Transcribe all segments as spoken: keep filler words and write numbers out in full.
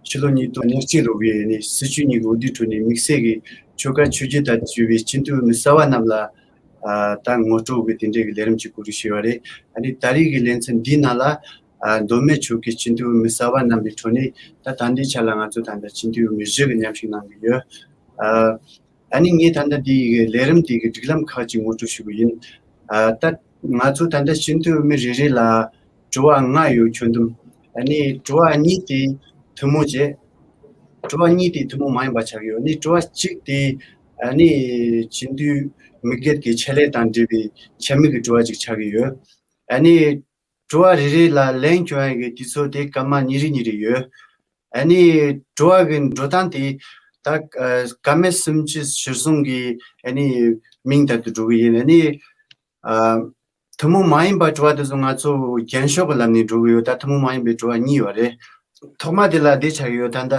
ཕྱི་ལོ་ཉིས་སྟོང་ཉེར་གཅིག་ལོ་གི་ནི་སྲིད་བྱུས་གཉིས་ཀྱི་འོས་བསྡུའི་ཁྲོད་ནས་དམིགས་བསལ་གྱི་ཆོལ་ཁ་ཆོས་བརྒྱུད་དང་བཅས་པའི་སྤྱི་འཐུས་མི་གསར་བ་རྣམས་ལ་ཨ་ད་ངོ་སྤྲོད་ཀྱི་དེ་འདྲའི་གི་ལས་རིམ་གཅིག་གོ་སྒྲིག་བྱས་པ་རེད། ཨ་ནི་ད་རེས་ཀྱི་ལེ་ཚན་འདིའི་ནང་ལ་ཨ་མདོ་སྨད་ཕྱོགས་ཀྱི་སྤྱི་འཐུས་མི་གསར་བ་རྣམས་ཀྱི་ཁྲོད་ནས་ད་ད་ལྟའི་ཆ་ལ་ང་ཚོ་ད་ལྟ་སྤྱི་འཐུས་མི་བཞི་གི་མཉམ་ཞུགས་གནང་གི་ཡོད། ཨ་ཨ་ནི་ངས་ད་ལྟ་འདིའི་གི་ལས་རིམ་དེ་གི་སྒྲིག་ལམ་ཁག་ཅིག་ངོ་སྤྲོད་ཞུ་གི་ཡིན། ཨ་ད་ང་ཚོ་ད་ལྟ་སྤྱི་འཐུས་མི་རེ་རེ་ལ་དྲི་བ་ལྔ་ཡོད། ཁྱོན་བསྡོམས། ཨ་ནི་དྲི་བ་གཉིས་དེ་ཐུན་མོང་བྱས། དྲི་བ་གཉིས་དེ་ཐུན་མོང་མ་ཡིན་པ་ཆགས་ཀྱི་ཡོད། ཨ་ནི་དྲི་བ་གཅིག་དེ་ཨ་ནི་སྤྱི་འཐུས་མི་སྒེར་གྱི་ཆེད་ལས་དང་འབྲེལ་བའི་ཆེད་དམིགས་ཀྱི་དྲི་བ་ཅིག་ཆགས་ཀྱི་ཡོད། ཨ་ནི་དྲི་བ་རེ་རེ་ལ་ལན་སྐྱོན་ཡ་གི་དུས་ཚོད་དེ་སྐར་མ་ཉིན་རེ་ཉིན་རེ་ཡོད། ཨ་ནི་དྲི་བ་གི་འགྲོ་སྟངས་དེ་ད་ཨ་སྐར་མ་སུམ་ཅུ་གཞིར་བཟུང་གི་ཨ་ནི་མིང་ལྟར་དུ་འགྲོ་གི་ཡིན། ཨ་ནི་ཨ་ཐུན་མོང་མ་ཡིན་པ་དྲི་བ་དེ་ཚོ་ང་ཚོ་རྒྱན་ཤོག་གི་ལམ་ནས་འགྲོ་གི་ཡོད། ད་ཐུན་མོང་མ་ཡིན་པའི་དྲི་བ་གཉིས་ཡོད་རེད། ཐོག་མ་དེ་ལ་འདི་ཆགས་ཡོད། ད་ལྟ་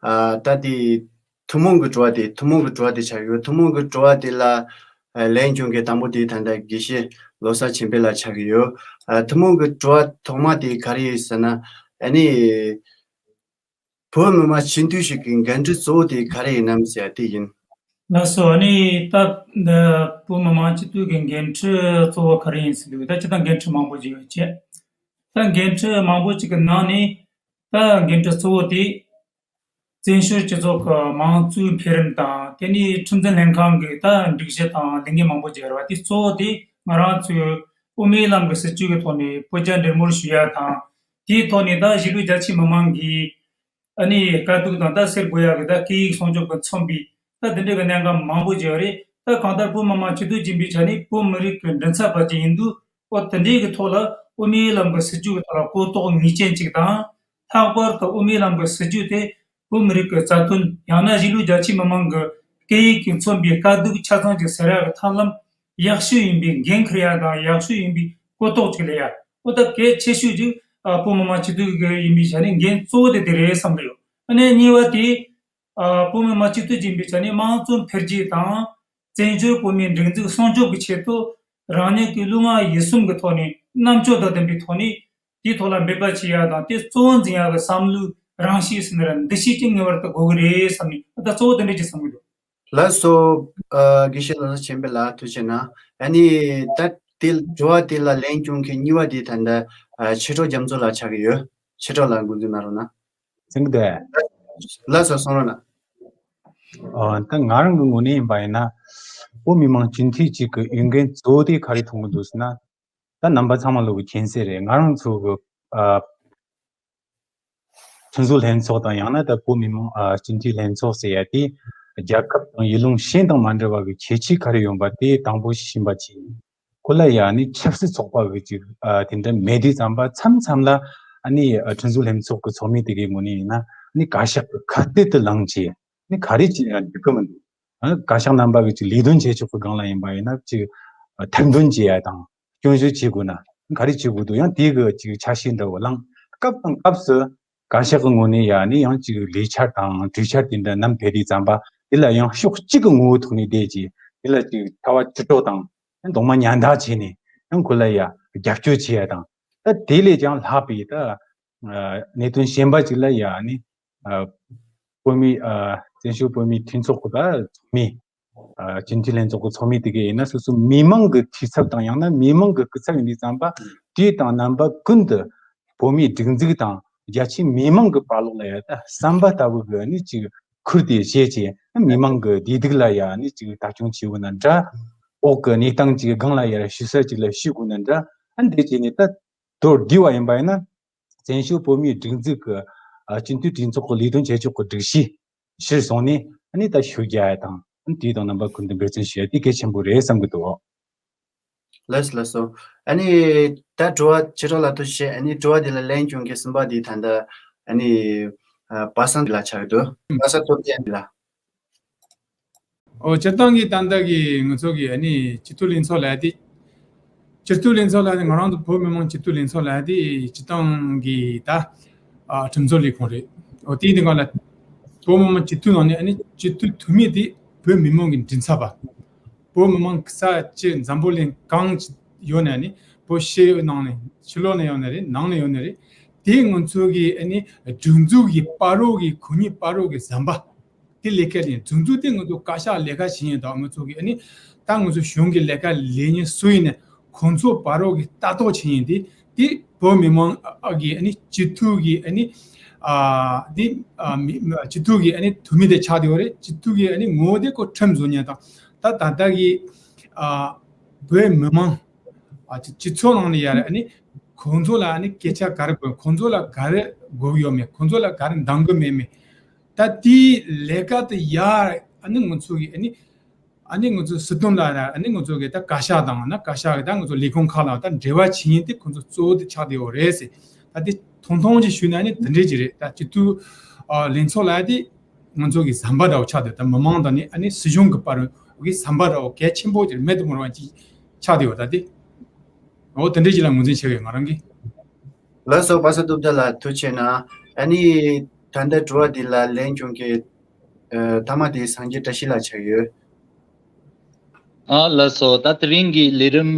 ཨ་ད་དེ་ཐུན་མོང་གི་དྲི་བ་དེ་ཐུན་མོང་གི་དྲི་བ་དེ་ཆགས་ཡོད། ཐུན་མོང་གི་དྲི་བ་དེ་ལ་ཨ་ལན་སྐྱོན་མཁན་དང་པོ་དེ་ད་ལྟ་དགེ་བཤེས་བློ་བཟང་ཆོས་འཕེལ་ལགས་ཆགས་ཀྱི་ཡོད། ཨ་ཐུན་མོང་གི་དྲི་བ་ཐོག་མ་དེ་ག་རེ་ཡིན་ཟེར་ན། ཨ་ནི་བོད་མི་མང་སྤྱི་འཐུས་ཤིག་གི་འགན་འཁྲི་གཙོ་བོ་དེ་ག་རེ་ཡིན་ནམ་ཟེར་ཡ་དེ་ཡིན། ལགས་སོ། ཨ་ནི་ད་འདི་བོད་མི་མང་སྤྱི་འཐུས་ཀྱི་འགན་འཁྲི་གཙོ་བོ་ག་རེ་ཡིན་ཟེར་དུས། ད་སྤྱིར་བཏང་འགན་འཁྲི་མང་པོ་ཅིག་ཡོད་ཅེས། ད་འགན་འཁྲི་མང་པོ་ཅིག་གི་ནང་ནས་ད་འགན་འཁྲི་གཙོ་བོ་དེ་བཙན་བྱོལ་སྤྱི་ཚོགས་ཀྱི་དམངས་གཙོའི་འཕེལ་རིམ་དང་། དེ་ནས་ཁྲིམས་འཛིན་ལྷན་ཁང་གི་ད་སྒྲིག་གཞི་དང་ལས་འགན་མང་པོ་ཅིག་ཡོད་རེད་བ། དེ་གཙོ་བོ་དེ་ང་རང་ཚོའི་དབུ་མའི་ལམ་གྱི་སྲིད་བྱུས་ཀྱི་ཐོག་ནས་སྤུར་རྒྱག་འབྲེལ་མོལ་ཞུ་ཡ་དང་། དེའི་ཐོག་ནས་ད་གཞིས་ལུས་རྒྱ་ཆེའི་མི་མང་གིས་ཨ་ནི་དཀའ་སྡུག་དང་ད་སེལ་དགོས་ཡ་གི་ད་སྐད་ཡིག་སྲུང་སྐྱོབ་ཀྱི་མཚོན་པའི་ད་དེ་འདྲ་གི་གནད་འགག་མང་པོ་ཅིག་ཡོད་རེད། ད་གང་ལྟར་བོད་མི་མང་སྤྱི་འཐུས་ཡིན་པའི་ཆ་ནས་བོད་མི་རིགས་ཀྱི་མགྲིན་ཚབ་པ་ཅིག་ཡིན་དུས། ཨོ་དེ་འདྲའི་གི་ཐོག་ལ་དབུ་མའི་ལམ་གྱི་སྲིད་བྱུས་ཀྱི་ཐོག་ལ་གོ་རྟོགས་ངེས་ཅན་ཅིག་དང་། ལྷག་པར་དུ་དབུ་མའི་ལམ་གྱི་སྲིད་བྱུས་དེ་བོད་མི་རིགས་ཀྱི་རྩ་དོན། ཡང་ན་གཞིས་ལུས་རྒྱ་ཆེའི་མི་མང་གི་སྐད་ཡིག་གིས་མཚོན་པའི་དཀའ་སྡུག་ཆ་ཚང་ཅིག་སེལ་ཡ་གི་ཐབས་ལམ་ཡག་ཤོས་ཡིན་པའི་འགན་འཁུར་ཡ་དང་། ཡག་ཤོས་ཡིན་པའི་གོ་རྟོགས་ཅིག་སླེབས་ཡ། ཨོ་ད་གལ་ཆེ་ཤོས་ཅིག་ཨ་བོད་མི་མང་སྤྱི་འཐུས་ཀྱི་ཡིན་པའི་ཆ་ནས་འགན་གཙོ་བོ་དེ་དེ་རེད་བསམ་གི་ཡོད། ཨ་ནི་གཉིས་པ་དེ། ཨ་བོད་མི་མང་སྤྱི་འཐུས་ཡིན་པའི་ཆ་ནས་དམངས་གཙོ་འཕེལ་རྒྱས་དང་། བཙན་བྱོལ་བོད་མིའི་སྒྲིག་འཛུགས་སྲུང་སྐྱོབ་ཀྱི་ཆེད་དུ། རང་ཉིད་ཀྱི་ལུས་ངག་ཡིད་གསུམ་གྱི་ཐོག་ནས་རྣམ་དཔྱོད་དང་ལྡན་པའི་ཐོག་ནས་དེའི་ཐོག་ལ་འབད་པ་བྱེད་ཡ་དང་། དེ་གཙོ་བོ་འཛིན་ཡ་གི་བསམ་བློའི་རང་བཞིན་ཟེར་ན་ར། འདུ་ཤེས་ཀྱི་ངེས་པར་དུ་དགོས་ཀྱི་རེད་བསམ་ནས། ད་གཙོ་བོ་དེ་འདྲ་ཅིག་བསམ་གྱི་འདུག། ལགས་སོ། ཨ་དགེ་བཤེས་བློ་བཟང་ཆོས་འཕེལ་ལགས་ཐུགས་རྗེ་གནང་། ཨ་ནི་ད་དེ་དྲི་བ་དེ་ལ་ལན་སྐྱོན་མཁན་གཉིས་པ་དེ་ད་ལྟ་ཨ་ཆོས་གྲོགས་རྒྱ་མཚོ་ལགས་ཆགས་ཀྱི་ཡོད། ཆོས་གྲོགས་ལགས་འགོ་འཛུགས་གནང་རོགས་གནང་། ཟིན་གི་འདུག། ལགས་སོ། གསུང་རོགས་གནང་། ཨ་ད་ང་རང་གི་ངོས་ནས་ཡིན་པ་ཡིན་ན། བོད་མི་མང་སྤྱི་འཐུས་གཅིག་གི་འོས་འགན་གཙོ་བོ་དེ་ག་རེ་མཐོང་གི་འདུག་ཟེར་ན། ད་རྣམ་པ་ཚང་མ་ལོག་གི་མཁྱེན་གསལ་རེད། ང་རང་ཚོ་གི་ཨ་ཁྲིམས་བཟོ་ལྷན་ཚོགས་དང་། ཡང་ན་ད་བོད་མི་མང་ཨ་སྤྱི་འཐུས་ལྷན་ཚོགས་ཟེར་ཡ་དེ་རྒྱལ་ཁབ་དང་ཡུལ་ལུང་གཞན་དང་མ་འདྲ་བ་གི་ཁྱད་ཆོས་ག་རེ་ཡོད་པ་དེ་དང་པོ་ཤེས་པ་བྱས། ཁོ་ལ་ཡ་ནི་ཆབ་སྲིད་ཚོགས་པ་གི་ཅིག་ཨ་དེ་འདྲ་མེད་དུས་ཙམ་པ། མཚམས་མཚམས་ལ་ཨ་ནི་ཨ་ཁྲིམས་བཟོ་ལྷན་ཚོགས་ཀྱི་ཚོགས་མི་དེ་གའི་ངོས་ནས་ཡིན་ན་ཨ་ནི་བཀའ་ཤག་གི་ཁ་གཏད་དུ་ལངས་བྱས། ཨ་ནི་ག་རེ་བྱས་ཡང་འགྲིག་གི་མི་འདུག། ཨ་བཀའ་ཤག་རྣམ་པ་གི་ཅིག་ལས་དོན་བྱེད་ཕྱོགས་ཀྱི་སྒང་ལ་ཡིན་པ་ཡིན་ན། ཅིག་ཨ་ཐེར་འདོན་བྱེད་ཡ་དང་སྐྱོན་བརྗོད་བྱེད་དགོས་ན་ག་རེ་བྱེད་དགོས་འདུག། ཡང་དེ་གི་ཅིག་ཆ་ཤས་འདྲ་བོ་བླངས། སྐབས་དང་སྐབས་སུ་བཀའ་ཤག་གི་ངོས་ནས་ཡ་ནི་ཡང་ཅིག་ལས་འཆར་དང་གྲོས་འཆར་དེ་འདྲ་བསྣམས་ཕེབས་དུས་ཙམ་པ། དེ་ལ་ཡང་ཕྱོགས་གཅིག་གི་ངོ་བོའི་ཐོག་ནས་བསྡད་ཀྱི། དེ་ལ་ཅིག་ཚ་བ་ཅི་དྲག་དང་། ཡང་གདོང་མ་ཉམ་ཐག་བྱས་ནས་ཡང་ཁོ་ལ་ཡ་རྒྱབ་སྐྱོར་བྱེད་ཡ་དང་། ད་དེ་ལས་ཀྱང་ལྷག་པའི་ད་ཨ་གནད་དོན་གཞན་པ་ཅིག་ལ་ཡ་ནི་ཨ་བོད་མི་ཨ་བཙན་བྱོལ་བོད་མིའི་མཐུན་ཚོགས་ཀྱི་ད་ཚོགས་མི་ཨ་སྤྱི་འཐུས་ལྷན་ཚོགས་ཀྱི་ཚོགས་མི་དེ་གས་ཡིན་ན། སོ་སོ་མི་མང་གི་འཐུས་ཚབ་དང་། ཡང་ན་མི་མང་གི་སྐུ་ཚབ་ཡིན་དུས་ཙམ་པ། དུས་དང་རྣམ་པ་ཀུན་ཏུ་བོད་མིའི་སྒྲིག་འཛུགས་དང་རྒྱ་ཆེའི་མི་མང་གི་བར་ལོགས་ལ་ཡ་ད་ཟམ་པ་ལྟ་བུ་གི་ནི་ཅིག་ཁུར་དེ་བཞེས་བྱས། མི་མང་གི་བདེ་སྡུག་ལ་ཡ་ནི་ཅིག་ལྟ་སྐྱོང་བྱེད་དགོས་ན་འདྲ། འོག་གི་གནས་སྟངས་ཅིག་སྒང་ལ་ཡར་ཞུ་ས་ཅིག་ལ་ཞུ་དགོས་ན་འདྲ། ཨ་འདི་བྱས་ནས་ད་མདོར་བསྡུས་པ་ཡིན་པ་ཡིན་ན། བཙན་བྱོལ་བོད་མིའི་སྒྲིག་འཛུགས་ཀྱི་ཨ་སྤྱི་འཐུས་གྲོས་ཚོགས་ཀྱི་ལས་དོན་བྱེད་ཕྱོགས་ཀྱི་སྒྲིག་གཞི་གཞིར་བཟུང་ནས། ཨ་ནི་ད་ཤུགས་རྒྱག་ཡ་དང་། ཨ་ནི་དུས་དང་རྣམ་པ་ཀུན་ཏུ་འབད་བརྩོན་ཞུ་ཡ་དེ་གལ་ཆེན་པོ་རེད་བསམ་གྱི་འདུག། ལགས་སོ། ལགས་སོ། ཨ་ནི་ད་དྲི་བ་ཆོས་གྲོགས་ལགས་ཐུགས་རྗེ་ཆེ། ཨ་ནི་དྲི་བ་འདི་ལ་ལན་སྐྱོན་མཁན་གསུམ་པ་འདི་ད་ལྟ་ཨ་ནི་ཨ་པ་སངས་འདི་ལ་ཆགས་འདུག། པ་སངས་སྟོབས་རྒྱལ་འདི་ལ། ཨོ་སྤྱིར་བཏང་གི་ད་ལྟ་གི་ང་ཚོ་གི་ཨ་ནི་སྤྱི་འཐུས་ལྷན་ཚོགས་ལབ་ཡ་དེ། སྤྱི་འཐུས་ལྷན་ཚོགས་ལབ་ཡ་དེ་ང་རང་ཚོ་བོད་མི་མང་སྤྱི་འཐུས་ལྷན་ཚོགས་ལབ་ཡ་དེ་སྤྱིར་བཏང་གི་ད་ཨ་གྲོས་ཚོགས་ལས་ཁུངས་རེད། ཨོ་དེའི་སྒང་ལ་བོད་མི་མང་སྤྱི་འཐུས་ནང་ནས་ཨ་ནི་སྤྱི་འཐུས་འཐུས་མི་དེ་བོད་མི་མང་གི་མགྲིན་ཚབ་པ། བོད་མི་མང་གི་ས་བཅད་འཛམ་བུ་གླིང་གང་ཡོད་ནས་ནི། བོད་ཕྱི་ནང་ནས་ཕྱི་ལོགས་ནས་ཡོད་ནི་རེད། ནང་ནས་ཡོད་ནི་རེད། དེ་ང་ཚོ་གི་ཨ་ནི་སྒྲིག་འཛུགས་ཀྱི་བར་རོགས་ཀྱི་གོ་གཉིས་བར་རོགས་ཀྱི་ཟམ་པ་དེ་ལས་ཀ་ལས་སྒྲིག་འཛུགས་དེ་ང་ཚོ་བཀའ་ཤག་ལས་ཀ་བྱེད་ཡིན་དང་། ང་ཚོ་གི་ཨ་ནི་ད་ང་ཚོ་གཞུང་གི་ལས་ཀ་ལས་ཉིན་སུ་ཡིན་ནས་ཁོང་ཚོ་བར་རོགས་ཀྱི་ལྟ་རྟོག་བྱེད་ཡིན་དེ། དེ་བོད་མི་མང་གི་ཨ་ནི་སྤྱི་འཐུས་ཀྱི་ཨ་ནི་ཨ་དེ་ཨ་མི་སྤྱི་འཐུས་ཀྱི་ཨ་ནི་འཐུས་མི་དེ་ཆགས་བསྡད་ཡོད་རེད། སྤྱི་འཐུས་ཀྱི་ཨ་ནི་ངོ་བོ་དེ་ཁོ་ཁྲིམས་བཟོ་མཁན་དང་། ད་ད་ལྟ་གི་ཨ་བོད་མི་མང་ཨ་སྤྱི་སྤྱི་ཚོགས་ནང་ལ་ཡ་རེད། ཨ་ནི་ཁོང་ཚོ་ལ་ཨ་ནི་སྐད་ཆ་ག་རེ་དགོས། ཁོང་ཚོ་ལ་ག་རེ་དགོས་ཡོད་མེད། ཁོང་ཚོ་ལ་ག་རེ་འདང་གི་མེད་མེད། ད་དེའི་ལས་ཀ་དེ་ཡ་ཨ་ནི་ང་ཚོ་གི་ཨ་ནི་ཨ་ནི་ང་ཚོ་སྲིད་དོན་ལ་ར་ཨ་ནི་ང་ཚོ་གི་ད་བཀའ་ཤག་དང་ན་བཀའ་ཤག་གི་ད་ང་ཚོ་ལས་ཁུངས་ཁག་ལ་ད་འབྲེལ་བ་བྱེད་ཡིན་དེ་ཁོང་ཚོ་གཙོ་བོ་དེ་ཆགས་བསྡད་ཡོད་རེད་ཟེར། ད་དེ་ཐུང་ཐུང་ཅིག་ཞུས་ན་ཨ་ནི་དེ་འདྲས་ཅིག་རེད། ད་སྤྱི་འཐུས་ཨ་ལྷན་ཚོགས་ལ་དེ་ང་ཚོ་གི་ཟམ་པ་འདྲ་བོ་ཆགས་བསྡད། ད་མི་མང་དང་ནི་ཨ་ནི་སྲིད་གཞུང་གི་བར་གི་ཟམ་པ་འདྲ་བོ་གལ་ཆེན་པོ་ཅིག་མེད་དུ་མི་རུང་བ་ཅིག་ཆགས་བསྡད་ཡོད། ད་དེ་འོ་དེ་འདྲས་ཅིག་ལ་ངོས་འཛིན་བྱེད་དགོས་ང་རང་གིས། ལགས་སོ། པ་སངས་སྟོབས་རྒྱལ་ལགས་ཐུགས་རྗེ་གནང་། ཨ་ནི་ད་ལྟ་དྲི་བ་འདི་ལ་ལན་བྱུང་གི་ཨ་མཐའ་མ་དེ་སངས་རྒྱས་བཀྲ་ཤིས་ལགས་ཆགས་ཡོད། ཨ་ལགས་སོ། ད་དེ་རིང་གི་ལས་རིམ་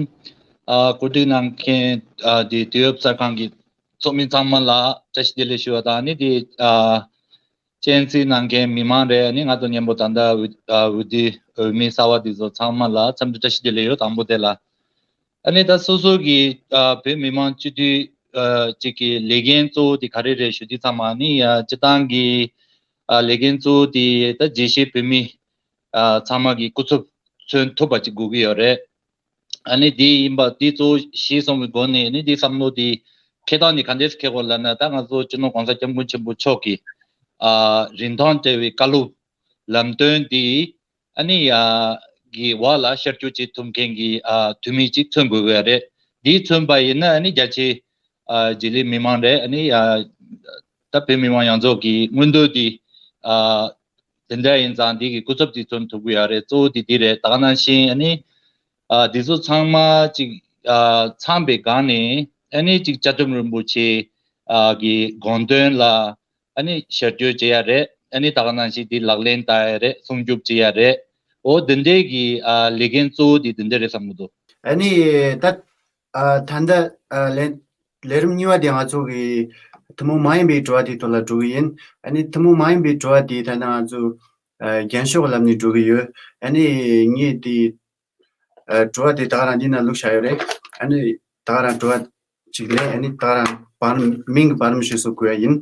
ཨ་གོ་སྒྲིག་གནང་མཁན་ཨ་དེ་དུས་བབ་གསར་ཁང་གི་ཚོགས་མི་ཚང་མ་ལ་བཀྲ་ཤིས་བདེ་ལེགས་ཞུ་བ་དང་། ཨ་ནི་དེ་ཨ་སྤྱན་གཟིགས་གནང་མཁན་མི་མང་རེད། ཨ་ནི་ང་དང་མཉམ་པོ་ད་ལྟ་འོས་ཨ་འོས་བསྡུ་འོས་མི་གསར་བ་དེ་ཚོ་ཚང་མ་ལ་འཚམས་འདྲི་བཀྲ་ཤིས་བདེ་ལེགས་ཡོད། དང་པོ་དེ་ལ། ཨ་ནི་ད་སོ་སོ་གི་ཨ་བོད་མི་མང་སྤྱི་འཐུས་ཨ་ཅིག་གི་ལས་འགན་གཙོ་བོ་དེ་ག་རེ་རེད་ཞུ་དུས་ཚང་མ་ནི་ཨ་སྤྱི་བཏང་གི་ཨ་ལས་འགན་གཙོ་བོ་དེ་ད་རྒྱལ་སྤྱིའི་བོད་མི་ཨ་ཚང་མ་གི་སྐུ་ཚབ་མཚོན་ཐུབ་པ་ཅིག་དགོས་ཀྱི་ཡོད་རེད། ཨ་ནི་དེ་ཡིན་པ་དེ་གཙོ་བོ་ཤེས་སོང་བའི་སྒོ་ནས་ནི་དེ་བསམ་བློ་དེ་འཁྱེར་སྟངས་ནི་ག་འདྲས་འཁྱེར་དགོས་ལབ་ན། ད་ང་ཚོ་སྤྱི་ནོར་༸གོང་ས་༸སྐྱབས་མགོན་ཆེན་པོ་མཆོག་གི་ཨ་རིན་ཐང་བྲལ་བའི་བཀའ་སློབ་ལམ་སྟོན་དེ་ཨ་ནི་ཡ་གི་འོག་ལ་ཤར་བསྐྱོད་བྱེད་ཐུབ་མཁན་གྱི་ཨ་འཐུས་མི་གཅིག་མཚོན་དགོས་ཀྱི་རེད། འདི་མཚོན་པ་ཡིན་ན་ཨ་ནི་རྒྱ་ཆེ་ཨ་རྗེས་ལུས་མི་མང་རེད། ཨ་ནི་ཡ་ད་བོད་མི་མང་ཡོངས་རྫོགས་ཀྱི་མངོན་འདོད་འདི་ཨ་དེ་འདྲ་ཡིན་ཙང་འདི་གི་སྐུ་ཚབ་འདི་མཚོན་ཐུབ་ཀྱི་ཡོད་རེད། གཙོ་བོ་འདི་འདི་རེད། ད་ག་ནང་བཞིན་ཨ་ནི་ཨ་འདི་ཚོ་ཚང་མ་གཅིག་ཨ་ཚང་པའི་སྒང་ནས་ཨ་ནི་གཅིག་བཅའ་ཁྲིམས་རིན་པོ་ཆེ་ཨ་གི་དགོངས་དོན་ལ་ཨ་ནི་ཤར་བསྐྱོད་བྱེད་ཡ་རེད། ཨ་ནི་ད་ག་ནང་བཞིན་འདི་ལག་ལེན་བསྟར་ཡ་རེད། སྲུང་སྐྱོབ་བྱེད་ཡ་རེད། འོ་དེ་འདྲའི་གི་ཨ་ལས་འགན་གཙོ་བོ་འདི་དེ་འདྲ་རེད་བསམ་གྱི་འདུག་ཨ་ནི་ད་ཨ་ད་ལྟ་ཨ་ལས་ལས་རིམ་གཉིས་པ་དེ་ང་ཚོ་གི་ཐུན་མོང་མ་ཡིན་པའི་དྲི་བ་དེའི་ཐོག་ལ་འགྲོ་གི་ཡིན། ཨ་ནི་ཐུན་མོང་མ་ཡིན་པའི་དྲི་བ་དེ་ད་ལྟ་ང་ཚོ་ཨ་རྒྱན་ཤོག་ལམ་ནས་འགྲོ་གི་ཡོད། ཨ་ནི་ངས་དེ་ཨ་དྲི་བ་དེ་ད་ག་རང་འདི་ན་བླུགས་བཞག་ཡོད་རེད། ཨ་ནི་ད་ག་རང་དྲི་བ་ཅིག་ལས། ཨ་ནི་ད་ག་རང་བར་མིང་གི་བར་མི་ཞུ་སོ་དགོས་ཡ་ཡིན།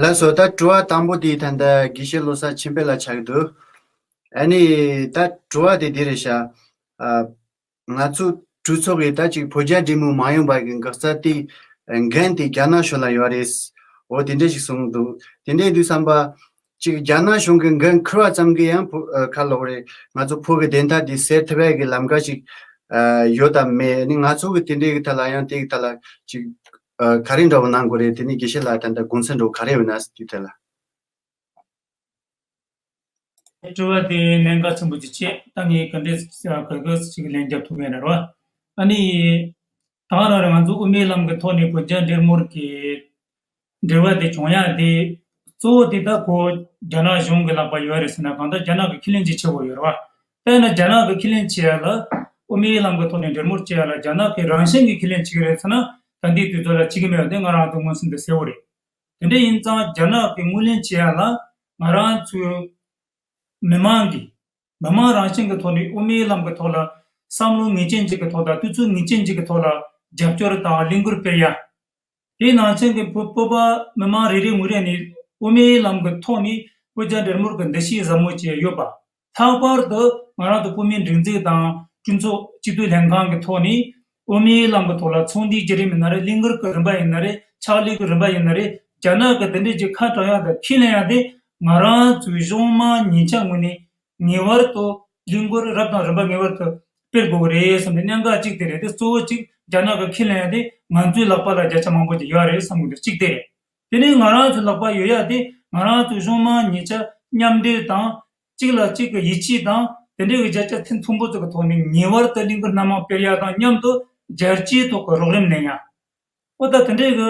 ལགས་སོ། ད་དྲི་བ་དང་པོ་དེ་ད་ལྟ་དགེ་བཤེས་བློ་བཟང་ཆོས་འཕེལ་ལགས་ཆགས་ཀྱི་འདུག་ཨ་ནི་ད་དྲི་བ་དེ་འདི་རེད་ཤག་ཨ་ང་ཚོ་གྲོས་ཚོགས་ཀྱི་ད་ཅིག་བོད་རྒྱ་འབྲེལ་མོལ་མ་ཡོང་བ་གི་འགག་རྩ་དེ་འགན་དེ་རྒྱ་ནག་གཞུང་ལ་ཡོད་རེད། འོ་དེ་འདྲ་ཞིག་གསུངས་འདུག་དེ་འདྲ་ཡིན་དུས་བསམ་པ་ཅིག་རྒྱ་ནག་གཞུང་གི་འགན་འཁུར་བ་ཙམ་གྱིས་ཡང་བོ་ཨ་ག་ལབ་དགོས་རེད། ང་ཚོ་བོད་ཀྱི་བདེན་མཐའ་དེ་སེལ་ཐུབ་ཡ་གི་ལམ་ཁ་ཞིག་ཨ་ཡོད་དམ་མེད། ནི་ང་ཚོ་གི་དེ་འདྲའི་གི་ཐད་ལ་ཡང་དེ་གི་ཐད་ལ་ཅིག་ཨ་ག་རེ་འདྲ་བོ་གནང་དགོས་རེད། དེ་ནི་དགེ་བཤེས་ལགས་ད་ལྟ་དགོངས་ཚུལ་འདྲ་བོ་ག་རེ་ཡོད་ན་དེའི་ཐད་ལ། དྲི་བ་དེ་གནད་འགག་ཆེན་པོ་ཅིག་བྱས། ད་ངས་ག་འདྲས་ག་ག་ཅིག་ལན་རྒྱབ་ཐུབ་ཡོད་ན་རེད་བ། ཨ་ནི་ད་ག་རང་རེད། ང་ཚོ་དབུ་མའི་ལམ་གྱི་ཐོག་ནས་བོད་རྒྱ་འབྲེལ་མོལ་གྱི་འབྲེལ་བ་དེ་བྱུང་ཡ་དེ་གཙོ་བོ་དེ་ད་ཁོ་རྒྱ་ནག་གཞུང་གི་ལག་པ་ཡོད་རེད་ཟེར་ན་གང་ལྟར་རྒྱ་ནག་གི་ཁས་ལེན་ཅིག་བྱེད་དགོས་ཡོད་རེད་བ། དཔེར་ན་རྒྱ་ནག་གི་ཁས་ལེན་བྱེད་ཡ་ལ་དབུ་མའི་ལམ་གྱི་ཐོག་ནས་འབྲེལ་མོལ་བྱེད་ཡ་ལ་རྒྱ་ནག་གི་རང་བཞིན་གྱི་ཁས་ལེན་བྱེད་ཀྱི་རེད་ཟེར་ན་ད་འདིའི་དུས་ཚོད་ལ་བྱེད་ཀྱི་མེད་པ་དེ་ང་རང་ཚོ་མངོན་སུམ་དུ་གསལ་བོ་རེད། དེ་འདྲ་ཡིན་ཙང་རྒྱ་ནག་གི་ངོས་ལེན་བྱེད་ཡ་ལ་ང་རང་ཚོའི་མི་མང་གིས་མི་མང་རང་བཞིན་གྱི་ཐོག་ནས་དབུ་མའི་ལམ་གྱི་ཐོག་ལ་བསམ་བློ་ངེས་ཅན་ཅིག་གི་ཐོག་དང་དུས་ཚོད་ངེས་ཅན་ཅིག་གི་ཐོག་ལ་རྒྱབ་སྐྱོར་དང་ལས་འགུལ་སྤེལ་ཡ། དེའི་ནང་བཞིན་གྱི་བོད་བོད་པ་མི་མང་རེ་རེ་ངོས་རེ་ནས་དབུ་མའི་ལམ་གྱི་ཐོག་ནས་བོད་རྒྱ་འབྲེལ་མོལ་གྱི་འདུ་ཤེས་ཟབ་མོ་བྱས་ཡོད་པ། ལྷག་པར་དུ་ང་རང་ཚོ་བོད་མིའི་སྒྲིག་འཛུགས་དང་གྲོས་ཚོགས་སྤྱི་འཐུས་ལྷན་ཁང་གི་ཐོག་ནས་དབུ་མའི་ལམ་གྱི་ཐོག་ལ་ཚོགས་འདུའི་བརྒྱུད་རིམ་ཡིན་ན་རེད། ལས་འགུལ་གྱི་རིམ་པ་ཡིན་ན་རེད། ཕྱག་ལས་ཀྱི་རིམ་པ་ཡིན་ན་རེད། རྒྱ་ནག་གི་དེ་འདྲའི་ཅིག་ཁ་གྲག་ཡག་དང་ཁས་ལེན་ཡག་དེ་ང་རང་ཚོའི་གཞུང་མང་ཉེ་ཆར་ངོས་ནས་ངེས་པར་དུ་ལས་འགུལ་རབ་དང་རིམ་པ་ངེས་པར་དུ་སྤེལ་དགོས་ཀྱི་རེད་བསམ་པའི་གནད་འགག་གཅིག་དེ་རེད། དེ་གཙོ་བོ་གཅིག་རྒྱ་ནག་གི་ཁས་ལེན་ཡག་དེ་ང་ཚོའི་ལག་པ་ལ་བརྒྱ་ཆ་མང་པོ་ཅིག་ཡོད་རེད་བསམ་གྱི་འདུག་གཅིག་དེ་རེད། དེ་ནས་ང་རང་ཚོའི་ལག་པར་ཡོད་ཡ་དེ་ང་རང་ཚོའི་གཞུང་མང་ཉེ་ཆར་མཉམ་འབྲེལ་དང་། གཅིག་ལ་གཅིག་གི་ཡིད་ཆེས་དང་དེ་འདྲའི་གི་བརྒྱ་ཆ་ཚད་མཐོན་པོ་ཅིག་གི་ཐོག་ནས་ངེས་པར་དུ་ལས་འགུལ་སྣ་མང་སྤེལ་ཡ་དང་མཉམ་དུ་རྒྱལ་སྤྱིའི་ཐོག་གི་རོགས་རམ་ལེན་ཡ། འོ་ད་དེ་འདྲའི་གི་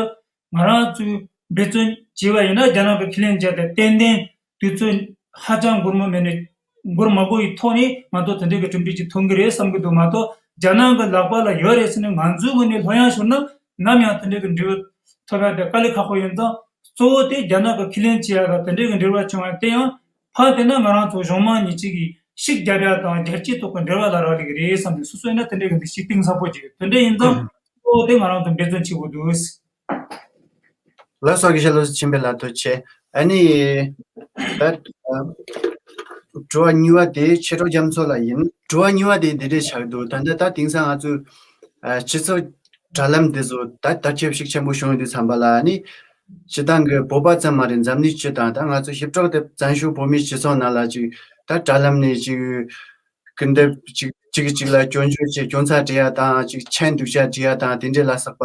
ང་རང་ཚོས་འབད་བརྩོན་བྱས་པ་ཡིན་ན་རྒྱ་ནག་གི་ཁས་ལེན་བྱས་ཏེ་ཏན་ཏན་དུས་ཚོད་ཧ་ཅང་འགོར་མ་མེད་ནས་འགོར་མ་དགོས་པའི་ཐོག་ནས་ང་ཚོ་དེ་འདྲའི་གི་གྲུབ་འབྲས་ཅིག་ཐོན་གི་རེད་བསམ་གི་འདུག་མ་གཏོགས་རྒྱ་ནག་གི་ལག་པ་ལ་ཡོད་རེད་ཟེར་ནས་ང་ཚོའི་ངོས་ནས་ལྷོད་ཡངས་ཤོར་ན་ནམ་ཡང་དེ་འདྲའི་གི་འབྲས་བུ་ ཐོབ་ཡ་དེ་དཀའ་ལས་ཁག་པོ་ཡིན་ཙང་། གཙོ་བོ་དེ་རྒྱ་ནག་གི་ཁས་ལེན་བྱེད་ཡ་དང་དེ་འདྲའི་གི་འབྲེལ་བ་བྱུང་བ་དེ་ཡང་། ཕར་དེ་ན་ང་རང་ཚོ་གཞུང་མང་གཉིས་གཅིག་གིས་ཤུགས་རྒྱབ་ཡ་དང་རྒྱལ་སྤྱིའི་ཐོག་གི་འབྲེལ་བ་ལ་རག་ལས་ཀྱི་རེད་བསམ་ནས། སོ་སོ་ཡིན་ན་དེ་འདྲའི་གི་འདུ་ཤེས་གཏིང་ཟབ་པོ་ཅིག་ཡོད། དེ་འདྲ་ཡིན་ཙང་། གཙོ་བོ་དེ་ང་རང་ཚོ་འབད་བརྩོན་བྱེད་དགོས་འདུག་ལགས་སོ། དགེ་བཤེས་བློ་གསལ་ཆོས་འཕེལ་ལགས་ཐུགས་རྗེ་ཆེ། ཨ་ནི། ད། དྲི་བ་གཉིས་པ་དེ་ཆོས་གྲོགས་རྒྱ་མཚོ་ལགས་ཡིན། དྲི་བ་གཉིས་པ་དེ་འདི་འདྲས་ཆགས་འདུག་ད་ལྟ་ད་དེང་སང་ང་ཚོའི་ཨ་སྤྱི་ཚོགས་དྲ་ལམ་དེ་ཚོ་ད་དར་ཁྱབ་ཤུགས་ཆེན་པོ་བྱུང་ཡོད་དུས་ཙམ་པ་ལ། ཨ་ནི་སྤྱི་བཏང་གི་བོད་པ་ཙམ་མ་རེད། འཛམ་གླིང་སྤྱི་དང་ད་ང་ཚོ་ཞིབ་ཕྲ་དེ་བཙན་བྱོལ་བོད་མིའི་སྤྱི་ཚོགས་ནང་ལ་ཅིག་ད་དྲ་ལམ་ནས་ཅིག་སྐུར་འདེབས་ཅིག་གཅིག་གིས་གཅིག་ལ་སྐྱོན་བརྗོད་བྱེད། སྐྱོན་ཚར་འབྲི་ཡ་དང་ཅིག་མཆན་འདོགས་བྱ་འབྲི་ཡ་དང་དེ་འདྲས་ལ་སོགས་པ།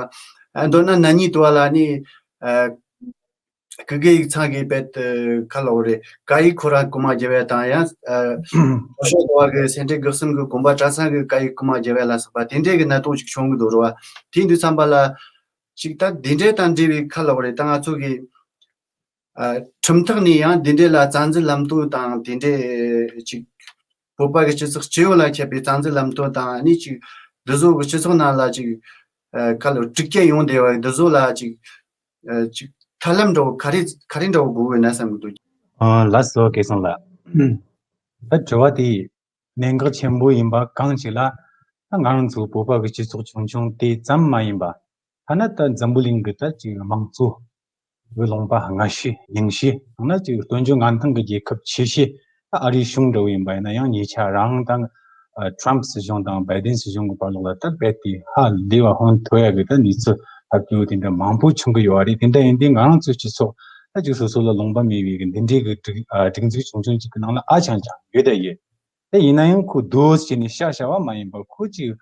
ཨ་མདོར་ན་ན་ནིང་དུ་བ་ལ་ནི་ཨ་སྐུ་སྒེར་ཡིག་ཚང་གི་རྦད་དེ་ག་ལབ་དགོས་རེད། བཀའ་ཡིག་ཁོ་རང་རྐུ་མ་བརྒྱབ་ཡ་དང་། ཡང་ཨ་ལྷོ་ཕྱོགས་དུ་བ་གི་སེ་འབྲས་དགེ་གསུམ་གི་དགོན་པ་གྲྭ་ཚང་གི་བཀའ་ཡིག་རྐུ་མ་བརྒྱབ་ཡ་ལ་སོགས་པ་དེ་འདྲས་ཀྱི་གནད་དོན་ཅིག་བྱུང་གི་འདུག་རེད་བ། དེ་ཡིན་དུས་ཙམ་པ་ལ་ཅིག་ད་དེ་འདྲས་དང་འབྲེལ་བའི་ག་ལབ་དགོས་རེད། ད་ང་ཚོ་གི་ཨ་ཁྲིམས་ཐོག་ནས་ཡང་འདི་འདྲས་ལ་རྩ་འཛིན་ལམ་སྟོན་དང་། དེ་འདྲས་ཅིག་བོད་པ་གི་སྤྱི་ཚོགས་སྤྱི་ཡོངས་ལ་ཁྱབ་པའི་རྩ་འཛིན་ལམ་སྟོན་དང་། ཨ་ནི་ཅིག་འདི་ཚོ་གི་སྤྱི་ཚོགས་ནང་ལ་ཅིག་ཨ་ག་ལ་དྲུག་སྐྱེད་ཡོང་བསྡད་པ་འདི་ཚོ་ལ་ཅིག་ཨ་ཅིག་ཐབས་ལམ་འདྲ་བོ་ག་རེ་ག་རེ་འདྲ་བོ་དགོས་ཀྱི་ཡོད་ན་བསམ་གྱི་འདུག་ཨ་ལགས་སོ། སྐལ་བཟང་ལགས། ད་དྲི་བ་དེ་གནད་འགག་ཆེན་པོ་ཡིན་པ་གང་ཞིག་ལ། ད་ང་རང་ཚོ་བོད་པ་གི་སྤྱི་ཚོགས་ཆུང་ཆུང་དེ་ཙམ་མ་ཡིན་པ། ཐ་ན་ད་འཛམ་བུ་གླིང་གི་ད་ཅིག་དམངས་གཙོ་གི་ལུང་པ་སྔ་ཤོས་རྙིང་ཤོས། ཡང་ན་ཅིག་སྟོན་བརྗོད་མངའ་ཐང་གི་རྒྱལ་ཁབ་ཆེ་ཤོས་ད་ཨ་རིའི་གཞུང་འདྲ་བོ་ཡིན་པ་ཡིན་ན། ཡང་ཉེ་ཆར་རང་ད་ཨ་ཊྲམ་སྲིད་གཞུང་དང་བའི་ཌེན་སྲིད་གཞུང་གི་བར་ལོགས་ལ་ད་རྦད་དེ་ཧ་ལས་པ་ཧོན་ཐོར་ཡ་གི་ད་གནས་ཚུལ་ལྷག་རྒྱུ་དེ་འདྲ་མང་པོ་བྱུང་གི་ཡོད་རེད། དེ་འདྲ་ཡིན་དུས་ང་རང་ཚོའི་སྤྱི་ཚོགས་ད་ཅིག་སོ་སོ་ལ་ལུང་པ་མེད་པའི་གི་འདི་འདྲའི་གི་སྒྲིག་ཨ་སྒྲིག་འཛུགས་ཆུང་ཆུང་ཅིག་གི་ནང་ལ་ཨ་ཅང་ཅང་ཡོད་ད་ཡོད། དེ་ཡིན་ན་ཡང་ཁོ་རྡོ་ཟེར་ནས་ཤ་ཤ་བ་མ་ཡིན་པར། ཁོ་ཅིག་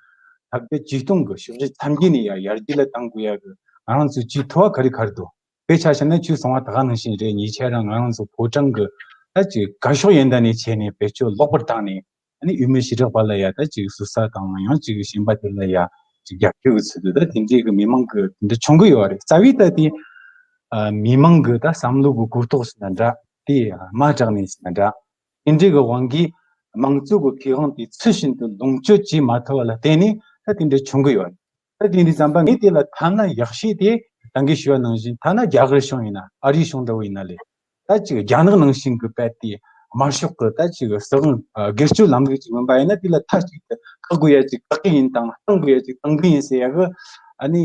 ལྷག་པའི་ཇུས་གཏོང་གི་ཕྱོགས་བཞི་ཐམས་ཅད་ནས་ཡ་ཡར་རྒྱས་ལ་གཏང་དགོས་ཡ་གི། ང་རང་ཚོས་ཅིག་ཐུབ་པ་ག་རེ་ག་རེ་འདུག་དཔེ་ཆ་བཞག་ན་ཁྱོད་གསུངས་པ་ད་ག་ནང་བཞིན་རེད། ཉེ་ཆར་རང་ང་རང་ཚོ་ཕོ་བྲང་གི་ད་ཅིག་བཀའ་ཤོག་ཡིན་ད་ནས་བྱས་ནས་བེད་སྤྱོད་ལོག་པར་བཏང་ནས། ཨ་ནི་ཡུལ་མི་ཞི་དྲག་པ་ལ་ཡ་ད་ཅིག་ཟུར་ཟ་དང་། ཡང་ཅིག་གཞན་པ་དེ་ལ་ཡ་ཅིག་རྒྱབ་སྐྱོར་གི་ཚུལ་དུ་ད་དེ་འདྲའི་གི་མི་མང་གི་དེ་འདྲ་བྱུང་གི་ཡོད་རེད། རྩ་བའི་ད་དེ་ཨ་མི་མང་གི་ད་བསམ་བློ་གི་གོ་རྟོགས་ཟེར་ན་འདྲ། དེ་དམའ་དྲགས་ནས་ཟེར་ན་འདྲ། དེ་འདྲའི་གི་དབང་གིས་དམངས་གཙོ་གི་ཁེ་དབང་དེ་ཚུལ་བཞིན་དུ་ལོངས་སྤྱོད་བྱེད་མ་ཐུབ་པ་ལ་བརྟེན་ནས་ད་དེ་འདྲ་བྱུང་གི་ཡོད་རེད། ད་དེ་འདྲའི་ཙམ་པ་ངས་དེ་ལ་ཐ་ན་ཡག་ཤོས་དེ་ད་གིན་ཞུས་པ་ནང་བཞིན་ཐ་ན་རྒྱ་གར་གཞུང་ཡིན་ན། ཨ་རིའི་གཞུང་འདྲ་བོ་ཡིན་ན་ལས། ད་ཅིག་རྒྱ་ནག་ནང་བཞིན་གི་རྦད་དེ་དམར་ཤོག་གི་ད་ཅིག་སྲིད་དབང་སྒེར་གཅོད་ལམ་ལུགས་ཅིག་མིན་པ་ཡིན་ན། དེ་ལ་མཐའ་གཅིག་ཏུ་བཀག་དགོས་ཡ་ཅིག་བཀག་གི་ཡིན་དང་། གཏོང་དགོས་ཡ་ཅིག་གཏོང་གི་ཡིན་ཟེར་ཡ་གི་ཨ་ནི་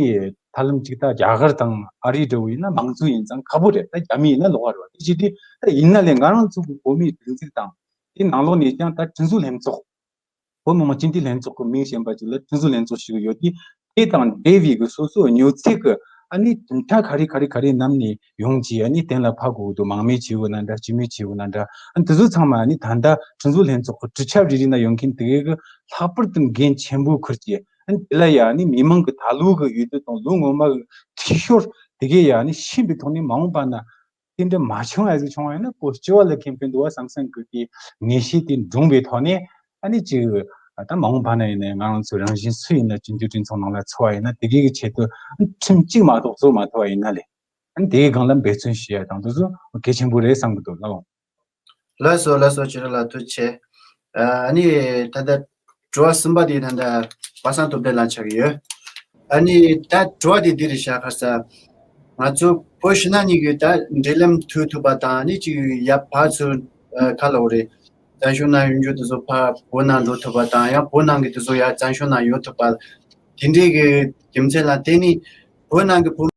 ཐབས་ལམ་ཅིག་ད་རྒྱ་གར་དང་ཨ་རི་འདྲ་བོ་ཡིན་ན་དམངས་གཙོ་ཡིན་ཙང་ཁག་པོ་རེད། ད་རྒྱ་མི་ཡིན་ན་ལོགས་ཀ་རེད་བ། དེ་བྱེད་དུས་ད་ཡིན་ན་ལས་ང་རང་ཚོ་གི་བོད་མིའི་སྒྲིག་འཛུགས་དང་། དེ་ནང་ལོགས་ནས་ཀྱང་ད་ཁྲིམས་བཟོ་ལྷན་ཚོགས། བོད་མི་མང་སྤྱི་འཐུས་ལྷན་ཚོགས་ཀྱི་མིང་གཞན་པ་ཅིག་ལ་ཁྲིམས་བཟོ་ལྷན་ཚོགས་ཞིག་ཡོད་དུས། དེ་དང་འབྲེལ་བའི་གི་སོ་སོའི་མྱོང་ཚད་ཀྱི་ཨ་ནི་དོན་དག་ག་རེ་ག་རེ་ག་རེ་ནམ་ནས་ཡོང་གི། ཨ་ནི་གཏན་ལ་ཕབ་དགོས་འདུག་དམངས་མེད་བྱེད་དགོས་ན་འདྲ། སྤྱི་མེད་བྱེད་དགོས་ན་འདྲ། ཨ་ནི་དེ་ཚོ་ཚང་མ་ཨ་ནི་ད་ལྟ་ཁྲིམས་བཟོ་ལྷན་ཚོགས་ཀྱི་གྲོས་ཆོད་རེ་རེ་ན་ཡོང་མཁན་དེ་གའི་གི་ལྷག་པར་དུ་འགན་ཆེན་པོ་ཁུར་གྱི། ཨ་ནི་དེ་ལ་ཡ་ཨ་ནི་མི་མང་གི་ད་ལོའི་གི་འོས་བསྡུ་དང་ལོ་སྔོན་མ་གི་འཐུས་ཤོར་དེ་གའི་ཡ་ཨ་ནི་ཤེས་པའི་ཐོག་ནས་མ་འོངས་པ་ན་དེ་འདྲ་མ་བྱུང་ཨ་ཟིག་བྱུང་བ་ཡིན་ན་གོ་སྐྱོ་བ་ལ་ཁེངས་པོ་འདུག་བ་བསམ་བསམ་གི་དེ་ངེས་ཤེས་དེ་འདྲོངས་པའི་ཐོག་ནས། ཨ་ནི་ཅིག་ད་མ་འོངས་པ་ན་ཡིན་ནའི་ང་རང་ཚོ་རང་བཞིན་སུ་ཡིན་ན་སྤྱི་འཐུས་གྲོས་ཚོགས་ནང་ལ་ཚུད་པ་ཡིན་ན་དེ་གའི་གི་ཆེད་དུ་ཁྲིམས་གཅིག་མ་གཏོགས་བཟོ་མ་ཐུབ་པ་ཡིན་ན་ལས། ཨ་ནི་དེའི་སྒང་ལ་འབད་བརྩོན་བྱེད་ཡ་དང་དེ་ཚོ་གལ་ཆེན་པོ་རེད་བསམ་གི་འདུག་ལགས། ལགས་སོ་ལགས་སོ། ཆོས་གྲོགས་ལགས་ཐུགས་རྗེ་ཆེ། ཨ་ནི་ད་ལྟ་དྲི་བ་གསུམ་པ་དེ་ད་ལྟ་པ་སངས་སྟོབས་ལྡན་ལགས་ཆགས་ཀྱི་ཡོད། ཨ་ནི་ད་དྲི་བ་དེ་འདི་རེད་ཤག་ཁ་ས། ང་ཚོ་བོད་ཕྱི་ནང་གཉིས་ཀྱི་ད་འབྲེལ་ལམ་མཐུད་ཐུབ་པ་དང་། ཨ་ནི་ཅིག་ཡ་ཕར་ཚུར་ཨ་ག་ལབ་དགོས་རེད། བཙན་བྱོལ་ནང་ཡོད་རྒྱུ་དེ་ཚོ་ཕར་བོད་ནང་འགྲོ་ཐུབ་པ་དང་། ཡང་བོད་ནང་གི་དེ་ཚོ་ཡ་བཙན་བྱོལ་ནང་ཡོང་ཐུབ་པ། དེ་འདྲའི་གི་རྒྱུ་མཚན་ལ་བརྟེན་ནས་བོད་ནང་གི་བོད་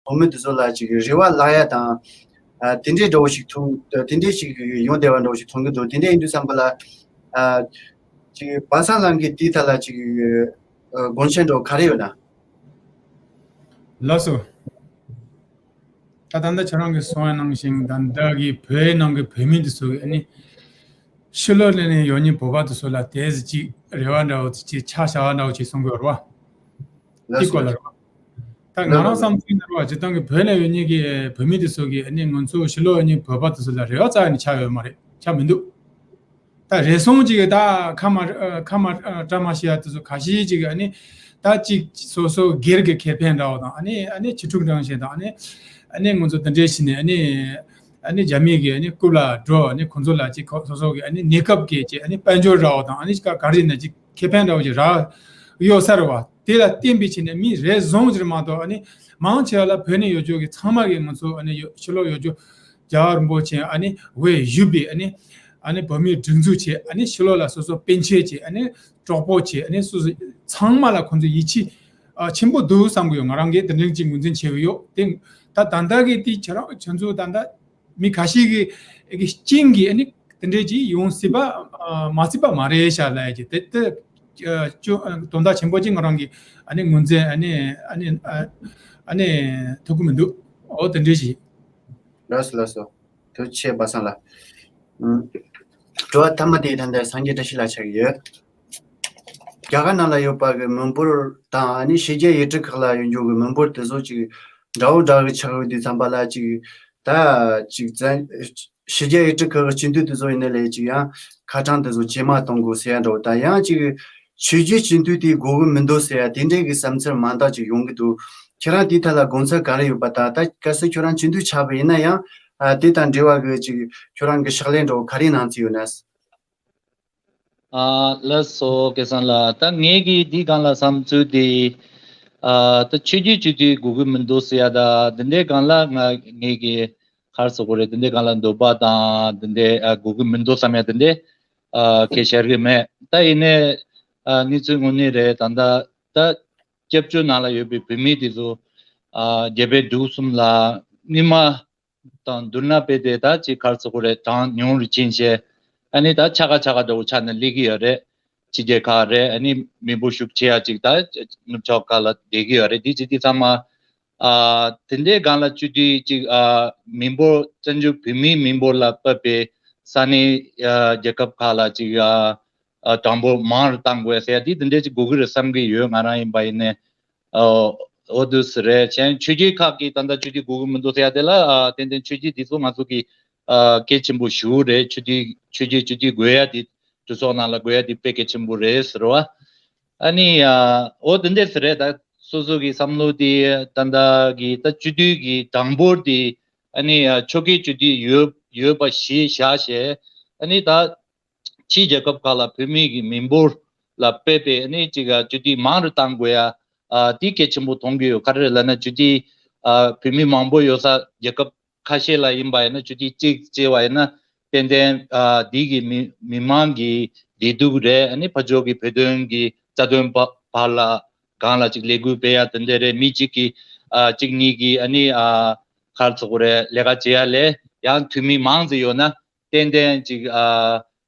བོད་མི་དེ་ཚོ་ལ་ཅིག་རེ་བ་བརླག་ཡ་དང་། ཨ་དེ་འདྲའི་འདྲ་བོ་ཞིག་མཐོང་། དེ་འདྲའི་ཞིག་ཡོང་བསྡད་པ་འདྲ་བོ་ཞིག་མཐོང་གི་འདུག་དེ་འདྲ་ཡིན་དུས་ཙམ་པ་ལ། ཨ་ཅིག་པ་སངས་ལགས་ཀྱིས་དེའི་ཐད་ལ་ཅིག་ཨ་དགོངས་འཆར་འདྲ་བོ་ག་རེ་ཡོད་ན། ལགས་སོ། ད་ད་ལྟ་ཁྱེད་རང་གིས་གསུངས་པ་ནང་བཞིན་ད་ལྟ་གི་བོད་ནང་གི་བོད་མི་དེ་ཚོ་གི་ཨ་ནི་ཕྱི་ལོགས་ལ་ནས་ཡོད་མཁན་བོད་པ་དེ་ཚོ་ལ་དེ་ཅིག་རེ་བ་འདྲ་བོ་ཅིག་ཆ་བཞག་པ་འདྲ་བོ་ཅིག་གསུང་གི་ཡོད་རེད་བ། དེ་སྐོར་ལ་རེད་བ། ད་ང་རང་བསམ་ཚུལ་ནང་རེད་བ། སྤྱིར་བཏང་གི་བོད་ལ་ཡོད་མཁན་གི་བོད་མི་དེ་ཚོ་གི་ཨ་ནི་ང་ཚོ་ཕྱི་ལོགས་ཡོད་མཁན་བོད་པ་དེ་ཚོ་ལ་རེ་བ་རྩ་བ་ནས་ཆགས་ཡོད་མ་རེད། ཆགས་མི་འདུག་ད་རེ་ཟུང་ཅིག་གིས་ད་ཁ་མ་ཁ་མ་བཀྲ་མ་ཤིས་པ་དེ་ཚོ་ཁ་ཤས་ཅིག་གིས་ཨ་ནི་ད་ཅིག་སོ་སོ་སྒེར་གྱི་ཁེ་ཕན་འདྲ་བོ་དང་། ཨ་ནི་ཨ་ནི་ཕྱི་ཕྲུག་རང་བཞིན་དང་། ཨ་ནི་ཨ་ནི་ང་ཚོ་དེ་འདྲའི་བྱས་ནས་ཨ་ནི་ཨ་ནི་རྒྱ་མི་གིས་ཨ་ནི་རྐུབ་ལ་འགྲོ། ཨ་ནི་ཁོང་ཚོ་ལ་ཅིག་ཁོ་སོ་སོ་གི་ཨ་ནི་གནས་སྐབས་ཀྱི་ཅིག་ཨ་ནི་དཔལ་འབྱོར་འདྲ་བོ་དང་། ཨ་ནི་ག་ག་རེ་ཡིན་ན་ཅིག་ཁེ་ཕན་འདྲ་བོ་ཅིག་རག་ ཡོད་ས་རེད་བ། དེ་ལ་བརྟེན་པའི་ཆ་ནས་མི་རེ་ཟུང་ཟེར་མ་གཏོགས། ཨ་ནི་མང་ཆེ་བ་ལ་བོད་ནས་ཡོད་ཆོག་གི་ཚང་མ་གི་ང་ཚོ་ཨ་ནི་ཡོ་ཕྱི་ལོགས་ཡོད་ཆོག་རྒྱལ་བ་རིན་པོ་ཆེ་ཨ་ནི་འོས་ཞུས་པའི་ཨ་ནི་ཨ་ནི་བོད་མིའི་སྒྲིག་འཛུགས་བྱས། ཨ་ནི་ཕྱི་ལོགས་ལ་སོ་སོ་པཎ་ཆེན་བྱས། ཨ་ནི་གྲོགས་པོ་བྱས། ཨ་ནི་སོ་སོ་ཚང་མ་ལ་ཁོང་ཚོ་ཡིད་ཆེས་ཨ་ཆེན་པོ་འདུག་བསམ་གི་ཡོད། ང་རང་གིས་དེ་འདྲའི་ཅིག་ངོས་འཛིན་བྱས་ཡོད། དེ་ད་ད་ལྟ་གི་དེ་ཁྱེད་རང་ཁྱེད་ཚོ་ད་ལྟ་མི་ཁ་ཤས་ཀྱི་ཨེ་གི་རྐྱེན་གྱིས་ཨ་ནི་དེ་འདྲའི་ཅིག་ཡོང་སྲིད་པ་ཨ་མ་སྲིད་པ་མ་རེད་ཤག་ལབ་ཀྱི་དེ་དེ་ཨ་ཅོ་ཨ་དོན་དག་ཆེན་པོ་ཅིག་ང་རང་གིས་ཨ་ནི་ངོས་འཛིན་ཨ་ནི་ཨ་ནི་ཨ་ཨ་ནི་ཐུབ་ཀྱི་མི་འདུག་འོ་དེ་འདྲའི་ཞིག་ལགས་སོ་ལགས་སོ། ཐུགས་རྗེ་ཆེ་པ་སངས་ལགས། ཨུམ། དྲི་བ་མཐའ་མ་དེ་ད་ལྟ་སངས་རྒྱས་བཀྲ་ཤིས་ལགས་ཆགས་ཀྱི་ཡོད། རྒྱ་གར་ནང་ལ་ཡོད་པ་གི་མི་འབོར་དང་ཨ་ནི་ཕྱི་རྒྱལ་ཡུལ་གྲུ་ཁག་ལ་ཡོད་འཇོག་གི་མི་འབོར་དེ་ཚོ་ཅིག་འདྲ་བོ་འདྲ་གི་ཆགས་ཡོད་དུས་ཙམ་པ་ལ་ཅིག་ད་ཅིག་བཙན་ཕྱི་རྒྱལ་ཡུལ་གྲུ་ཁག་གི་སྤྱི་འཐུས་དེ་ཚོ་ཡིན་ན་ལས་ཅིག་ཡང་ཁ་གྲངས་དེ་ཚོ་ཇེ་མང་གཏོང་དགོས་ཟེར་ཡ་འདྲ་བོ་དང་། ཡང་ཅིག་ཆོས་བརྒྱུད་སྤྱི་འཐུས་དེ་དགོས་ཀྱི་མི་འདུག་ཟེར་ཡ་དེ་འདྲའི་གི་བསམ་ཚུལ་མང་དག་ཅིག་ཡོང་གི་འདུག་ཁྱེད་རང་དེའི་ཐད་ལ་དགོངས་ཚུལ་ག་རེ་ཡོད་པ་དང་། ད་གལ་སྲིད་ཁྱོད་རང་སྤྱི་འཐུས་ཆགས་པ་ཡིན་ན་ཡང་ཨ་དེ་དང་འབྲེལ་བ་གི་ཅིག་ཁྱོད་རང་གི་ཕྱག་ལས་འདྲ་བོ་ག་རེ་གནང་རྩིས་ཡོད་ན། ཨ་ལགས་སོ་སྐལ་བཟང་ལགས། ད་ངས་ཀྱི་འདི་སྒང་ལ་བསམ་ཚུལ་དེ་ཨ་ད་ཆོས་བརྒྱུད་སྤྱི་འཐུས་དགོས་ཀྱི་མི་འདུག་ཟེར་ཡ་ད་དེ་འདྲའི་སྒང་ལ་ང་ངས་ཀྱི་ག་རེ་ཟེར་དགོས་རེད། དེ་འདྲའི་སྒང་ལ་འདོད་པ་དང་དེ་འདྲའི་ཨ་དགོས་ཀྱི་མི་འདུག་བསམ་ཡ་དེ་འདྲའི་ཨ་སྐད་ཆ་རེད་མེད། ད་ཡིན་ནའི་ཨ་གནས་ཚུལ་དངོས་གནས་རེད། ད་ད་ད་སྐྱབས་བཅོལ་ནང་ལ་ཡོད་པའི་བོད་མི་དེ་ཚོ་ཨ་རྒྱལ་པོའི་འབྲུག་གསུམ་ལ་སྔོན་མ་དང་བསྡུར་ན་དཔེ་དེ་ད་ཅིག་ག་རེ་ཟེར་དགོས་རེད། གྲངས་ཉུང་རུ་ཕྱིན་བྱས། ཨ་ནི་ད་ཆ་ག་ཆ་ག་འདྲ་བོ་ཆགས་ནས་སླེབས་ཀྱི་ཡོད་རེད། ཕྱི་རྒྱལ་ཁག་རེད། ཨ་ནི་མི་འབོར་ཤུགས་ཆེ་ཡ་ཅིག་ད་ནུབ་ཕྱོགས་ཁག་ལ་བསྡད་ཀྱི་ཡོད་རེད། དེ་ཅིག་དེ་ཚང་མ་ཨ་དེ་འདྲའི་སྒང་ལ་སྤྱི་འཐུས་ཅིག་ཨ་མི་འབོར་བཙན་བྱོལ་བོད་མིའི་མི་འབོར་ལ་དཔག་པའི་ས་གནས་ཨ་རྒྱལ་ཁབ་ཁག་ལ་ཅིག་ཨ་ཨ་གྲངས་འབོར་མང་རུ་གཏང་དགོས་ཟེར་ཡ་དེ་དེ་འདྲའི་ཅིག་དགོས་ཀྱི་རེད་བསམ་གྱི་ཡོད། ང་རང་ཡིན་པ་ཡིན་ནའི། ཨོ་འོ་དུས་སུ་རེད། གཞན་ཆོས་བརྒྱུད་ཁག་གིས་ད་ལྟ་སྤྱི་འཐུས་དགོས་ཀྱི་མི་འདུག་ཟེར་ཡ་དེ་ལ་ཨ་ཏན་ཏན་ཆོས་བརྒྱུད་འདི་ཚོ་ང་ཚོ་གི་ཨ་གལ་ཆེན་པོ་ཞེ་པོ་རེད། ཆོས་བརྒྱུད་ཆོས་བརྒྱུད་སྤྱི་འཐུས་དགོས་ཡ་དེ་གྲོས་ཚོགས་ནང་ལ་དགོས་ཡ་དེ་དཔེ་གལ་ཆེན་པོ་རེད་ཟེར་བ། ཨ་ནི་ཨ་འོ་དེ་འདྲས་སུ་རེད། ད་སོ་སོ་གི་བསམ་བློ་དེ་ད་ལྟ་གི་ད་སྤྱི་འཐུས་ཀྱི་གྲངས་འབོར་དེ་ཨ་ནི་ཨ་ཆོལ་ཁའི་སྤྱི་འཐུས་ཡོད་ཡོད་པ་གཞི་བཞག་བྱས། ཨ་ནི་ད་ཕྱིའི་རྒྱལ་ཁབ་ཁག་ལ་བོད་མི་གི་མི་འབོར་ལ་དཔག་པའི་ཨ་ནི་ཅིག་ཨ་སྤྱི་འཐུས་མང་རུ་གཏང་དགོས་ཡ་ཨ་དེ་གལ་ཆེན་པོ་མཐོང་གི་ཡོད། ག་རེ་ལབ་ན་སྤྱི་འཐུས་ཨ་བོད་མི་མང་པོ་ཡོད་ས་རྒྱལ་ཁབ་ཁ་ཤས་ལ་ཡིན་པ་ཡིན་ན་སྤྱི་འཐུས་གཅིག་བྱས་པ་ཡིན་ན་ཏན་ཏན་ཨ་དེ་གི་མི་མི་མང་གི་བདེ་སྡུག་རེད། ཨ་ནི་ཕར་ཕྱོགས་ཀྱི་བོད་དོན་གྱི་རྩ་དོན་བ་བར་ལ་སྒང་ལ་ཅིག་ལས་འགུལ་སྤེལ་ཡ་དེ་འདྲ་རེད། མི་གཅིག་གིས་ཨ་གཅིག་གཉིས་ཀྱིས་ཨ་ནི་ཨ་ག་རེ་ཟེར་དགོས་རེད། ལས་ཀ་བྱེད་ཡ་ལས་ཡང་འཐུས་མི་མང་ཙམ་ཡོད་ན། ཏན་ཏན་ཅིག་ཨ་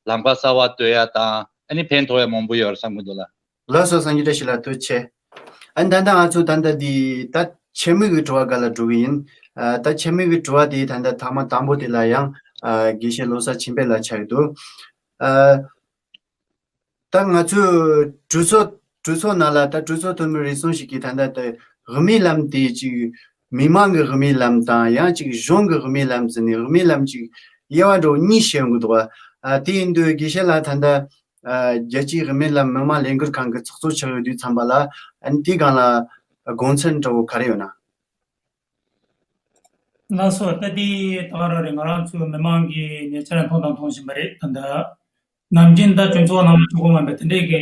ལམ་ཁ་གསར་བ་གཏོད་ཡ་དང་ཨ་ནི་ཕན་ཐོགས་ཡ་མང་པོ་ཡོད་རེད་བསམ་གྱི་འདུག་ལགས། ལགས་སོ། སངས་རྒྱས་བཀྲ་ཤིས་ལགས་ཐུགས་རྗེ་ཆེ། ཨ་ནི་ད་ལྟ་ང་ཚོ་ད་ལྟ་འདི་ད་ཆེད་དམིགས་ཀྱི་དྲི་བ་སྒང་ལ་འགྲོ་གི་ཡིན། ཨ་ད་ཆེད་དམིགས་ཀྱི་དྲི་བ་དེ་ད་ལྟ་ཐ་མ་དང་པོ་དེ་ལ་ཡང་ཨ་དགེ་བཤེས་བློ་བཟང་ཆོས་འཕེལ་ལགས་ཆགས་ཀྱི་འདུག་ཨ་ད་ང་ཚོས་གྲོས་ཚོགས་གྲོས་ཚོགས་ནང་ལ་ད་གྲོས་ཚོགས་འཐུས་མི་རེ་ཟུང་ཞིག་གིས་ད་ལྟ་ད་དབུ་མའི་ལམ་དེ་ཅིག་མི་མང་གི་དབུ་མའི་ལམ་དང་ཡང་ཅིག་གཞུང་གི་དབུ་མའི་ལམ་ཟེར་ནས་དབུ་མའི་ལམ་ཅིག་དབྱེ་བ་འདྲ་བོ་གཉིས་ཕྱེ་ཡོང་གི་འདུག་བ། ཨ་དེ་ཡིན་དུས་དགེ་བཤེས་ལགས་ད་ལྟ་ཨ་རྒྱལ་སྤྱིའི་དབུ་མའི་ལམ་མི་མང་ལས་འགུལ་ཁང་གི་ཚོགས་གཙོ་ཆགས་ཡོད་དུས་ཙམ་པ་ལ་ཨ་ནི་དེའི་སྒང་ལ་དགོངས་ཚུལ་འདྲ་བོ་ག་རེ་ཡོད་ན། ལགས་སོ། ད་ལྟའི་ད་ག་རང་རེད། ང་རང་ཚོའི་མི་མང་གིས་ཉེ་ཆར་མཐོང་དང་མཐོང་བཞིན་པ་རེད། ད་ལྟ་ནམ་རྒྱུན་ད་གྲོས་ཚོགས་ནང་ལ་ཆུ་གོ་མ་འབད་དེ་འདྲས་ཀྱི་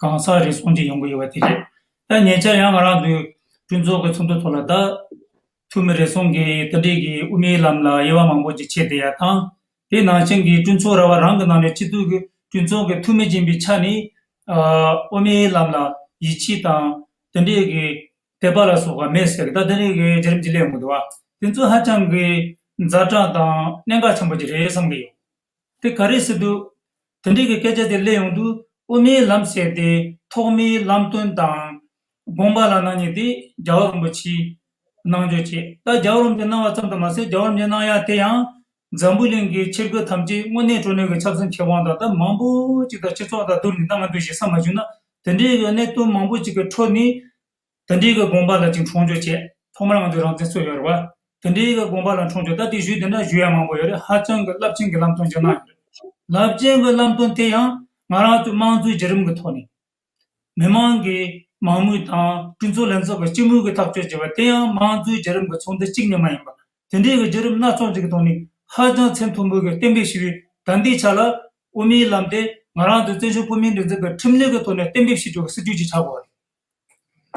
གང་ཟག་རེ་ཟུང་ཅིག་ཡོང་གི་ཡོད་པ་དེ་རེད། ད་ཉེ་ཆར་ཡང་ང་རང་ཚོའི་གྲོས་ཚོགས་ཀྱི་ཚོགས་འདུ་ཐོག་ལ་ད་འཐུས་མི་རེ་ཟུང་གིས་དེ་འདྲས་ཀྱི་དབུ་མའི་ལམ་ལ་དབྱེ་བ་མང་པོ་ཅིག་ཕྱེ་བསྡད་ཡ་དང་། དེ་ནང་བཞིན་གྱི་གྲོས་ཚོགས་ར་བ་རང་གི་ནང་ནས་སྤྱི་འཐུས་ཀྱི་གྲོས་ཚོགས་ཀྱི་འཐུས་མི་ཡིན་པའི་ཆ་ནས་ཨ་དབུ་མའི་ལམ་ལ་ཡིད་ཆེས་དང་དེ་འདྲས་ཀྱི་དད་པ་ལ་སོགས་པ་མེད་ཟེར་གི་ད་དེ་རིང་གི་བརྒྱུད་རིམ་གྱི་སླེབས་ཡོང་གི་འདུག་བ། དེ་ཚོ་ཧ་ཅང་གི་ཛ་དྲག་དང་གནད་འགག་ཆེན་པོ་ཅིག་རེད་བསམ་གི་ཡོད། དེ་ག་རེ་ཟེར་དུས། དེ་འདྲའི་གི་སྐད་ཆ་དེ་སླེབས་ཡོང་དུས་དབུ་མའི་ལམ་ཟེར་ཏེ་ཐོག་མའི་ལམ་སྟོན་དང་དགོངས་པ་ལ་གནང་མཁན་དེ་རྒྱལ་བ་རིན་པོ་ཆེའི་གནང་ཕྱོགས་བྱས། ད་རྒྱལ་བ་རིན་པོ་ཆེས་གནང་བ་ཙམ་དུ་མ་ཟད་རྒྱལ་བ་རིན་པོ་ཆེས་གནང་ཡ་དེ་ཡང་འཛམ་བུ་གླིང་གི་ཆོས་བརྒྱུད་ཐམས་ཅད་དངོས་གནས་དྲང་གནས་ཀྱི་ཆབ་སྲིད་ཁེ་དབང་དང་ད་མང་པོ་ཅིག་དང་སྤྱི་ཚོགས་དང་བསྡུར་ནས་ད་ང་ཚོས་ཞིག་བསམ་བློ་བཅུག་ན་དེ་འདྲའི་གི་གནད་དོན་མང་པོ་ཅིག་གི་ཁྲོད་ནས། དེ་འདྲའི་གི་དགོངས་པ་ལ་ཅིག་མཐོང་ཆོས་བྱས། ཐོག་མར་ང་ཚོའི་རང་བཙན་རྩོད་ཡོད་རེད་བ། དེ་འདྲའི་གི་དགོངས་པ་ལ་མཐོང་ཆོས་ད་དེ་ཞུས་དེ་འདྲ་ཞུ་ཡ་མང་པོ་ཡོད་རེད། ཧ་ཅང་གི་རླབས་ཆེན་གྱི་ལམ་སྟོན་ཅིག་གནང་ཡོད་རེད། རླབས་ཆེན་གྱི་ལམ་སྟོན་དེ་ཡང་ང་རང་ཚོའི་དམངས་གཙོའི་བརྒྱུད་རིམ་གྱི་ཐོག་ནས། མི་མང་གི་མང་མོས་དང་གྲོས་ཚོགས་ལྷན་ཚོགས་ཀྱི་སྤྱི་མོས་ཀྱི་ཐག་གཅོད་བྱས་པ་དེ་ཡང་དམངས་གཙོའི་བརྒྱུད་རིམ་གྱི་ཚོགས་འདུ་གཅིག་ཉིད་མ་ཡིན་པ། དེ་འདྲའི་གི་བརྒྱུད་རིམ་སྣ་ཚོགས་ཅིག་གི་ཐོག་ནས་ཧ་ཅང་ཚད་མཐོན་པོའི་གི་གཏན་འབེབས་ཞུས་པའི་ད་ལྟའི་ཆ་ལ་དབུ་མའི་ལམ་དེ་ ང་རང་ཚོ་བཙན་བྱོལ་བོད་མིའི་སྒྲིག་འཛུགས་ཀྱི་ཁྲིམས་ལུགས་ཀྱི་ཐོག་ནས་གཏན་འབེབས་བྱེད་རྒྱུ་གི་སྲིད་ཇུས་ཅིག་ཆགས་དགོས་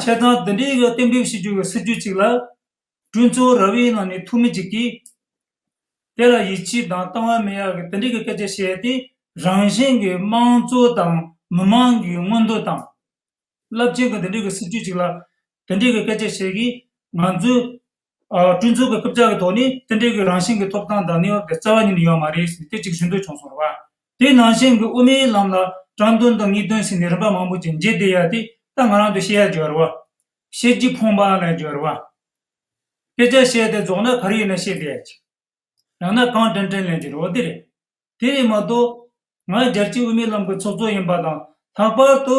རེད། བྱས་ཙང་འདི་འདྲའི་གི་གཏན་འབེབས་བྱེད་རྒྱུ་གི་སྲིད་ཇུས་ཅིག་ལ། གྲོས་ཚོགས་ར་བའི་ནང་ནས་འཐུས་མི་ཅིག་གིས། དེ་ལ་ཡིད་ཆེས་དང་བཏང་བ་མེད་ཡག་གི་དེ་འདྲའི་གི་སྐད་ཆ་བཤད་དེ། རང་བཞིན་གྱི་དམངས་གཙོ་དང་མི་མང་གི་མངོན་འདོད་དང་། རླབས་ཆེན་གྱི་དེ་འདྲའི་གི་སྲིད་ཇུས་ཅིག་ལ། དེ་འདྲའི་གི་སྐད་ཆ་བཤད་གི། ང་ཚོས། ཨ། གྲོས་ཚོགས་ཀྱི་སྐུ་ཕྱྭ་གི་ཐོག་ནས་དེ་འདྲའི་གི་རང་བཞིན་གྱི་ཐོབ་ཐང་དང་གནས་བབ་དེ་རྩ་བ་ཉིད་ནས་ཡོད་མ་རེད་ཟེར་ཏེ་ཅིག་ཞུ་འདོད་བྱུང་སོང་རེད་བ། དེ་ནང་བཞིན་གྱི་དབུ་མའི་ལམ་ལ་དྲང་དོན་དང་ངེས་དོན་ཟེར་ནས་རིམ་པ་མང་པོ་ཅིག་འབྱེད་བསྡད་ཡ་དེ་ད་ང་རང་ཚོས་བཤད་ཡ་ཅིག་ཡོད་རེད་བ། བཤད་རྒྱུ་ཕོངས་པ་ལ་ཅིག་ཡོད་རེད་བ། སྐད་ཆ་བཤད་དེ་རྫོགས་ན་ག་རེ་ཡིན་ན་བཤད་བསྡད་ཡ་ཅིག་ཡང་ན་གང་དྲན་དྲན་ལེན་གྱི་རེད་བ། དེ་རེད། དེ་རེད་མ་གཏོགས། ང་རྒྱལ་སྤྱིའི་དབུ་མའི་ལམ་གྱི་ཚོགས་གཙོ་ཡིན་པ་དང་། ལྷག་པར་དུ་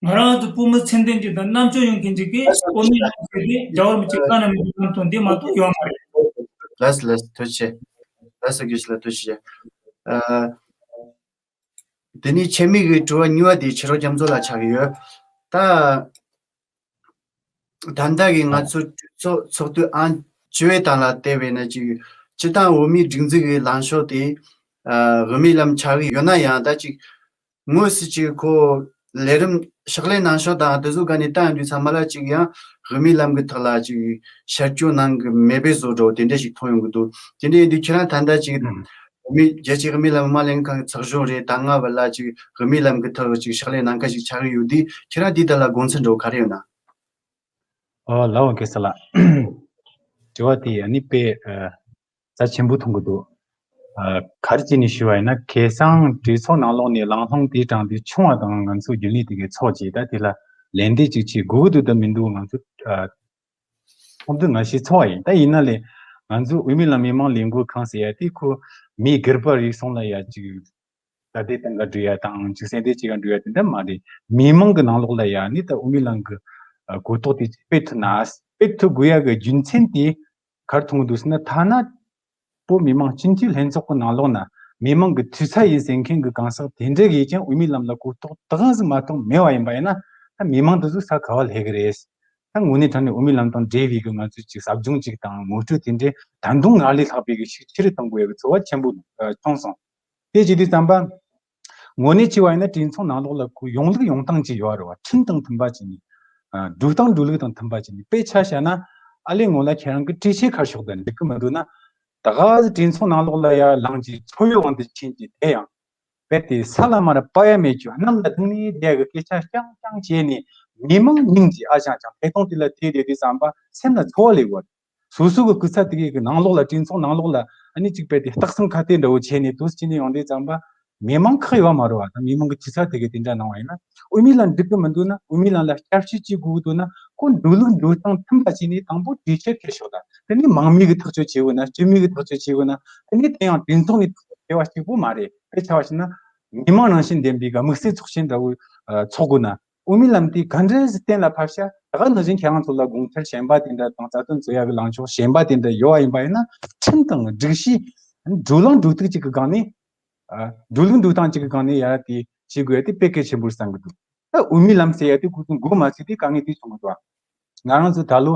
ང་རང་ཚོ་བོད་མི་ཚད་ལྡན་ཅིག་དང་རྣམ་དཔྱོད་ཡོད་མཁན་ཅིག་གིས་དབུ་མའི་ལམ་ཟེར་དེ་རྒྱལ་བ་རིན་པོ་ཆེ་བཀའ་གནང་མི་འདུག་ལམ་སྟོན་འདི་མ་གཏོགས་ཡོད་མ་རེད། ལགས་སོ་ལགས་སོ། ཐུགས་རྗེ་ཆེ། ལགས་སོ། དགེ་བཤེས་ལགས་ཐུགས་རྗེ་ཆེ། ཨ། དེ་ནས་ཆེད་དམིགས་ཀྱི་དྲི་བ་གཉིས་པ་དེ་ཕྱི་རོལ་རྒྱ་མཚོ་ལ་ཆགས་ཀྱི་ཡོད། ད། ད་ལྟ་གི་ང་ཚོ་གྲོས་ཚོགས་ཚོགས་དུས་ཨང་བཅུ་བའི་སྟེང་ལ་བལྟས་པས་ན་ཅིག་སྤྱིར་བཏང་བོད་མིའི་སྒྲིག་འཛུགས་ཀྱི་ལངས་ཕྱོགས་དེ། ཨ། དབུ་མའི་ལམ་ཆགས་ཀྱི་ཡོད་ན་ཡང་། ད་ཅིག་དངོས་སུ་ཅིག་ཁོ་ལས་རིམ་ཕྱག་ལས་གནང་ཕྱོགས་དང་དེ་ཚོ་སྒང་ནས་བལྟ་ཡོང་དུས་ཚང་མ་ལ་ཅིག་ཡང་དབུ་མའི་ལམ་གྱི་ཐོག་ལ་ཅིག་ཤར་སྐྱོད་གནང་གི་མེད་པའི་བཟོ་འདྲ་བོ་དེ་འདྲ་ཞིག་མཐོང་ཡོང་གི་འདུག་དེ་འདྲ་ཡིན་དུས་ཁྱེད་རང་ད་ལྟ་ཅིག་ཨུམ། བོད་མི་རྒྱལ་སྤྱིའི་དབུ་མའི་ལམ་མི་མང་ལྷན་ཁང་གི་ཚོགས་གཞོན་རེད། ད་སྔ་བར་ལ་ཅིག་དབུ་མའི་ལམ་གྱི་ཐོག་ཅིག་ཕྱག་ལས་གནང་མཁན་ཞིག་ཆགས་ཀྱི་ཡོད་དུས། ཁྱེད་རང་དེའི་ཐད་ལ་དགོངས་ཚུལ་འདྲ་བོ་ག་རེ་ཡོད་ན། ཨོ་ལགས་འོ། དགེ་བཤེས་ལགས། དྲི་བ་དེ་ཨ་ནི་དཔེ་ཨ་རྩ་ཆེན་པོ་མཐོང་གི་འདུག་ཨ། ག་རེ་བྱས་ནས་ཞུ་བ་ཡིན་ན། ཁ་སང་གྲོས་ཚོགས་ནང་ལོགས་ནས་ལམ་ལྷོང་དེ་དྲངས་དུས་ཆུང་བ་དང་ང་ཚོ་རྒྱུན་ལས་དེ་གའི་ཚོགས་བྱས། ད་དེ་ལ་ལན་འདེབས་ཅིག་བྱེད་དགོས་ཀྱི་འདུག་དང་མི་འདུག་ང་ཚོ་ཨ། ཚོགས་འདུ་ང་ཞིག་ཚོགས་པ་ཡིན། ད་ཡིན་ན་ལས་ང་ཚོ་དབུ་མའི་ལམ་མི་མང་ལས་འགུལ་ཁང་ཟེར་ཡ་དེ་ཁོ་མིའི་སྒེར་པ་རིགས་ཚོ་ལ་ཡ་ཅིག་ད་ལྟའི་སྟེང་ག་འགྲོ་ཡ་དང་ཅིག་སེམས་ཁྲལ་བྱེད་ག་འགྲོ་ཡ་དེ་འདྲ་མ་རེད། མི་མང་གི་ནང་ལོགས་ལ་ཡ་ནི་ད་དབུ་མའི་ལམ་གི་ཨ་གོ་རྟོགས་དེ་སྤེལ་ཐུབ་ན། སྤེལ་ཐུབ་དགོས་ཡ་གི་རྒྱུ་མཚན་དེ་ག་རེ་མཐོང་གི་འདུག་ཟེར་ན། ཐ་ན་བོད་མི་མང་སྤྱི་འཐུས་ལྷན་ཚོགས་ཀྱི་ནང་ལོགས་ན་མི་མང་གི་འཐུས་ཚབ་ཡིན་ཟེར་མཁན་གྱི་གང་ཟག་དེ་འདྲ་གིས་ཀྱང་དབུ་མའི་ལམ་ལ་གོ་རྟོགས་དེ་གང་ཟིག་མ་གཏོགས་མེད་པ་ཡིན་པ་ཡིན་ན། ད་མི་མང་དེ་ཚོ་ས་ག་བ་སླེབས་ཀྱི་རེད། ད་དངོས་གནས་དྲང་གནས་དབུ་མའི་ལམ་དང་འབྲེལ་བའི་གི་ང་ཚོས་ཅིག་ཟབ་སྦྱོང་ཅིག་དང་ངོ་སྤྲོད་དེ་འདྲའི་ད་དུང་སྔར་ལས་ལྷག་པའི་གི་ཤུགས་ཆེ་རུ་གཏོང་དགོས་ཡ་གི་ཚོར་བ་ཆེན་པོ་ཨ་བྱུང་སོང་། དེ་བྱེད་དུས་ཙམ་པ། དངོས་གནས་བྱས་པ་ཡིན་ན་གྲོས་ཚོགས་ནང་ལོགས་ལ་ཁོ་ཡོང་ལུགས་ཡོང་སྟངས་ཅིག་ཡོད་རེད་བ། ཁྲིམས་དང་མཐུན་པ་བྱས་ནས། ཨ། འགྲོ་སྟངས་འགྲོ་ལུགས་དང་མཐུན་པ་བྱས་ནས། དཔེ་ཆ་བཞག་ན། ཨ་ལས་སྔོན་ལ་ཁྱེད་རང་གི་གྲོས་ཆོད་ཁ་ཕྱོགས་དང་འགྲིག་གི་མི་འདུག་ན། ད་ག་ཟེ་གྲོས་ཚོགས་ནང་ལོགས་ལ་ཡ་ལངས་ཀྱི་ཚོ་ཡོད་དབང་དུ་ཕྱིན་གྱི་དེ་ཡང་། རྦད་དེ་ས་ལ་མར་པ་ཡ་མེད་རྒྱུ་གནམ་ལ་ལྡིང་ནས་བསྡད་གི་སྐད་ཆ་རྐྱང་རྐྱང་བྱས་ནས། མི་མང་སྙིང་རྗེ་ཨ་ཅང་ཅང་བདེ་སྟོང་དེ་ལ་དེ་བསྡད་དུས་ཙམ་པ་སེམས་ལ་ཚོར་བ་སླེབས་ཡོད་རེད། སོ་སོ་གི་སྐུ་ཚབ་དེ་གའི་གི་ནང་ལོགས་ལ། གྲོས་ཚོགས་ནང་ལོགས་ལ་ཨ་ནི་གཅིག་རྦད་དེ་སྟག་ཚང་ཁ་གཏད་འདྲ་བོ་བྱས་ནས་འདུག་སེ་བྱས་ནས་ཡོང་དུས་ཙམ་པ། མི་མང་ཁག་ཡོད་མ་རེད་བ། ད་མི་མང་གི་འཐུས་ཚབ་དེ་གའི་དེ་འདྲ་གནང་བ་ཡིན་ན། དབུ་མའི་ལམ་འགྲིག་གི་མི་འདུག་ན། དབུ་མའི་ལམ་ལ་བསྐྱར་ཞིབ་བྱེད་དགོས་ཀྱི་འདུག་ན། ཁོ་འགྲོ་ལུགས་འགྲོ་སྟངས་མཐུན་པ་བྱས་ནས་དང་པོ་གྲོས་ཆོད་ཁྱེར་ཤོག་དང་། དེ་ནས་མང་མོས་ཀྱི་ཐག་གཅོད་བྱེད་དགོས་ན། སྤྱི་མོས་ཀྱི་ཐག་གཅོད་བྱེད་དགོས་ན། དེ་ནས་དེ་ཡང་གྲོས་ཚོགས་ནས་ཐག་གཅོད་བྱེད་པ་གཅིག་པོ་མ་རེད། དཔེ་ཆ་བ་ཞིག་ན། མི་མང་རང་བཞིན་ལྡན་པའི་གི་དམིགས་བསལ་ཚོགས་ཆེན་འདྲ་བོ་ཨ་ཚོགས་དགོས་ན། དབུ་མའི་ལམ་དེ་ག་འདྲ་ཞིག་གཏན་ལ་ཕབ་ཤག་ད་ག་ནང་བཞིན་ཁྱེད་རང་ཚོ་ལ་དགོངས་འཆར་གཞན་པ་དེ་འདྲ་དང་། རྩ་དོན་རྩོད་ཡ་གི་ལངས་ཕྱོགས་གཞན་པ་དེ་འདྲ་ཡོད་པ་ཡིན་པ་ཡིན་ན། ཁྲིམས་དང་སྒྲིག་གཞི། འགྲོ་ལམ་འགྲོ་སྟངས་གཅིག་གི་སྒང་ནས། ཨ། འགྲོ་ལུགས་འགྲོ་སྟངས་གཅིག་གི་སྒང་ནས་ཡ་དེ་བྱེད་དགོས་ཡ་དེ་དཔེ་གལ་ཆེན་པོ་རེད་བསམ་གི་འདུག་ད་དབུ་མའི་ལམ་ཟེར་ཡ་དེ་ཁོ་ཚོ་འགོ་མ་ཚུགས་དུས་དཀའ་ངལ་དེ་བྱུང་གི་འདུག་ང་རང་ཚོ་ད་ལོ་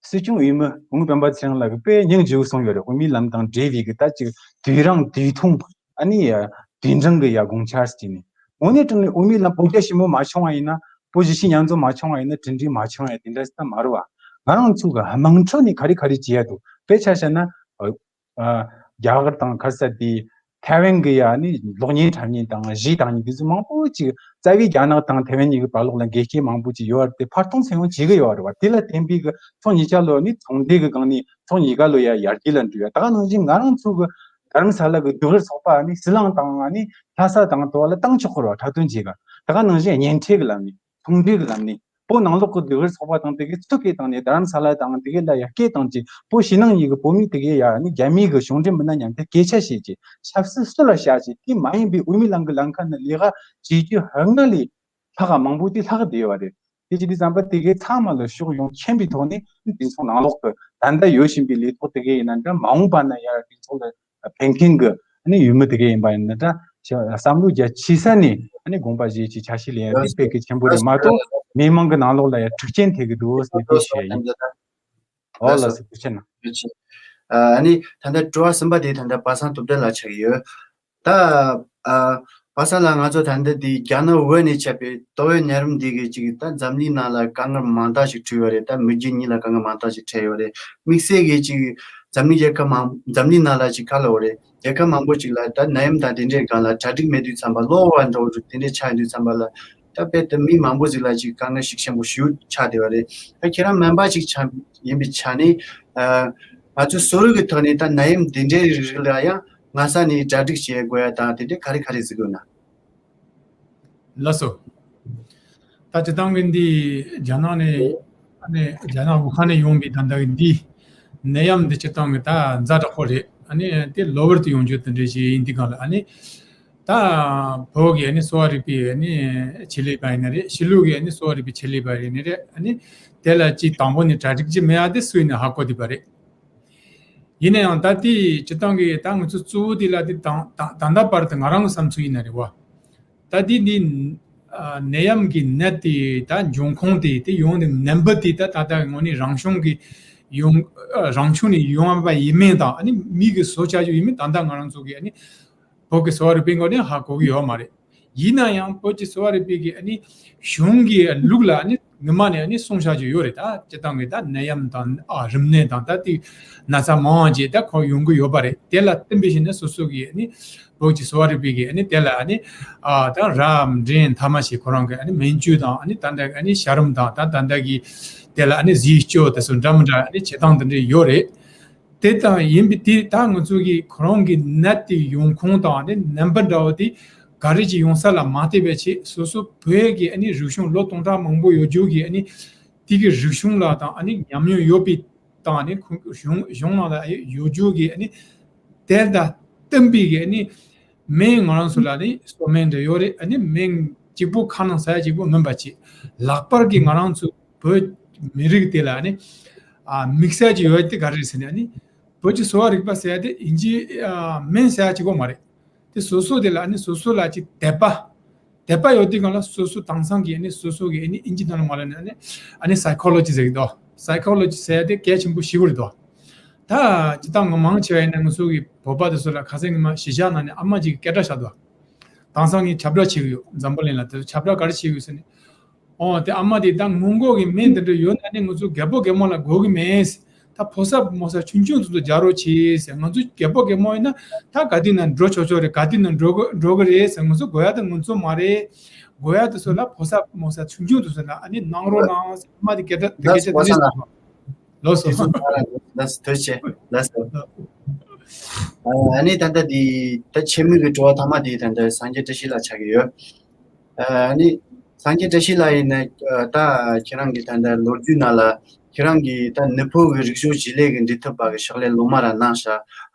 སྲིད་སྐྱོང་འོས་མི་སྐུ་ངོ་སྤེན་པ་ཚེ་རིང་ལགས་ཀྱིས་དཔེ་སྙིང་རྗེ་པོ་གསུངས་ཡོད་རེད། དབུ་མའི་ལམ་དང་འབྲེལ་བའི་གི་ད་ཅིག་དུས་རང་དུས་ཐུང་། ཨ་ནི་དུས་འབྲིང་གི་ཡ་དགོངས་འཆར་ཟེར་ནས། དངོས་གནས་དྲང་གནས་དབུ་མའི་ལམ་བོད་རྒྱ་ཞི་མོལ་མ་བྱུང་བ་ཡིན་ན། བོད་གཞིས་བྱེས་མཉམ་འཛོམས་མ་བྱུང་བ་ཡིན་ན། གྲུབ་འབྲས་མ་བྱུང་ཡ་དེ་འདྲ་ཟེར་ད་མ་རེད་བ། ང་རང་ཚོ་གི་དམངས་ཁྲོད་ནས་ག་རེ་ག་རེ་བྱེད་ཡ་འདུག་དཔེ་ཆ་བཞག་ན། ཨ། རྒྱ་གར་དང་ག་རེ་ཟེར་དེ། ཐའེ་ཝན་གི་ཡ་ནི་གློག་བརྙན་འཁྲབ་མཁན་དང་གཞས་བཏང་མཁན་དེ་ཚོ་མང་པོ་ཅིག་རྩ་བའི་རྒྱ་ནག་དང་ཐའེ་ཝན་གཉིས་ཀྱི་བར་ལོགས་ལ་འགལ་རྐྱེན་མང་པོ་ཅིག་ཡོད་རེད་དེ། ཕར་གཏོང་ཚུར་ཡོང་བྱེད་གི་ཡོད་རེད་བ། དེ་ལ་བརྟེན་པའི་གི་ཐེངས་ཉིས་ཆ་ལོ་ནི་ཚོང་འབྲེལ་གི་སྒང་ནས་ཐེངས་གཉིས་ཀ་ལོ་ཡ་ཡར་རྒྱས་ལ་འགྲོ་ཡ། ད་ག་ནང་བཞིན་ང་རང་ཚོ་གི་དྷ་རམ་ས་ལ་གི་སྡོད་གར་ཚོགས་པ་ནི་ཟི་ལིང་དང་ནི་ལྷ་ས་དང་དེ་བ་ལ་བཏང་ཆོག་གི་རེད་བ། འཁྲབ་སྟོན་བྱེད་ག། ད་ག་ནང་བཞིན་བརྙན་འཕྲིན་གི་ལམ་ནས། ཚོང་འབྲེལ་གྱི་ལམ་ནས། བོད་ནང་ལོགས་ཀྱི་སྡོད་གར་ཚོགས་པ་དང་དེ་གའི་ཚུར་སྐད་བཏང་ནས། རྡ་རམ་ས་ལ་དང་དེ་གའི་ལ་ཡ་སྐད་བཏང་བྱས། བོད་ཕྱི་ནང་གཉིས་ཀྱི་བོད་མི་དེ་གའི་ཡ་ནི་རྒྱ་མིའི་གི་གཞུང་འབྲེལ་མི་སྣ་མཉམ་དུ་སྐད་ཆ་བཤད་བྱས། ཆབ་སྲིད་སུ་ལ་བཤད་བྱས། དེ་མ་ཡིན་པའི་དབུ་མའི་ལམ་གྱི་ལམ་ཁ་ནས་ལས་ཀ་བྱེད་རྒྱུ་སྔར་ལས་ལྷག་ག་མང་པོ་དེ་ལྷག་བསྡད་ཡོད་པ་རེད། དེ་བྱེད་དུས་ཙམ་པ་དེ་གའི་ཚང་མ་ལ་ཕྱོགས་ཡོངས་མཁྱེན་པའི་ཐོག་ནས། དེ་ཚོ་ནང་ལོགས་ཀྱི་ད་ལྟ་ཡོད་བཞིན་པའི་ལས་ཐོག་དེ་གའི་ཡིན་ན་འདྲ། མ་འོངས་པ་ན་ཡ་དེ་ཚོ་ལ་ཕན་མཁན་གྱི་ཨ་ནི་ཡུལ་མི་དེ་ག་ཡིན་པ་ཡིན་ན་འདྲ། བསམ་བློ་རྒྱ་ཆེ་ས་ནས་ཨ་ནི་དགོངས་པ་བཞེས་ཀྱི་ཆ་ཤས་ལེན་ཡ་དེ་དཔེ་གལ་ཆེན་པོ་རེད་མ་གཏོགས། མི་མང་གི་ནང་ལོགས་ལ་ཡ་འཁྲུག་རྐྱེན་ཐེབས་ཀྱི་འདུག་ཟེར་དེ་བཤད་ཡིན། ཨོ་ལགས་སོ། ཐུགས་རྗེ་གནང་། ཐུགས་རྗེ་ཆེ། ཨ་ནི་ད་ལྟ་དྲི་བ་གསུམ་པ་དེ་ད་ལྟ་པ་སངས་སྟོབས་ལྡན་ལགས་ཆགས་ཀྱི་ཡོད། ད་ཨ་ པ་ས་ལ་ང་ཚོ་ད་ལྟ་དེ་རྒྱ་ནག་བོད་ནས་ཁྱབ་པའི་ཏོག་དབྱིབས་ནད་རིམས་འདི་གིས་ཅིག་ད་འཛམ་གླིང་ནང་ལ་དཀའ་ངལ་མང་དག་ཞིག་འཕྲད་ཡོད་རེད། ད་མི་རྒྱུ་གཉིས་ལ་དཀའ་ངལ་མང་དག་ཞིག་འཕྲད་ཡོད་རེད། དམིགས་བསལ་གྱིས་ཅིག་འཛམ་གླིང་རྒྱལ་ཁབ་མང་འཛམ་གླིང་ནང་ལ་ཅིག་ག་ལབ་དགོས་རེད། རྒྱལ་ཁབ་མང་པོ་ཅིག་ལ་ད་ནད་ཡམས་དང་དེ་འདྲའི་སྒང་ལ་གྲ་སྒྲིག་མེད་དུས་ཙམ་པ། གློ་བ་འདྲ་བོ་དེ་འདྲའི་ཆགས་ཡོང་དུས་ཙམ་པ་ལ། ད་དཔེ་དེ་མི་མང་པོ་ཞིག་ལ་ཅིག་དཀའ་ངལ་ཤུགས་ཆེན་པོ་ཞིག་ཆགས་བསྡད་པ་རེད། ད་ཁྱེད་རང་སྨན་པ་ཅིག་ཆགས་ཡིན་པའི་ཆ་ནས། ཨ། ང་ཚོའི་སོ་རུ་གི་ཐོག་ནས་ད་ནད་ཡམས་དེ་འདྲའི་རིགས་རིགས་ལ་ཡང་སྔ་ས་ནས་གྲ་སྒྲིག་བྱེད་དགོས་ཡ་དང་དེ་འདྲའི་ག་རེ་ག་རེ་གཟིགས་དགོས་ན། ལགས་སོ། ད་སྤྱིར་བཏང་གི་འདི་རྒྱ་ནག་ནས། ཨ་ནི་རྒྱ་ནག་ཝུ་ཧན་ནས་ཡོང་པའི་ད་ལྟ་གི་འདི་ནད་ཡམས་འདི་སྤྱིར་བཏང་གི་ད་ཛ་དྲག་པོ་རེད། ཨ་ནི་དེ་གློ་བུར་དུ་ཡོང་རྒྱུ་དེ་འདྲ་ཞིག་ཡིན་དུས་སྒང་ལ། ཨ་ནི་ད་བོད་ཀྱི་ཨ་ནི་གསོ་བ་རིག་པའི་ཨ་ནི་ཆེད་ལས་པ་ཡིན་ན་རེད། ཕྱི་ལུགས་ཀྱི་ཨ་ནི་གསོ་བ་རིག་པའི་ཆེད་ལས་པ་ཡིན་ན་རེད། ཨ་ནི་དེ་ལ་ཅིག་དང་པོ་ནས་གྲ་སྒྲིག་ཅིག་མེད་ཡ་དེ་སུ་ཡིན་ན་ཧ་གོ་བསྡད་པ་རེད། ཡིན་ན་ཡང་ད་ལྟའི་སྤྱིར་བཏང་གི་ད་ང་ཚོ་གཙོ་བོ་དེ་ལ་དེ་ད་ད་ད་ལྟ་བར་དུ་ང་རང་གི་བསམ་ཚུལ་ཡིན་ན་རེད་བ། ད་དེ་འདི་ཨ་ནད་ཡམས་ཀྱི་ནད་དེ་ད་འབྱུང་ཁུངས་དེ་དེ་ཡོང་དེ་ནད་འབུ་དེ་ད་ད་ལྟ་དངོས་གནས་རང་བྱུང་གི་ཡོང་ཨ་རང་བྱུང་ནས་ཡོང་བ་ཡིན་མིན་དང་། ཨ་ནི་མི་གིས་བཟོ་བྱ་རྒྱུ་ཡིན་མིན་ད་ལྟ་ང་རང་ཚོ་གི་ཨ་ནི་བོད་ཀྱི་གསོ་བ་རིག་པའི་སྒོ་ནས་ཧ་གོ་གི་ཡོད་མ་རེད། ཡིན་ན་ཡང་བོད་ཀྱི་གསོ་བ་རིག་པའི་གི་ཨ་ནི་གཞུང་གི་ལུགས་ལ་ཨ་ནི་ངོ་མ་ནས་ཨ་ནི་གསུང་བྱ་རྒྱུ་ཡོད་རེད། ད་སྤྱིར་བཏང་གི་ད་ནད་ཡམས་དང་ཨ་རིམས་ནད་དང་ད་དེ་ན་ཚ་མང་བ་ཅིག་ད་ཁོ་ཡོང་གི་ཡོད་པ་རེད། དེ་ལ་བསྟུན་པའི་ཞིག་ནས་སོ་སོ་གི་ཨ་ནི་བོད་ཀྱི་གསོ་བ་རིག་པའི་གི་ཨ་ནི་དེ་ལ་ཨ་ནི་ཨ་ད་རབ་འབྲིང་ཐ་མ་ཞིག་ཁོ་རང་གི་ཨ་ནི་སྨན་བཅོས་དང་། ཨ་ནི་ད་ལྟ་ཨ་ནི་ཞ་རིམས་དང་། ད་ད་ལྟ་གི་དེ་ལ་ཨ་ནི་ཟས་སྤྱོད་དེ་ཚོ་འདྲ་མི་འདྲ་ཨ་ནི་བྱེད་སྟངས་དེ་འདྲ་ཡོད་རེད། དེ་ལྟ་ཡིན་པའི་དེ་ད་ང་ཚོ་གི་ཁོ་རང་གི་ནད་དེ་ཡོང་ཁུངས་དང་ཨ་ནི་ནད་འབུ་འདྲ་བོ་དེ་ག་རེ་ཅིག་ཡོང་ས་ལ་མ་བལྟས་པའི་ཆེད། སོ་སོ་བོད་ཀྱི་ཨ་ནི་རིག་གཞུང་ལོ་སྟོང་ཕྲག་མང་པོ་ཡོད་རྒྱུ་གི་ཨ་ནི་དེ་གི་རིག་གཞུང་ལ་དང་ཨ་ནི་ཉམས་མྱོང་ཡོད་པའི་དང་། ཨ་ནི་ཁོང་གཞུང་གཞུང་ནང་ལ་ཡོད་རྒྱུ་གི་ཨ་ནི་དེ་དང་བསྟུན་པའི་གི་ཨ་ནི་སྨན་ང་རང་ཚོ་ལ་ནི་གསོལ་སྨན་འདྲ་ཡོད་རེད། ཨ་ནི་སྨན་གཅིག་པོ་ཁ་ནང་ཟ་ཡ་གཅིག་པོ་མིན་པ་ཅིག་ལྷག་པར་གྱི་ང་རང་ཚོ་བོད་མི་རིགས་དེ་ལ་ནི་ཨ་དམིགས་བསལ་གྱི་ཡོད་དེ་ག་རེ་རེད་ཟེར་ན། ཨ་ནི་བོད་ཀྱི་གསོ་བ་རིག་པ་ཟེར་ཡ་དེ་ཨིན་ཇི་ཨ་སྨན་ཟེར་ཡ་གཅིག་པོ་མ་རེད། དེ་སོ་སོ་དེ་ལ་ཨ་ནི་སོ་སོ་ལ་ཅིག་དད་པ། དད་པ་ཡོད་དུས་སྒང་ལ་སོ་སོ་དེང་སང་གི་ཨ་ནི་སོ་སོ་གི་ཨ་ནི་ཨིན་ཇི་ནང་ལ་མ་ལབ་ན་ཨ་ནི་ཨ་ནི་སའི་ཁོ་ལོ་ཇི་ཟེར་གི་འདུག་སའི་ཁོ་ལོ་ཇི་ཟེར་ཡ་དེ་གལ་ཆེན་པོ་ཞེ་པོ་རེད་འདུག་ད་སྤྱིར་བཏང་ང་མང་ཆེ་བ་ཡིན་ན་ང་ཚོ་གི་བོད་པ་དེ་ཚོ་ལ་ཁ་སང་ཉི་མ་གཞིས་ཆགས་ནང་ནས་ཨ་མ་ཅིག་གིས་སྐད་སྒྲ་བཤད་འདུག་དེང་སང་ངས་ཁྱབ་བསྒྲགས་བྱེད་ཀྱི་ཡོད། འཛམ་བུ་གླིང་ལ་དེ་ཚོ་ཁྱབ་བསྒྲགས་ག་རེ་བྱེད་ཀྱི་ཡོད་ཟེར་ནས། ཨོ་དེ་ཨ་མ་དེ་ད་སྔོན་འགོག་གི་སྨན་དེ་འདྲ་ཡོད་ན་ནི་ང་ཚོ་རྒད་པོ་རྒད་མོ་ལ་དགོས་ཀྱི་མེད། ད་ཕོ་གསར་མོ་གསར་ཆུང་ཆུང་ཚོ་ཚོ་རྒྱག་རོགས་བྱེད་ཟེར། ང་ཚོ་རྒད་པོ་རྒད་མོ་ཡིན་ན་ད་ག་དུས་ན་འགྲོ་ཆོག་ཆོག་རེད། ག་དུས་ན་འགྲོ་གི་འགྲོ་གི་རེད་ཟེར། ང་ཚོ་དགོས་ཡ་དེ་ང་ཚོ་མ་རེད། དགོས་ཡ་དེ་ཚོ་ལ་ཕོ་གསར་མོ་གསར་ཆུང་ཆུང་དེ་ཚོ་ལ་ཨ་ནི་གནང་རོགས་གནང་ཟེར། ཨ་མ་དེ་སྐད་སྒྲ་དེ་སྐད་ལགས་སོ། ཆ་དེ་པ་ས་འདྲ་ལགས། ལགས་སོ། ལགས་སོ། ཐུགས་རྗེ་ཆེ། ལགས་སོ། ཨ་ནི་ད་ལྟ་འདི་ད་ཆེད་དམིགས་ཀྱི་དྲི་བ་ཐ་མ་དེ་ད་ལྟ་སངས་རྒྱས་བཀྲ་ཤིས་ལགས་ཆགས་ཀྱི་ཡོད། ཨ་ནི་སངས་རྒྱས་བཀྲ་ཤིས་ལགས་ཡིན་ན་ད་ཁྱེད་རང་གི་ད་ལྟ་ལོ་རྒྱུས་ནང་ལ་ཁྱེད་རང་གིས་ད་ནུབ་ཕྱོགས་ཀྱི་རིག་གཞུང་བྱེད་ལས་ཀྱི་འབྲེལ་མཐུད་པ་གི་ཕྱག་ལས་ལོ་མང་རང་གནང་ཤག་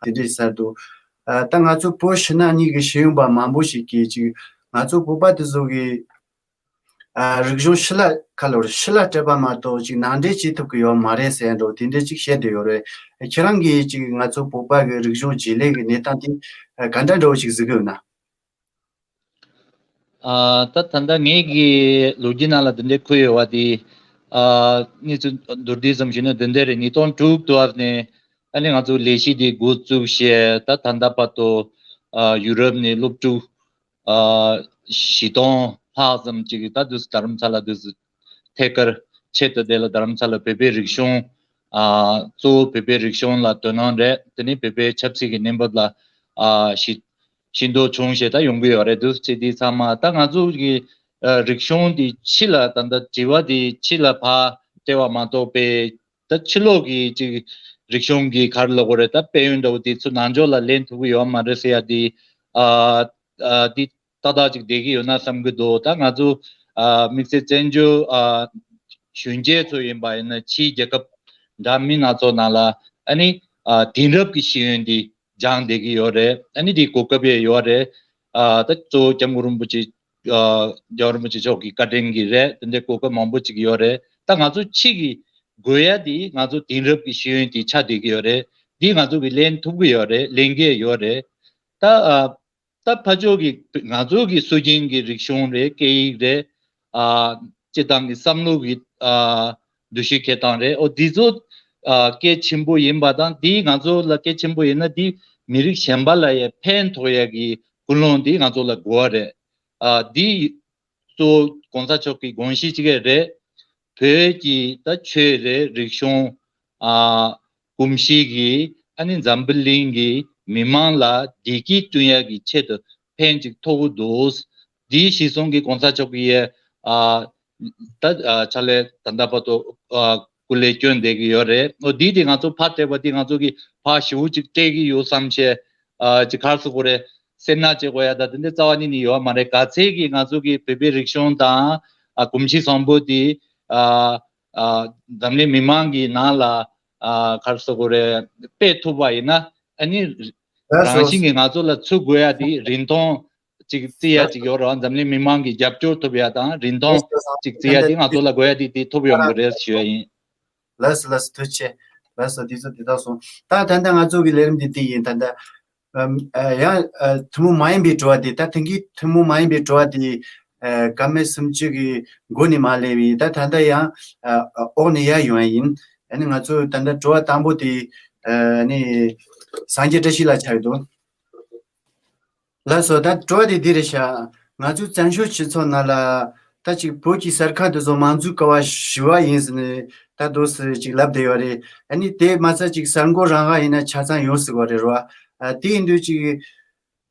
དེ་འདྲས་ཟེར་འདུག་ཨ་ད་ང་ཚོ་བོད་ཕྱི་ནང་གཉིས་ཀྱི་ཤེས་ཡོན་པ་མང་པོ་ཞིག་གིས་ཅིག་ང་ཚོ་བོད་པ་དེ་ཚོ་གི་ཨ་རིག་གཞུང་ཕྱི་ལ་ཁ་ལོ་རེད། ཕྱི་ལ་སྤྲད་པ་མ་གཏོགས་ཅིག་ནང་འདྲེན་བྱེད་ཐུབ་ཀྱི་ཡོད་མ་རེད་ཟེར་འགྲོ་དེ་འདྲས་ཅིག་བཤད་བསྡད་ཡོད་རེད། ཁྱེད་རང་གིས་ཅིག་ང་ཚོ་བོད་པ་གི་རིག་གཞུང་བྱེད་ལས་ཀྱི་གནས་སྟངས་དེ་ག་འདྲ་འདྲ་བོ་ཞིག་གཟིགས་ཀྱི་ཡོད་ན། ཨ་ད་ད་ལྟ་ངེད་ཀྱི་ལོ་རྒྱུས་ནང་ལ་འདི་འདྲའི་འཁོད་ཡོད་པ་དེ། ཨ་གནས་ཚུལ་མདོར་བསྡུས་ཙམ་ཞུས་ན་འདི་འདྲ་རེད། ཉིས་སྟོང་དྲུག་དུ་བར་ནས་ཨ་ནི་ང་ཚོ་ལས་གཞི་དེ་འགོ་བཙུགས་བྱས། ད་ད་ལྟ་བར་དུ་ཨ་ཡུ་རོབ་ནས་སློབ་ཕྲུག་ཨ་བཞི་སྟོང་ལྷག་ཙམ་ཅིག་ད་དུས་རྡ་རམ་ས་ལ་དུས་ཐད་ཀར་ཆེད་དུ་དེ་ལ་རྡ་རམ་ས་ལ་བོད་པའི་རིག་གཞུང་། ཨ་གཙོ་བོ་བོད་པའི་རིག་གཞུང་ལ་དོ་སྣང་རེད། དེ་ནས་བོད་པའི་ཆབ་སྲིད་ཀྱི་གནས་བབ་ལ་ཨ་ཞིབ་ཞིབ་འདོད་བྱུང་ཞེས་ད་ཡོང་གི་ཡོད་རེད། དུས་ཚོད་དེ་ཚང་མ་ད་ང་ཚོ་གི་ཨ་རིག་གཞུང་དེ་ཕྱི་ལ་ད་ལྟ་དྲི་བ་དེ་ཕྱི་ལ་ཕར་སྤྲད་པ་མ་གཏོགས་པའི་ད་ཕྱི་ལོགས་ཀྱི་ཅིག་རིག་གཞུང་གི་ག་རེ་ལབ་དགོས་རེད། ད་དཔལ་ཡོན་འདྲ་བོ་དེ་ཚོ་ནང་ཆོས་ལ་ལེན་ཐུབ་ཀྱི་ཡོད་མ་རེད་ཟེར་ཡ་དེ་ཨ་ཨ་དེ་ཏག་ཏག་ཅིག་བསྡད་ཀྱི་ཡོད་ན་བསམ་གྱི་འདུག་ད་ང་ཚོ་ཨ་དམིགས་བསལ་བཙན་བྱོལ་ཨ་གཞོན་སྐྱེས་ཚོ་ཡིན་པ་ཡིན་ན་ཕྱིའི་རྒྱལ་ཁབ་འདྲ་མིན་སྣ་ཚོགས་ནང་ལ་ཨ་ནི་ཨ་དེང་རབས་ཀྱི་ཤེས་ཡོན་འདི་སྦྱངས་བསྡད་ཀྱི་ཡོད་རེད། ཨ་ནི་དེའི་གོ་སྐབས་ཡང་ཡོད་རེད། ཨ་ད་གཙོ་བོ་སྐྱབས་མགོན་རིན་པོ་ཆེ་ཨ་རྒྱལ་བ་རིན་པོ་ཆེ་མཆོག་གི་བཀའ་དྲིན་གྱིས་རེད། དེ་འདྲའི་གོ་སྐབས་མང་པོ་ཅིག་ཡོད་རེད། ད་ང་ཚོ་ཕྱི་གི་དགོས་ཡ་འདི་ང་ཚོ་དེང་རབས་ཀྱི་ཤེས་ཡོན་འདི་ཆགས་བསྡད་ཀྱི་ཡོད་རེད། འདི་ང་ཚོ་གིས་ལེན་ཐུབ་ཀྱི་ཡོད་རེད། ལེན་གྱི་ཡོད་རེད། ད་ཨ། ད་ཕར་ཕྱོགས་ཀྱི་ང་ཚོ་གི་སྲོལ་རྒྱུན་གྱི་རིག་གཞུང་རེད། སྐད་ཡིག་རེད། ཨ་སྤྱིར་བཏང་གི་བསམ་བློ་གི་ཨ་འདུ་ཤེས་འཁྱེར་སྟངས་རེད། ཨོ་འདི་ཚོ་ཨ་གལ་ཆེན་པོ་ཡིན་པ་དང་། འདི་ང་ཚོ་ལ་གལ་ཆེན་པོ་ཡིན་ན་འདི་མི་རིགས་གཞན་པ་ལ་ཡང་ཕན་ཐོགས་ཡ་གི་ ཀུན་སློང་འདི་ང་ཚོ་ལ་དགོས་པ་རེད། ཨ་འདི་གཙོ་བོ་གོང་ས་མཆོག་གི་དགོངས་གཞི་གཅིག་རེད། བོད་ཀྱི་ད་ཆོས་རེད། རིག་གཞུང་། ཨ་གོམས་གཤིས་ཀྱིས་ཨ་ནི་འཛམ་བུ་གླིང་གི་མི་མང་ལ་བདེ་སྐྱིད་བསྐྲུན་ཡག་གི་ཆེད་དུ་ཕན་ཅིག་ཐོགས་ཀྱི་འདུག་འདིའི་གཞི་བཟུང་གི་གོང་ས་མཆོག་གིས་ཨ་ད་ཨ་ཕྱག་ལས་ད་ལྟ་བར་དུ་ཨ་སྐུ་ལས་བསྐྱོན་བསྡད་ཀྱི་ཡོད་རེད། འོ་འདི་དེ་ང་ཚོ་ཕར་སྤྲད་པ་དེ་ང་ཚོ་གིས་ཕར་ཞེ་པོ་ཅིག་སྤྲད་ཀྱི་ཡོད་བསམ་བྱས། ཨ་ཅིག་ག་རེ་ཟེར་དགོས་རེད། སེར་སྣ་བྱེད་དགོས་ཡ་ད་དེ་འདྲའི་རྩ་བ་ཉིད་ནས་ཡོད་མ་རེད། ག་ཚད་ཀྱིས་ང་ཚོ་གི་བོད་པའི་རིག་གཞུང་དང་ཨ་གོམས་གཤིས་བཟང་པོ་དེ་ཨ་ཨ་འཛམ་གླིང་མི་མང་གི་ནང་ལ་ཨ་ག་རེ་ཟེར་དགོས་རེད། སྤེལ་ཐུབ་པ་ཡིན་ན། ཨ་ནི་ལགས་རང་སོ། བཞིན་གྱིས་ང་ཚོ་ལ་ཚུད་དགོས་ཡ་དེ་རིན་ཐང་ཅིག་བརྩི་ཡ་ཅིག་ཡོད་རེད། འཛམ་གླིང་མི་མང་གིས་རྒྱབ་སྐྱོར་ཐུབ་ཡ་དང་རིན་ཐང་ཅིག་བརྩི་ཡ་དེ་ང་ཚོ་ལ་དགོས་ཡ་དེ་དེ་ཐུབ་ཡོང་གི་རེད་ཞུ་ཡ་ཡིན། ལགས་སོ་ལགས་སོ། ཐུགས་རྗེ་ཆེ། ལགས་སོ། དེ་ཚོ་དེ་དག་སོང་། ད་ད་ལྟ་ང་ཚོ་གི་ལས་རིམ་འདི་འདི་ཡིན། ད་ལྟ་ཨམ་ཨ་ཡང་ཨ་ཐུན་མོང་མ་ཡིན་པའི་དྲི་བ་དེ། ད་དེང་གི་ཐུན་མོང་མ་ཡིན་པའི་དྲི་བ་དེ་ཨ་སྐར་མ་སུམ་ཅུ་གི་འགོ་ནས་མར་སླེབས་པའི། ད་ད་ལྟ་ཡང་ཨ་ཨ་འོག་ནས་ཡར་ཡོང་ཡ་ཡིན། ཨ་ནི་ང་ཚོ་ད་ལྟ་དྲི་བ་དང་པོ་དེ་ཨ་ནི་སངས་རྒྱས་བཀྲ་ཤིས་ལགས་ཆགས་ཡོད་དོ། ལགས་སོ། ད་དྲི་བ་དེ་འདི་རེད་ཤག་ང་ཚོའི་བཙན་བྱོལ་སྤྱི་ཚོགས་ནང་ལ་ད་ཅིག་བོད་ཀྱི་གསར་ཁང་དེ་ཚོ་མང་གཙོའི་ཀ་བ་བཞི་པ་ཡིན་ཟེར་ནས་ད་འདུག་སེ་ཅིག་ལབ་བསྡད་ཡོད་རེད། ཨ་ནི་དེ་མ་ཚད་ཅིག་གསར་འགོད་རང་དབང་ཡིན་ན་ཆ་ཚང་ཡོད་ཟེར་བ་རེད་རོ། ཨ་དེ་ཡིན་དུས་ཅིག་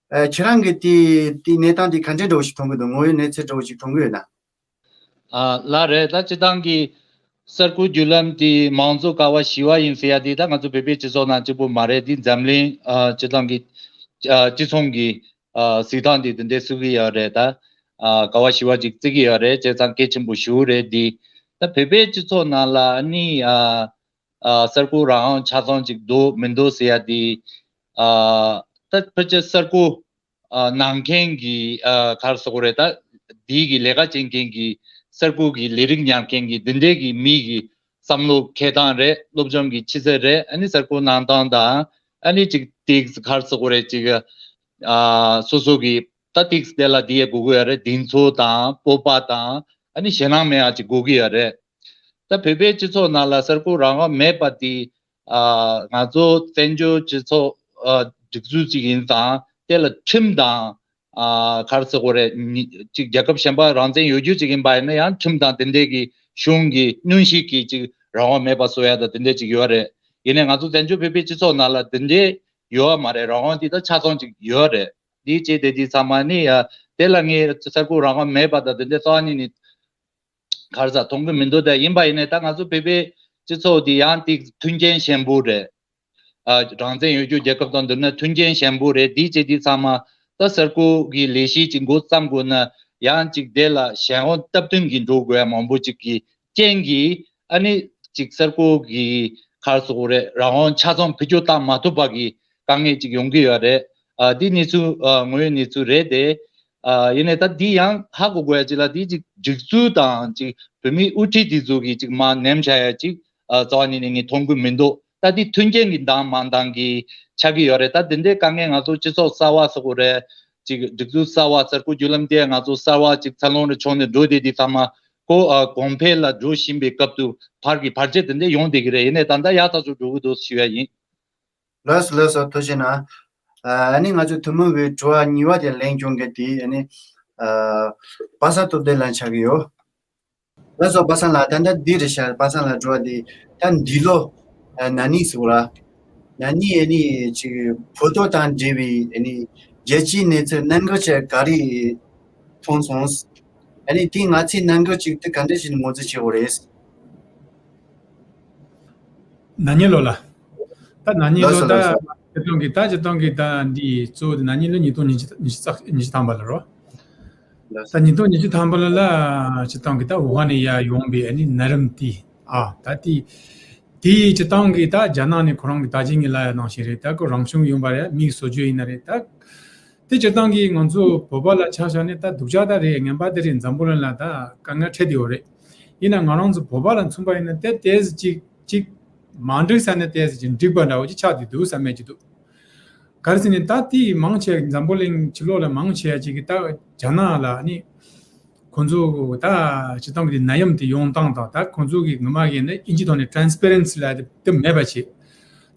ཨ་ཁྱེད་རང་གིས་དེ་དེ་གནས་སྟངས་དེ་ག་འདྲ་འདྲ་བོ་ཞིག་མཐོང་གི་འདུག་དངོས་ཡོད་གནས་ཚུལ་འདྲ་བོ་ཞིག་མཐོང་གི་ཡོད་ན། ཨ་ལགས་རེད། ད་སྤྱི་བཏང་གི་གསར་འགོད་བརྒྱུད་ལམ་དེ་མང་གཙོ་ཀ་བ་བཞི་པ་ཡིན་ཟེར་ཡ་དེ་ད་ང་ཚོ་བོད་པའི་སྤྱི་ཚོགས་ནང་གཅིག་པུ་མ་རེད། དེ་འཛམ་གླིང་ཨ་སྤྱི་བཏང་གི་ཨ་སྤྱི་ཚོགས་ཀྱི་ཨ་གཟིགས་སྟངས་དེ་དེ་འདྲ་བཟོ་གི་ཡོད་རེད། ད་ཨ་ཀ་བ་བཞི་པ་ཅིག་བརྩི་གི་ཡོད་རེད། བྱས་ཙང་གལ་ཆེན་པོ་ཞེ་པོ་རེད། དེ་ད་བོད་པའི་སྤྱི་ཚོགས་ནང་ལ་ཨ་ནི་ཨ་ཨ་གསར་འགོད་རང་དབང་ཆ་ཚང་ཅིག་འདུག་མི་འདུག་ཟེར་ཡ་དེ། ཨ་ད་ཕལ་ཆེར་གསར་འགོད་ཨ་གནང་མཁན་གྱི་ཨ་ག་རེ་ཟེར་དགོས་རེད། ད་འདི་གི་ལས་ཀ་བྱེད་མཁན་གྱི་གསར་འགོད་ཀྱི་ལས་རིགས་ཉར་མཁན་གྱི་འདི་འདྲའི་གི་མི་གི་བསམ་བློ་འཁྱེར་སྟངས་རེད། སློབ་སྦྱོང་གི་ཆུ་ཚད་རེད། ཨ་ནི་གསར་འགོད་གནང་སྟངས་དང་། ཨ་ནི་ཅིག་ཏིག་ག་རེ་ཟེར་དགོས་རེད། ཅིག་ཨ་སོ་སོ་གི་ད་ཏིག་དེ་ལ་འདི་ཡས་དགོས་ཀྱི་ཡོད་རེད། གདེང་ཚོད་དང་སྤོབས་པ་དང་། ཨ་ནི་ཞེད་སྣང་མེད་ཡ་ཅིག་དགོས་ཀྱི་ཡོད་རེད། ད་བོད་པའི་སྤྱི་ཚོགས་ནང་ལ་གསར་འགོད་རང་དབང་མེད་པ་དེ། ཨ་ང་ཚོ་བཙན་བྱོལ་སྤྱི་ཚོགས་ཨ་སྒྲིག་འཛུགས་ཅིག་ཡིན་ཙང་། དེ་ལ་ཁྲིམས་དང་ཨ་ག་རེ་ཟེར་དགོས་རེད། ཅིག་རྒྱལ་ཁབ་གཞན་པ་རང་བཙན་ཡོད་རྒྱུ་ཅིག་ཡིན་པ་ཡིན་ན་ཡང་ཁྲིམས་དང་དེ་འདྲས་ཀྱི་གཞུང་གི་གནོན་ཤུགས་ཀྱིས་ཅིག་རང་དབང་མེད་པ་བཟོ་ཡ་དང་དེ་འདྲས་ཅིག་ཡོད་རེད། ཡིན་ནའི་ང་ཚོ་བཙན་བྱོལ་བོད་པའི་སྤྱི་ཚོགས་ནང་ལ་དེ་འདྲས་ཡོད་མ་རེད། རང་དབང་དེ་ད་ཆ་ཚང་ཅིག་ཡོད་རེད། འདི་བྱས་ཏེ་འདི་ཚང་མ་ནི་ཡ་དེ་ལ་ངས་གསར་འགོད་རང་དབང་མེད་པ་དང་དེ་འདྲས་རྩ་བ་ཉིད་ནས་ག་རེ་ཟ་མཐོང་གི་མི་འདུག་ད་ཡིན་པ་ཡིན་ནའི་ད་ང་ཚོ་བོད་པའི་སྤྱི་ཚོགས་འདི་ཡང་ཏིག་མཐུན་རྐྱེན་ཞན་པོ་རེད། ཨ་རང་བཙན་ཡོད་རྒྱུ་རྒྱལ་ཁབ་དང་བསྡུར་ན་མཐུན་རྐྱེན་ཞན་པོ་རེད། འདི་བྱས་འདི་ཚང་མ་ད་གསར་འགོད་ཀྱི་ལས་གཞི་ཅིག་འགོ་བརྩམ་དགོས་ན་ཡང་ཅིག་དེ་ལ་ཞན་འོང་སྟབས་བསྟུན་གྱིས་འགྲོ་དགོས་ཡ་མང་པོ་ཅིག་གི་རྐྱེན་གྱིས། ཨ་ནི་ཅིག་གསར་འགོད་ཀྱི་ག་རེ་ཟེར་དགོས་རེད། རང་དབང་ཆ་ཚང་བེད་སྤྱོད་བཏང་མ་ཐུབ་པ་གི་དཀའ་ངལ་ཅིག་ཡོང་གི་ཡོད་རེད། ཨ་འདི་གནས་ཚུལ་ཨ་དངོས་ཡོད་གནས་ཚུལ་རེད་དེ། ཨ་ཡིན་ནའི་ད་འདི་ཡང་ཧ་གོ་དགོས་ཡ་ཅིག་ལ། འདི་ཅིག་སྒྲིག་འཛུགས་དང་ཅིག་བོད་མིའི་དབུ་ཁྲིད་འདི་ཚོ་གིས་ཅིག་མར་ནེམ་བཞག་ཡ་ཅིག་ཨ་རྩ་བ་ཉིད་ནས་ངས་མཐོང་གི་མི་འདུག་ད་འདི་མཐུན་རྐྱེན་གྱི་འདང་མ་འདང་གི་ཆགས་ཀྱི་ཡོད་རེད། ད་འདི་འདྲའི་དཀའ་ངལ་ང་ཚོ་སྤྱི་ཚོགས་གསར་བ་ཟེར་དགོས་རེད། ཅིག་སྒྲིག་འཛུགས་གསར་བ་གསར་འགོད་བརྒྱུད་ལམ་དེ་ང་ཚོ་གསར་བ་ཅིག་འཚར་ལོངས་རེ་བྱུང་ནས་འགྲོ་བསྡད་དེ་ཚང་མ་ཁོ་ཨ་གོང་འཕེལ་ལ་འགྲོ་བཞིན་པའི་སྐབས་དུ་བར་གྱི་བར་ཆད་དེ་འདྲ་ཡོང་བསྡད་ཀྱི་རེད། ཡིན་ནའི་ད་ལྟ་ཡག་ཐག་ཆོད་འགྲོ་གི་འདུག་ཞུ་ཡ་ཡིན། ལགས་སོ་ལགས་སོ། ཐུགས་རྗེ་གནང་། ཨ་ནི་ང་ཚོ་ཐུན་མོང་གི་དྲི་བ་གཉིས་པ་དེ་ལན་སྐྱོན་གི་དེ་ཨ་ནི་ཨ་པ་སངས་སྟོབས་ལྡན་ལ་ཆགས་ཀྱི་ཡོད། ལགས་སོ། པ་སངས་ལགས། ད་ལྟ་འདི་རེད་ཤག་པ་སངས་ལགས་དྲི་བ་འདི་ད་འདི་ལོ་ཨ་ན་ནིང་ཟེར་བ་ལ། ན་ནིང་ཨ་ནི་ཅིག་བོད་ཐོག་དང་འབྲེལ་བའི་ཨ་ནི་རྒྱལ་སྤྱིའི་གནས་ཚུལ་གནད་འགག་ཆེ་ག་རེ་མཐོང་སོང་། ཨ་ནི་དེ་ང་ཚོས་གནད་འགག་ཅིག་དེ་ག་འདྲ་ཞིག་ངོས་འཛིན་བྱེད་དགོས་རེད། ན་ནིང་ལོ་ལ། ད་ན་ནིང་ལོ་ལགས་སོ་ད་ལགས་སོ། སྤྱིར་བཏང་གི་ད་སྤྱིར་བཏང་གི་ད་འདི་གཙོ་བོ་དེ་ན་ནིང་ལོ་ཉིས་སྟོང་ཉི་ཤུ་ཉི་ཤུ་རྩ་ཉི་ཤུ་ཐམ་པ་ལ་རོ། ལགས་སོ། ད་ཉིས་སྟོང་ཉི་ཤུ་ཐམ་པ་ལ་ལ་སྤྱིར་བཏང་གི་ད་ཝུ་ཧན་ནས་ཡར་ཡོང་པའི་ཨ་ནི་ནད་རིམས་དེ་ཨ་ད་དེ་དེ་སྤྱིར་བཏང་གི་ད་རྒྱ་ནག་ནས་ཁོ་རང་གི་ད་ཅི་ངས་ལབ་ཡ་ནང་བཞིན་རེད། ད་ཁོ་རང་བྱུང་ཡིན་པ་རེད། མིའི་བཟོ་བཅོས་ཡིན་ན་རེད། ད་དེ་སྤྱིར་བཏང་གི་ང་ཚོ་བོད་པ་ལ་ཆ་བཞག་ནས་ད་སྡུག་ཅག་ད་རེད། ངན་པ་ད་རེད། འཛམ་བུ་གླིང་ལ་ད་དཀའ་ངལ་འཕྲད་བསྡད་ཡོད་རེད། ཡིན་ན་ང་རང་ཚོ་བོད་པ་ལ་མཚོན་པ་ཡིན་ན་དེ་ཏོག་ཙམ་ཅིག་ཅིག་མ་འགྲིག་ས་ནས་ཏོག་ཙམ་ཅིག་འགྲིག་པ་འདྲ་བོ་ཅིག་ཆགས་བསྡད་འདུག་བསམ་མེད་ཅིག་འདུག་ག་རེ་ཟེར་ན་ད་དེ་མང་ཆེ་འཛམ་བུ་གླིང་ཕྱི་ལོགས་ལ་མང་ཆེ་ཅིག་གིས་ད་རྒྱ་ནག་ལ་ནི་ཁོང་ཚོ་ད་སྤྱིར་བཏང་གི་ནད་ཡམས་དེ་ཡོང་སྟངས་དང་། ད་ཁོང་ཚོ་གི་ངོ་མ་ཡིན་ན་ཨིན་ཇི་ཐོག་ནས་transparency་ལབ་དེ་མེད་པ་བྱས།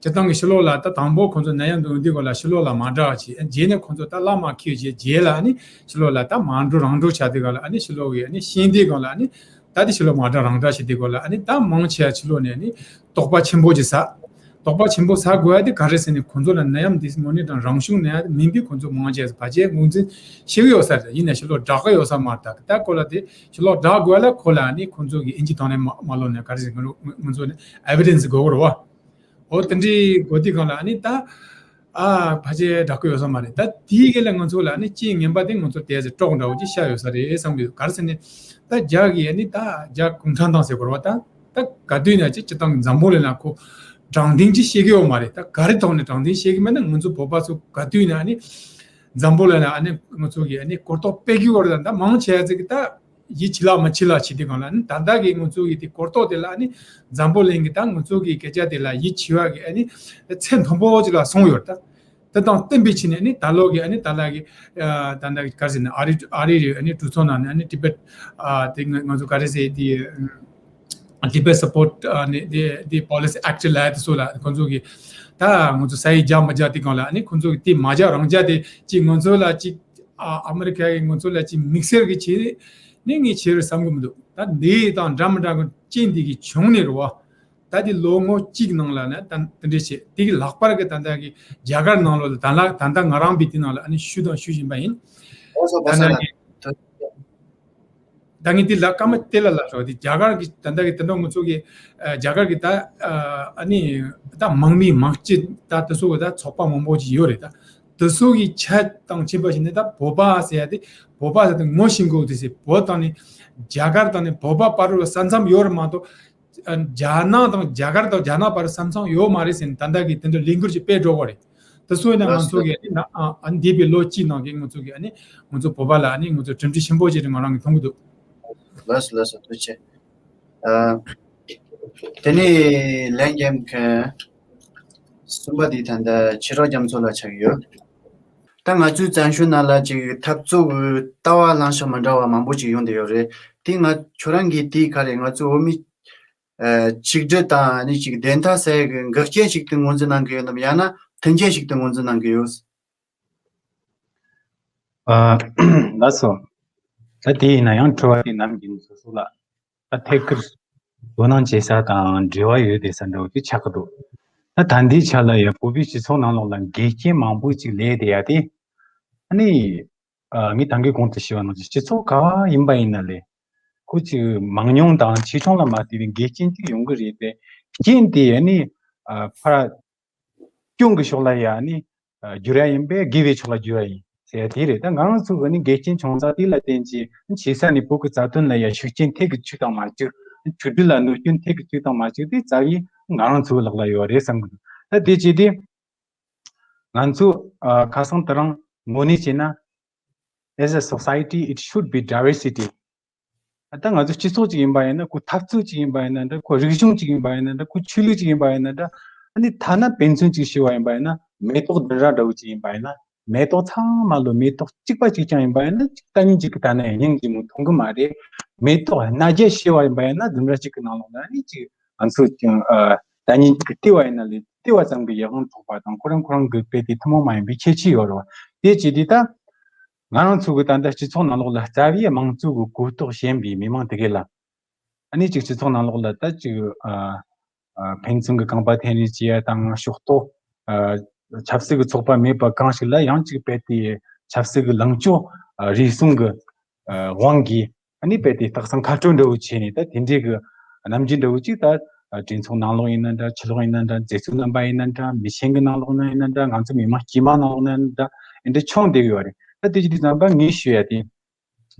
སྤྱིར་བཏང་གི་ཕྱི་ལོགས་ལ་ད་དང་པོ་ཁོང་ཚོ་ནད་ཡམས་འདི་ཡོང་དུས་སྐོར་ལ་ཕྱི་ལོགས་ལ་མ་འདྲ་བ་བྱས། རྗེས་ནས་ཁོང་ཚོ་ད་བླ་མ་ཁེལ་རྗེས་རྗེས་ལ་ཨ་ནི་ཕྱི་ལོགས་ལ་ད་མ་འགྲོ་རང་འགྲོ་ཆགས་དུས་སྐབས་ལ་ཨ་ནི་ཕྱི་ལོགས་ཀྱི་ཨ་ནི་ཤེས་ལྡན་སྒང་ལ་ཨ་ནི་ད་དེ་ཕྱི་ལོགས་མ་འདྲ་རང་འདྲ་བྱས་དུས་སྐོར་ལ་ཨ་ནི་ད་མང་ཆེ་བ་ཕྱི་ལོགས་ནས་ཨ་ནི་དོགས་པ་ཆེན་པོ་ཅིག་ཟ། དོགས་པ་ཆེན་པོ་ཟ་དགོས་ཡ་དེ་ག་རེ་ཟེར་ནས་ཁོང་ཚོ་ལ་ནད་ཡམས་འདི་དངོས་གནས་དྲང་རང་བྱུང་ནད་ཡམས་མིན་པས། ཁོང་ཚོ་མང་ཆེ་བ་ཆེ་ངོས་འཛིན་ཤེས་ཀྱི་ཡོད་ས་རེད། ཡིན་ན་ཕྱི་ལོགས་དྲག་གི་ཡོད་ས་མ་རེད། ད་ད་ཁོ་ལ་དེ་ཕྱི་ལོགས་དྲག་དགོས་ལ་ཁོ་ལ་ཨ་ནི་ཁོང་ཚོ་གི་ཨིན་ཇི་ཐོག་ནས་མ་མ་ལོག་ནས་ག་རེ་ཟེར། ང་ཚོ་ང་ཚོ་ནས་ཨེ་བི་ཌེན་སི་དགོས་ཀྱི་རེད་བ། འོ་དེ་འདྲའི་དགོས་དུས་སྒང་ལ་ཨ་ནི་ད་ཨ་ཕལ་ཆེར་དྲག་གི་ཡོད་ས་མ་རེད། ད་དེའི་སྒང་ལ་ང་ཚོ་ལ་ཨ་ནི་རྐྱེན་ངན་པ་དེ་ང་ཚོ་དེ་ཚེ་ཀྲོག་འདྲ་བོ་ཅིག་ཤར་ཡོད་ས་རེད་བསམ་གྱི་འདུག་ག་རེ་ཟེར་ནས་ད་རྒྱ་གི་ཨ་ནི་ད་རྒྱ་གུང་ཁྲན་ཏང་ཟེར་དགོས་རེད་བ། ད་ད་ག་དུས་ན་ཅིག་སྤྱིར་བཏང་འཛམ་བུ་གླིང་ལ་ཁོ་དྲང་བདེན་ཅིག་བཤད་ཀྱི་ཡོད་མ་རེད། ད་ག་རེ་ཐོག་ནས་དྲང་བདེན་བཤད་ཀྱི་མེད་ན། ང་ཚོ་བོད་པ་ཚོ་ག་དུས་ན་ཨ་ནི་འཛམ་བུ་གླིང་ལ་ཨ་ནི་ང་ཚོ་གི་ཨ་ནི་གོ་རྟོགས་སྤེལ་གྱི་ཡོད་རེད། ད་མང་ཆེ་བ་ཅིག་གི་ད་ཡིད་ཆེས་ལ་མ་ཆེས་ལ་བྱེད་དུས་སྒང་ལ་ཨ་ནི་ད་ལྟ་གི་ང་ཚོ་གི་དེ་གོ་རྟོགས་དེ་ལ་ཨ་ནི་འཛམ་བུ་གླིང་གི་ད་ང་ཚོ་གི་སྐད་ཆ་དེ་ལ་ཡིད་ཆེས་པ་གི་ཨ་ནི་ཚད་མཐོན་པོ་ཅིག་ལ་སོང་ཡོད་རེད། ད་དེ་དང་བསྟུན་པའི་ཆ་ནས་ནི་ད་ལོ་གི་ཨ་ནི་ད་ལྟ་གི་ཨ་ད་ལྟ་གི་ག་རེ་ཟེར་ན་ཨ་རི་ཨ་རི་རེད། ཨ་ནི་གྲོས་ཚོགས་ནང་ནས་ཨ་ནི་ཊི་བེཊ་ཨ་དེ་ང་ང་ཚོ་ག་རེ་ཟེར་དེ་ཊི་བེཊ་སབ་པོརཊ་ཨ་ནི་དེ་དེ་པོ་ལི་སི་ཨེཀཊ་ལབ་དེ་ཚོ་ལ་ཁོང་ཚོ་གི་ད་ང་ཚོ་ས་ཡིག་རྒྱག་མ་རྒྱག་དེ་སྒང་ལ་ཨ་ནི་ཁོང་ཚོ་གི་དེ་མ་རྒྱག་རང་རྒྱག་དེ་ཅིག་ང་ཚོ་ལ་ཅིག་ཨ་ཨ་མི་རི་ཀ་གི་ང་ཚོ་ལ་ཅིག་དམིགས་བསལ་གི་བྱས་ནི་ངས་བྱས་རེད་བསམ་གི་མི་འདུག་ད་འདི་དང་འདྲ་མི་འདྲ་གི་རྐྱེན་འདི་གི་བྱུང་ནས་རེད་བ། ད་དེ་ལོ་ངོ་གཅིག་ནང་ལ་ནི་ད་དེ་འདྲས་བྱས། དེ་གི་ལྷག་པར་གྱི་ད་ལྟ་གི་རྒྱ་གར་ནང་ལོགས་ལ་ད་ལ་ད་ལྟ་ང་རང་བི་དེ་ནང་ལ་ཨ་ནི་ཞུ་དང་ཞུ་བཞིན་པ་ཡིན། ཨོ་སོ་ད་ལྟ་གི་ད་ངས་དེ་ལ་སྐར་མ་དེ་ལ་ལབ་ཆོག་དེ་རྒྱ་གར་གི་ད་ལྟ་གི་དེ་འདྲ་ང་ཚོ་གི་ཨ་རྒྱ་གར་གི་ད་ཨ་ནི་ད་མང་མི་མང་སྤྱི་ད་དེ་ཚོ་གི་ད་ཚོགས་པ་མང་པོ་ཅིག་ཡོད་རེད། ད་དེ་ཚོ་གི་ཆ་དང་ཕྱིན་པ་ཞིག་ནི་ད་བོད་པ་ཟེར་ཡ་དེ་བོད་པ་ཟེར་དེ་ངོ་ཤེས་དགོས་དེ་ཟེར། བོད་དང་ནི་རྒྱ་གར་དང་ནི་བོད་པ་བར་ལ་ས་མཚམས་ཡོད་རེད་མ་གཏོགས། རྒྱ་ནག་དང་རྒྱ་གར་དང་རྒྱ་ནག་བར་ས་མཚམས་ཡོད་མ་རེད་ཟེར་ནས་ད་ལྟ་གི་དེ་འདྲ་ལས་འགུལ་ཅིག་སྤེལ་འགྲོ་གི་རེད། དེ་ཚོ་ཡིན་ན་ང་ལགས་ཚོ་གི་ཨ་ནི་ཨ་ཨ་འདས་པའི་ལོ་གཅིག་ནང་གི་ང་ཚོ་གི་ཨ་ནི་ང་ཚོ་བོད་པ་ལ་ཨ་ནི་ང་ཚོ་གྲུབ་འབྲས་ཆེན་པོ་ཅིག་རེད་ང་རང་གི་མཐོང་གི་འདུག་ལགས་སོ་ལགས་སོ། ཐུགས་རྗེ་ཆེ། ཨ། དེ་ནས་ལན་རྒྱབ་མཁན་གསུམ་པ་འདི་ད་ལྟ་ཆོས་གྲགས་རྒྱ་མཚོ་ལ་ཆགས་ཡོད། ད་ང་ཚོའི་བཙན་བྱོལ་ནང་ལ་ཅིག་འཐབ་རྩོད་ཀྱི་ལྟ་བ་ལངས་ཕྱོགས་མི་འདྲ་བ་མང་པོ་ཅིག་ཡོང་བསྡད་ཡོད་རེད། དེ་ང་ཁྱོད་རང་གིས་དེ་ག་རེ་ང་ཚོ་བོད་མི་ཨ་ཆིག་སྒྲིལ་དང་ཨ་ནི་ཅིག་བདེན་མཐའ་གསལ་གི་འགག་རྐྱེན་ཞིག་ཏུ་ངོས་འཛིན་གནང་གི་ཡོད་ནམ། ཡང་ན་མཐུན་རྐྱེན་ཞིག་ཏུ་ངོས་འཛིན་གནང་གི་ཡོད། ཨ། ལགས་སོ། ད་དེ་ཡིན་ན་ཡང་དྲི་བ་དེ་ནམ་རྒྱུན་སོ་སོ་ལ་ད་ཐད་ཀར་དོ་སྣང་བྱེད་ས་དང་འབྲེལ་བ་ཡོད་བསྡད་ས་འདྲ་བོ་ཅིག་ཆགས་ཀྱི་འདུག་ད་ད་ལྟའི་ཆ་ལ་ཡ་བོད་པའི་སྤྱི་ཚོགས་ནང་ལོགས་ལ་འགལ་རྐྱེན་མང་པོ་ཅིག་སླེབས་བསྡད་ཡ་དེ་ཨ་ནི། ཨ། ངས་ད་གིན་གོང་དུ་ཞུས་པ་ནང་བཞིན་སྤྱི་ཚོགས་ག་བ་ཡིན་པ་ཡིན་ན་ལས། ཁོ་ཅིག་མང་ཉུང་དང་ཆེ་ཆུང་ལ་མ་ལྟོས་པའི་འགལ་རྐྱེན་ཅིག་ཡོང་གི་རེད་དེ། རྐྱེན་དེ་ཨ་ནི་ཨ་ཕར་སྐྱོན་གྱི་ཕྱོགས་ལ་ཡ་ཨ་ནི་ཨ་བསྒྱུར་ཡ་ཡིན་པས་དགེ་བའི་ཕྱོགས་ལ་བསྒྱུར་ཡ་ཡིན་ཟེར་ཡ་དེ་རེད། ད་ང་རང་ཚོ་གི་ཨ་ནི་འགལ་རྐྱེན་བྱུང་ས་དེ་ལ་བརྟེན་ཅིག་ཆེ་ས་ནས་བོད་ཀྱི་རྩ་དོན་ལ་ཡ་ཤུགས་རྐྱེན་ཐེབས་ཀྱི་ཚུལ་དང་མ་གཅིག་ཆིག་སྒྲིལ་ལ་གནོད་སྐྱོན་ཐེབས་ཀྱི་ཚུལ་དང་མ་གཅིག་དེ་རྩ་བའི་ང་རང་ཚོའི་ལག་ལ་ཡོད་རེད་བསམ་གི་འདུག་ད་དེ་བྱས་དུས། ང་ཚོ་ཨ་ཁ་སང་དེ་རིང་དངོས་གནས་བྱས་ན། As a society, it should be diversity. ད་ང་ཚོ་སྤྱི་ཚོགས་ཅིག་ཡིན་པ་ཡིན་ན། ཁོ་འཐབ་རྩོད་ཅིག་ཡིན་པ་ཡིན་ན་འདྲ། ཁོ་རིག་གཞུང་ཅིག་ཡིན་པ་ཡིན་ན་འདྲ། ཁོ་ཆོས་ལུགས་ཅིག་ཡིན་པ་ཡིན་ན་འདྲ། ཨ་ནི་ཐ་ན་དཔེ་མཚོན་ཅིག་ཞུ་བ་ཡིན་པ་ཡིན་ན། མེ་ཏོག་བསྡུར་ར་འདྲ་བོ་ཅིག་ཡིན་པ་ཡིན་ན། མེ་ཏོག་ཚང་མ་ལོ་མེ་ཏོག་གཅིག་པ་གཅིག་རྐྱང་ཡིན་པ་ཡིན་ན། གཅིག་ལྟ་ཉིན་གཅིག་གི་ལྟ་ན་སྙིང་རྗེ་མོ་མཐོང་གི་མ་རེད། མེ་ཏོག་སྣ་བརྒྱ་ཞུ་བ་ཡིན་པ་ཡིན་ན། ལྡུམ་ར་གཅིག་གི་ནང་ལོགས་ན་ཨ་ནི་གཅིག་ང་ཚོས་ཀྱང་ཨ་ལྟ་ཉིན་གཅིག་གི་ལྟེ་བ་ཡིན་ན་ལས་ལྟེ་བ་ཙམ་གྱི་ཡིད་དབང་འཕྲོག་པ་དང་། ཁོ་རང་ཁོ་རང་གི་དཔེ་དེ་ཐུན་མོང་མ་ཡིན་པའི་ཁྱད་ཆོས་ཡོད་རེད་བ། དེ་བྱས་དུས་ད་ང་རང་ཚོ་གི་ད་ལྟ་སྤྱི་ཚོགས་ནང་ལོགས་ལ་རྩ་བའི་དམངས་གཙོ་གི་གོ་རྟོགས་ཞན་པའི་མི་མང་དེ་གས་ལ། ཨ་ནི་ཅིག་སྤྱི་ཚོགས་ནང་ལོགས་ལ་ད་ཅིག་ཨ་ཨ་ཕན་ཚུན་གྱི་རྐང་པ་འཐེན་རེས་བྱེད་ཡ་དང་། ཕྱོགས་གཏོགས་ཨ་ཆབ་སྲིད་ཀྱི་ཚོགས་པ་མེད་པ་གང་ཞིག་ལ་ཡང་ཅིག་རྦད་དེ་ཆབ་སྲིད་ཀྱི་ལངས་ཕྱོགས་ཨ་རེ་ཟུང་གི་ཨ་དབང་གིས། ཨ་ནི་རྦད་དེ་སྟག་ཚང་ཁ་སྤྲོད་འདྲ་བོ་བྱས་ནས། ད་དེ་འདྲའི་གི་རྣམ་འགྱུར་འདྲ་བོ་ཅིག་ད་གྲོས་ཚོགས་ནང་ལོགས་ཡིན་ན་འདྲ། ཕྱི་ལོགས་ཡིན་ན་འདྲ། མཛད་གཙོ་རྣམ་པ་ཡིན་ན་འདྲ། མི་ཆེན་གྱི་ནང་ལོགས་ན་ཡིན་ན་འདྲ། ང་ཚོ་མི་མང་དཀྱུས་མ་ནང་ལོགས་ན་ཡིན་ན་འདྲ། འདི་འདྲ་བྱུང་བསྡད་ཀྱི་ཡོད་རེད། ད་དེ་ཅི་ཙམ་པ་ངས་ཞུ་ཡ་དེ།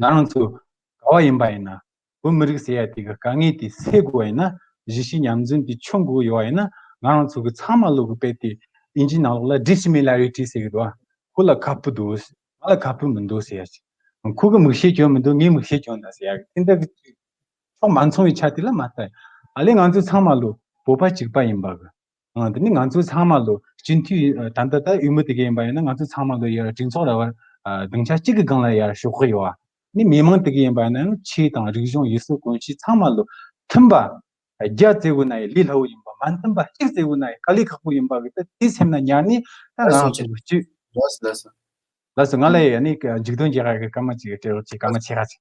ང་རང་ཚོ་ག་བ་ཡིན་པ་ཡིན་ན། བོད་མི་རིགས་ཟེར་ཡ་དེ་གི་དཀའ་ངལ་དེ་སེལ་དགོས་པ་ཡིན་ན། གཞིས་བྱེས་མཉམ་འཛོམས་དེ་འཁྱོངས་དགོས་ཡོད་པ་ཡིན་ན། ང་རང་ཚོ་གི་ཚང་མ་ལོ་གི་དཔེ་དེ་ཨིན་ཇི་ནང་ལོགས་ལ་dissimilarity ཟེར་གི་འདུག་ཁོ་ལ་ཁ་སྤུ་འདུག་ང་ལ་ཁ་སྤུ་མི་འདུག་ཟེར་ཡ་ཅིག་ཁོ་གི་མིག་ཤེལ་གྱོན་མི་འདུག་ངའི་མིག་ཤེལ་གྱོན་ད་ཟེར་ཡ་གི་དེ་འདྲ་གི་ཕྱོགས་མ་མཚུངས་པའི་ཆ་དེ་ལ་མ་ལྟ། ཨ་ལས་ང་ཚོ་ཚང་མ་ལོ་བོད་པ་གཅིག་པ་ཡིན་པ་གི། ཨ་དེ་ནི་ང་ཚོ་ཚང་མ་ལོ་སྤྱི་འཐུས་ད་ལྟ་ད་འོས་མི་དེ་ག་ཡིན་པ་ཡིན་ན། ང་ཚོ་ཚང་མ་ལོ་ཡར་གྲོས་ཚོགས་ལ་བར་སྡིངས་ཆ་གཅིག་གི་སྒང་ལ་ཡར་ཞོག་གི་ཡོད་པ། ནི་མི་མང་དེ་ག་ཡིན་པ་ཡིན་ན་ཡང་ཆོས་དང་རིག་གཞུང་ཡུལ་སྲོལ་གོམས་གཤིས་ཚང་མ་ལོ་མཐུན་པ། རྒྱ་བཙལ་དགོས་ན་ཡང་ལས་སླ་བོ་ཡིན་པ་ མ་མཐུན་པ་གཅིག་ཟེར་བ་ན་དཀའ་ལས་ཁག་པོ་ཡིན་པ་གི་ད་དེ་སེམས་ན་ཉར་ནས་ད་ང་ཚོ་གཅིག་ལགས་སོ་ལགས་སོ། ལགས་སོ། ང་ལ་ཡ་ནི་འཇིག་རྟེན་རྒྱལ་ཁབ་ཀྱི་སྐར་མ་གཅིག་གི་སྤྲད་རོགས་གྱིས། སྐར་མ་ཕྱེད་ཀ་གཅིག་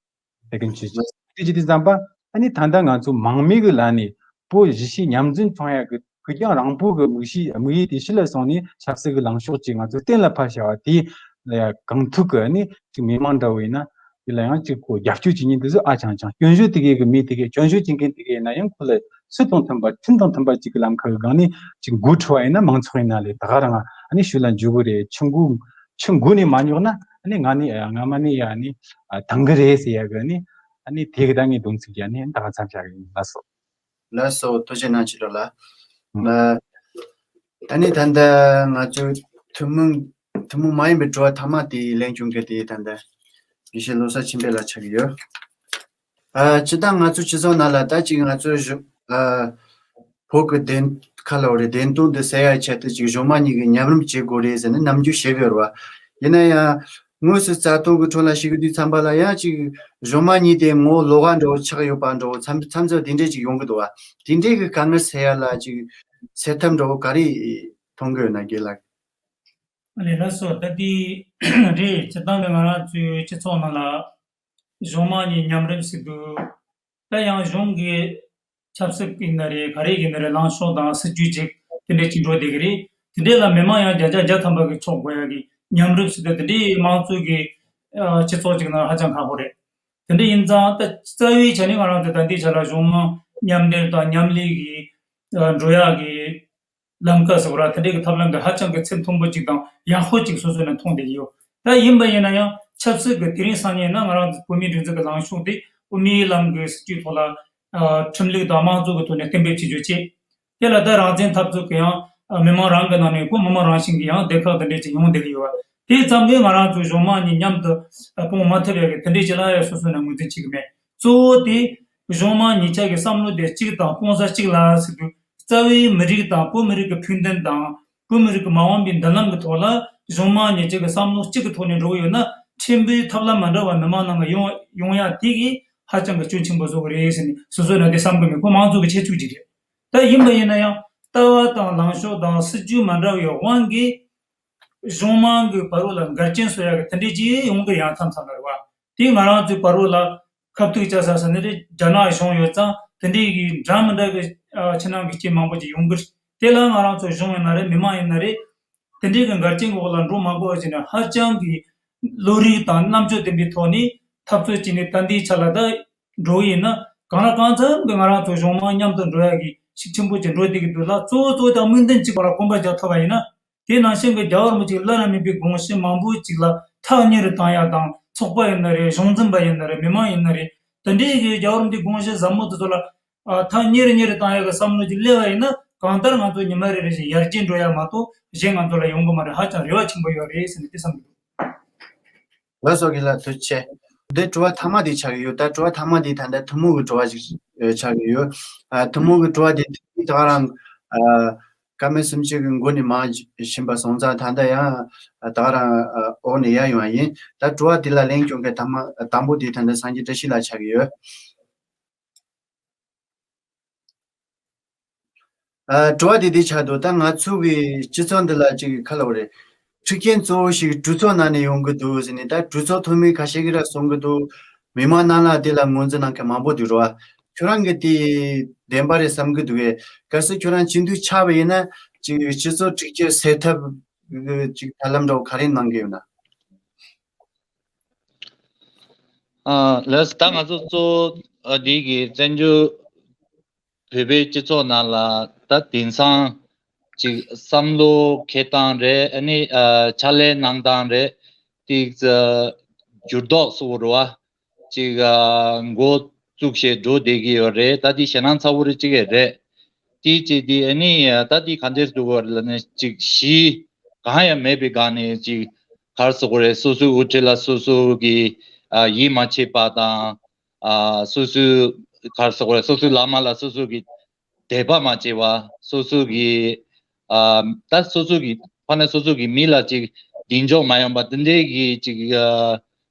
དེ་གི་མཆོད་ཅིག་དེ་ཅི་དེ་བསམ་པ། ཨ་ནི་ད་ལྟ་ང་ཚོ་མང་མོས་ཀྱི་ལ་ནི་བོད་གཞིས་བྱེས་མཉམ་འཛོམས་ཚོང་ཡག་གི་གུ་རྒྱང་རིང་པོ་གི་དམིགས་གཞི་དམིགས་ཡུལ་དེ་ཕྱི་ལ་སོང་ནས་ཆབ་སྲིད་ཀྱི་ལངས་ཕྱོགས་ཅིག་ང་ཚོ་གཏན་ལ་ཕབ་བྱ་བ་དེ་ལ་ཡ་གང་ཐུབ་ཀྱི་ཨ་ནི་ཅིག་མི་མང་འདྲ་བོ་ཡིན་ན་དེ་ལ་ཡང་ཅིག་གོ་རྒྱབ་སྐྱོར་བྱེད་མཁན་དེ་ཚོ་ཨ་ཅང་ཅང་སྐྱོན་བརྗོད་དེ་གའི་གི་མི་དེ་གའི་སྐྱོན་བརྗོད་བྱེད་མཁན་དེ་གའི་ཡིན་ན་ཡང་ཁོ་ལ་སུ་དང་མཐུན་པ་ཁྲིམས་དང་མཐུན་པ་ཅིག་གི་ལམ་ཁ་གི་སྒང་ནས་ཅིག་འགོ་ཁྲིད་པ་ཡིན་ན་མང་ཚོགས་ཡིན་ན་ལས་ད་ག་རང་ཨ་ནི་ཤུལ་ལ་འཇུག་གི་རེད། ཆུ་འགོ་ཆུ་འགོ་ནས་མ་རྙོག་ན་ཨ་ནི་ང་ནི་ང་མ་ནི་ཡ་ཨ་ནི་དང་གི་རེད་ཟེར་ཡ་གི་ཨ་ནི་ཨ་ནི་དེ་གི་ད་ངའི་སྡོམ་ཚིག་ཡ་ནི་ད་ག་མཚམས་བཞག་གི་ཡིན། ལགས་སོ། ལགས་སོ། ཐུགས་རྗེ་གནང་། ཕྱི་དྲོ་ལ། ཨ། ད་ནི་ད་ལྟ་ང་ཚོའི་ཐུན་མོང་ཐུན་མོང་མ་ཡིན་པའི་དྲི་བ་མཐའ་མ་དེ་ལན་སྐྱོན་མཁན་དེ་ད་ལྟ་དགེ་བཤེས་བློ་བཟང་ཆོས་འཕེལ་ལགས་ཆགས་ཀྱི་ཡོད། ཨ། སྤྱིར་བཏང་ང་ཚོ་སྤྱི་ཚོགས་ནང་ལ་ད་ཅིག་ང་ཚོའི་གཞུང་ཨ། བོད་ཀྱི་བདེན་ཁ་ལ་བ་རེད། བདེན་དོན་དེ་གསལ་ཡག་ཆེད་དུ་ཅིག་གཞུང་མང་གཉིས་ཀྱིས་མཉམ་རུབ་བྱེད་དགོས་རེད་ཟེར་ནས་ནམ་རྒྱུན་བཤད་ཀྱི་ཡོད་རེད་བ། ཡིན་ན་ཡང་དངོས་སུ་རྩ་དོན་གྱི་ཁྲོད་ལ་ཞུགས་དུས་ཙམ་པ་ལ་ཡང་ཅིག་གཞུང་མང་གཉིས་དེ་ངོ་ལོག་ག་འདྲ་བོ་ཆགས་ཡོད་པ་འདྲ་བོ་མཚམས་མཚམས་ཚོ་དེ་འདྲས་ཅིག་ཡོང་གི་འདུག་བ། དེ་འདྲས་ཀྱི་དཀའ་ངལ་སེལ་ཡ་ལ་ཅིག་སེལ་ཐབས་འདྲ་བོ་ག་རེ་མཐོང་གི་ཡོད་ན། རྒན་ལགས། ཨ་ནི་ལགས་སོ། ད་དེ་རེད། སྤྱིར་བཏང་གི་ང་རང་ཚོའི་སྤྱི་ཚོགས་ནང་ལ་གཞུང་མང་གཉིས་མཉམ་རུབ་ཟེར་དུས། ད་ཡང་གཞུང་གི་ཆབ་སྲིད་ཡིན་ན་རེད། ག་རེ་ཡིན་ན་རེད། ལངས་ཕྱོགས་དང་སྲིད་ཇུས་ཅིག་དེ་འདྲས་ཅིག་འགྲོ་བསྡད་ཀྱི་རེད། དེ་འདྲས་ལ་མི་མང་ཡང་བརྒྱ་ཆ་བརྒྱ་ཐམ་པ་གིས་ཕྱོགས་འགོད་ཡག་གི་མཉམ་རུབ་ཟེར་དུས་དེ་འདྲས་དམངས་གཙོ་གི་ཨ་སྤྱི་ཚོགས་ཅིག་ནང་ཧ་ཅང་ཁག་པོ་རེད། དེ་འདྲས་ཡིན་ཙང་ད་རྩ་བའི་ཆ་ནས་ང་རང་ཚོ་ད་ལྟའི་ཆ་ལ་གཞུང་མང་མཉམ་སྡེབ་དང་མཉམ་ལས་ཀྱི་ཨ་འགྲོ་ཡག་གི་ལམ་ཁ་ཟེར་བ་ར། དེ་འདྲའི་གི་ཐབས་ལམ་འདི་ཧ་ཅང་གི་ཚད་མཐོན་པོ་ཅིག་དང་ཡག་པོ་ཅིག་སོ་སོ་ནས་མཐོང་བསྡད་ཀྱི་ཡོད། ད་ཡིན་པ་ཡིན་ན་ཡང་ཆབ་སྲིད་ཀྱི་དེ་རིང་སང་ཉིན་ན་ང་རང་ཚོ་བོད་མིའི་སྒྲིག་འཛུགས་ཀྱི་ལངས་ཕྱོགས་དེ་དབུ་མའི་ལམ་གྱི་སྲིད་བྱུས་ཐོག་ལ་ཨ་ཁྲིམས་ལུགས་དང་དམངས་གཙོ་གི་ཐོག་ནས་གཏན་འབེབས་བྱེད་རྒྱུ་བྱས། དེ་ལ་ད་རང་བཙན་འཐབ་རྩོད་ཀྱི་ཡང་ཨ་མི་མང་རང་གི་ནང་ནས་ཁོ་མི་མང་རང་བཞིན་གྱི་ཡང་སྡེ་ཁག་དེ་འདྲས་ཅིག་ཡོང་བསྡད་ཀྱི་ཡོད་པ། དེ་ཙམ་གྱིས་ང་རང་ཚོའི་གཞུང་མང་གཉིས་མཉམ་དུ་ཨ་སྤུངས་མ་ཐུབ་ཡག་གི་དེ་འདྲས་ཅིག་ལ་ཡང་སོ་སོ་ནས་ངོས་འཛིན་བྱེད་ཀྱི་མེད། གཙོ་བོ་དེ་གཞུང་མང་གཉིས་ཆ་གི་བསམ་བློ་དེ་གཅིག་དང་སྤུངས་ས་གཅིག་ལ་ཟེར་དུས། རྩ་བའི་མི་རིགས་དང་བོད་མི་རིགས་ཀྱི་ཕུགས་འདུན་དང་བོད་མི་རིགས་ཀྱི་མ་འོངས་པའི་མདུན་ལམ་གྱི་ཐོག་ལ་གཞུང་མང་གཉིས་ཆ་གི་བསམ་བློ་གཅིག་གི་ཐོག་ནས་འགྲོ་གི་ཡོད་ན། ཕྲན་བུའི་ཐབས་ལམ་མ་འདྲ་བ་མི་མང་ནང་གི་ཡོང་ཡོང་ཡ་དེ་གིས་ཧ་ཅང་གི་སྐྱོན་ཆེན་པོ་བཟོ་གི་རེད་ཟེར་ནས་སོ་སོ་ནས་དེ་བསམ་གི་མེད། ཁོ་མང་གཙོ་གི་ཁྱད་ཆོས་ཅིག་རེད། ད་ཡིན་པ་ཡིན་ན་ཡང་ལྟ་བ་དང་ལངས་ཕྱོགས་དང་སྲིད་ཇུས་མ་འདྲ་བའི་དབང་གིས་གཞུང་མང་གི་བར་རོ་ལ་འགལ་རྐྱེན་བཟོ་ཡ་གི་དེ་འདྲས་ཅིག་ཡོང་གི་ཡང་མཚམས་མཚམས་ལ་རེད་བ། དེ་ང་རང་ཚོའི་བར་རོ་ལ་ཁ་ཐུག་བཅའ་ས་ས་ནི་རེད། རྒྱ་ནག་གཞུང་ཡོད་ཙང་དེ་འདྲའི་གི་འདྲ་མི་འདྲ་གི་ཨ་ཕྱི་ནང་གི་རྐྱེན་མང་པོ་ཅིག་ཡོང་གི་རེད། དེ་ལ་ང་རང་ཚོ་གཞུང་ཡིན་ན་རེད། མི་མང་ཡིན་ན་རེད། དེ་འདྲའི་གི་འགལ་རྐྱེན་འོག་ལ་འགྲོ་མ་དགོས་པ་བྱས་ནས་ཧ་ཅང་གི་བློ་རིག་དང་རྣམ་དཔྱོད་ལྡན་པའི་ཐོག་ནས་འཐབ་རྩོད་བྱས་ནས་ད་ལྟའི་ཆ་ལ་ད་འགྲོ་གི་ཡིན་ན། གང་ལ་གང་འཚམ་གི་ང་རང་ཚོ་གཞུང་མང་མཉམ་དུ་འགྲོ་ཡ་གི་ཤུགས་ཆེན་པོ་ཅིག་འགྲོ་བསྡད་ཀྱི་འདུག་ལ། གཙོ་བོ་གཙོ་བོ་དང་དམིགས་འདུན་གཅིག་པ་ལ་གོམ་པ་རྒྱག་ཐུབ་པ་ཡིན་ན། དེ་ནང་བཞིན་གྱི་རྒྱལ་བ་རིན་པོ་ཆེའི་བླ་ན་མེད་པའི་དགོངས་གཞི་མང་པོ་ཅིག་ལ་ཐག་ཉེ་རུ་བཏང་ཡ་དང་། ཚོགས་པ་ཡིན་ན་རེད། གཞུང་འཛིན་པ་ཡིན་ན་རེད། མི་མང་ཡིན་ན་རེད། དེ་འདྲའི་གི་རྒྱལ་བ་རིན་པོ་ཆེའི་དགོངས་གཞི་ཟབ་མོ་དེ་ཚོ་ལ་ཨ་ཐག་ཉེ་རུ་ཉེ་རུ་བཏང་ཡ་གི་བསམ་བློ་ཅིག་སླེབས་པ་ཡིན་ན། གང་ལྟར་ང་ཚོ་ཉི་མ་རེ་རེ་བཞིན་ཡར་རྒྱས་འགྲོ་ཡ་མ་གཏོགས་གཞན་ང་ཚོ་ལ་ཡོང་གི་མ་རེད། ཧ་ཅང་རེ་བ་ཆེན་པོ་ཡོད་རེད་ཟེར་ནས་དེ་བསམ་གི་འདུག། ལགས་སོ། རྒན་ལགས་ཐུགས་རྗེ་ཆེ། འདི་དྲི་བ་མཐའ་མ་དེ་ཆགས་ཀྱི་ཡོད། ད་དྲི་བ་མཐའ་མ་དེ་ད་ལྟ་ཐུན་མོང་གི་དྲི་བ་ཞིག་ཨ་ཆགས་ཀྱི་ཡོད། ཨ་ཐུན་མོང་གི་དྲི་བ་དེ་ད་ག་རང་ཨ་བཀའ་མོལ་གསུམ་བཅུ་གི་མགོ་ནས་མར་ཕྱིན་པ་སོང་ཙང་། ད་ལྟ་ཡང་ཨ་ད་ག་རང་ཨ་འོག་ནས་ཡར་ཡོང་བ་ཡིན། ད་དྲི་བ་དེ་ལ་ལན་སྐྱོན་མཁན་དང་པོ་དེ་ད་ལྟ་སངས་རྒྱས་བཀྲ་ཤིས་ལགས་ཆགས་ཀྱི་ཡོད། ཨ་དྲི་བ་དེ་འདི་ཆགས་འདུག། ད་ང་ཚོ་གི་སྤྱི་ཚོགས་འདི་ལ་ཅིག་ག་རེ་ལབ་དགོས་རེད། ཤུགས་རྐྱེན་གཙོ་བོ་ཞིག་གྲོས་ཚོགས་ནང་ནས་ཡོང་གི་འདུག་ཟེར་ནས། ད་གྲོས་ཚོགས་འཐུས་མི་ཁ་ཤས་ཀྱིས་ར་གསུང་གི་འདུག། མི་མང་ནང་ལ་དེ་ལ་ངོས་འཛིན་གནང་མཁན་མང་པོ་འདུག་ར་བ། ཁྱོད་རང་གིས་དེ་བདེན་པ་རེད་བསམ་གྱི་འདུག་གས། གལ་སྲིད་ཁྱོད་རང་སྤྱི་འཐུས་ཆགས་པ་ཡིན་ན། ཅིག་སྤྱི་ཚོགས་འཁྲུག་ཆ་སེལ་ཐབས་ཀྱི་ཅིག་ཐབས་ལམ་འདྲ་བོ་ག་རེ་གནང་གི་ཡོད་ན། ཨ་ལགས། ད་ང་ཚོ་གཙོ་བོ་ཨ་འདི་གི་བཙན་བྱོལ་བོད་པའི་སྤྱི་ཚོགས་ནང་ལ་ད་དེང་སང་ཅིག་བསམ་བློ་འཁྱེར་སྟངས་རེད། ཨ་ནི་ཨ་ཕྱག་ལས་གནང་སྟངས་རེད། ཏིག་ཙ་འགྱུར་ལྡོག་སོགས་རེད་བ། ཅིག་ཨ་འགོ་བཙུགས་བྱས་འགྲོ་བསྡད་ཀྱི་ཡོད་རེད། ད་འདི་ཞེད་སྣང་ཚ་བོ་རེ་ཅིག་རེད། དེ་བྱས་ཏེ་ཨ་ནི་ད་འདི་ག་འདྲས་འདུག་ག་ལབ་ན། ཅིག་གཞི་གང་ཡང་མེད་པའི་སྒང་ནས་ཅིག་ག་རེ་ཟེར་དགོས་རེད། སོ་སོའི་དབུ་ཁྲིད་ལ་སོ་སོ་གིས་ཨ་ཡིད་མ་ཆེས་པ་དང་། ཨ་སོ་སོའི་ག་རེ་ཟེར་དགོས་རེད། སོ་སོའི་བླ་མ་ལ་སོ་སོ་གིས་དད་པ་མ་བྱས་པ། སོ་སོ་གིས་ཨ་ད་སོ་སོ་གི་ཕ་ན་སོ་སོ་གི་མི་ལ་ཅིག་གདེང་འཇོག་མ་ཡོང་པ། དེ་འདྲའི་གི་ཅིག་ཨ་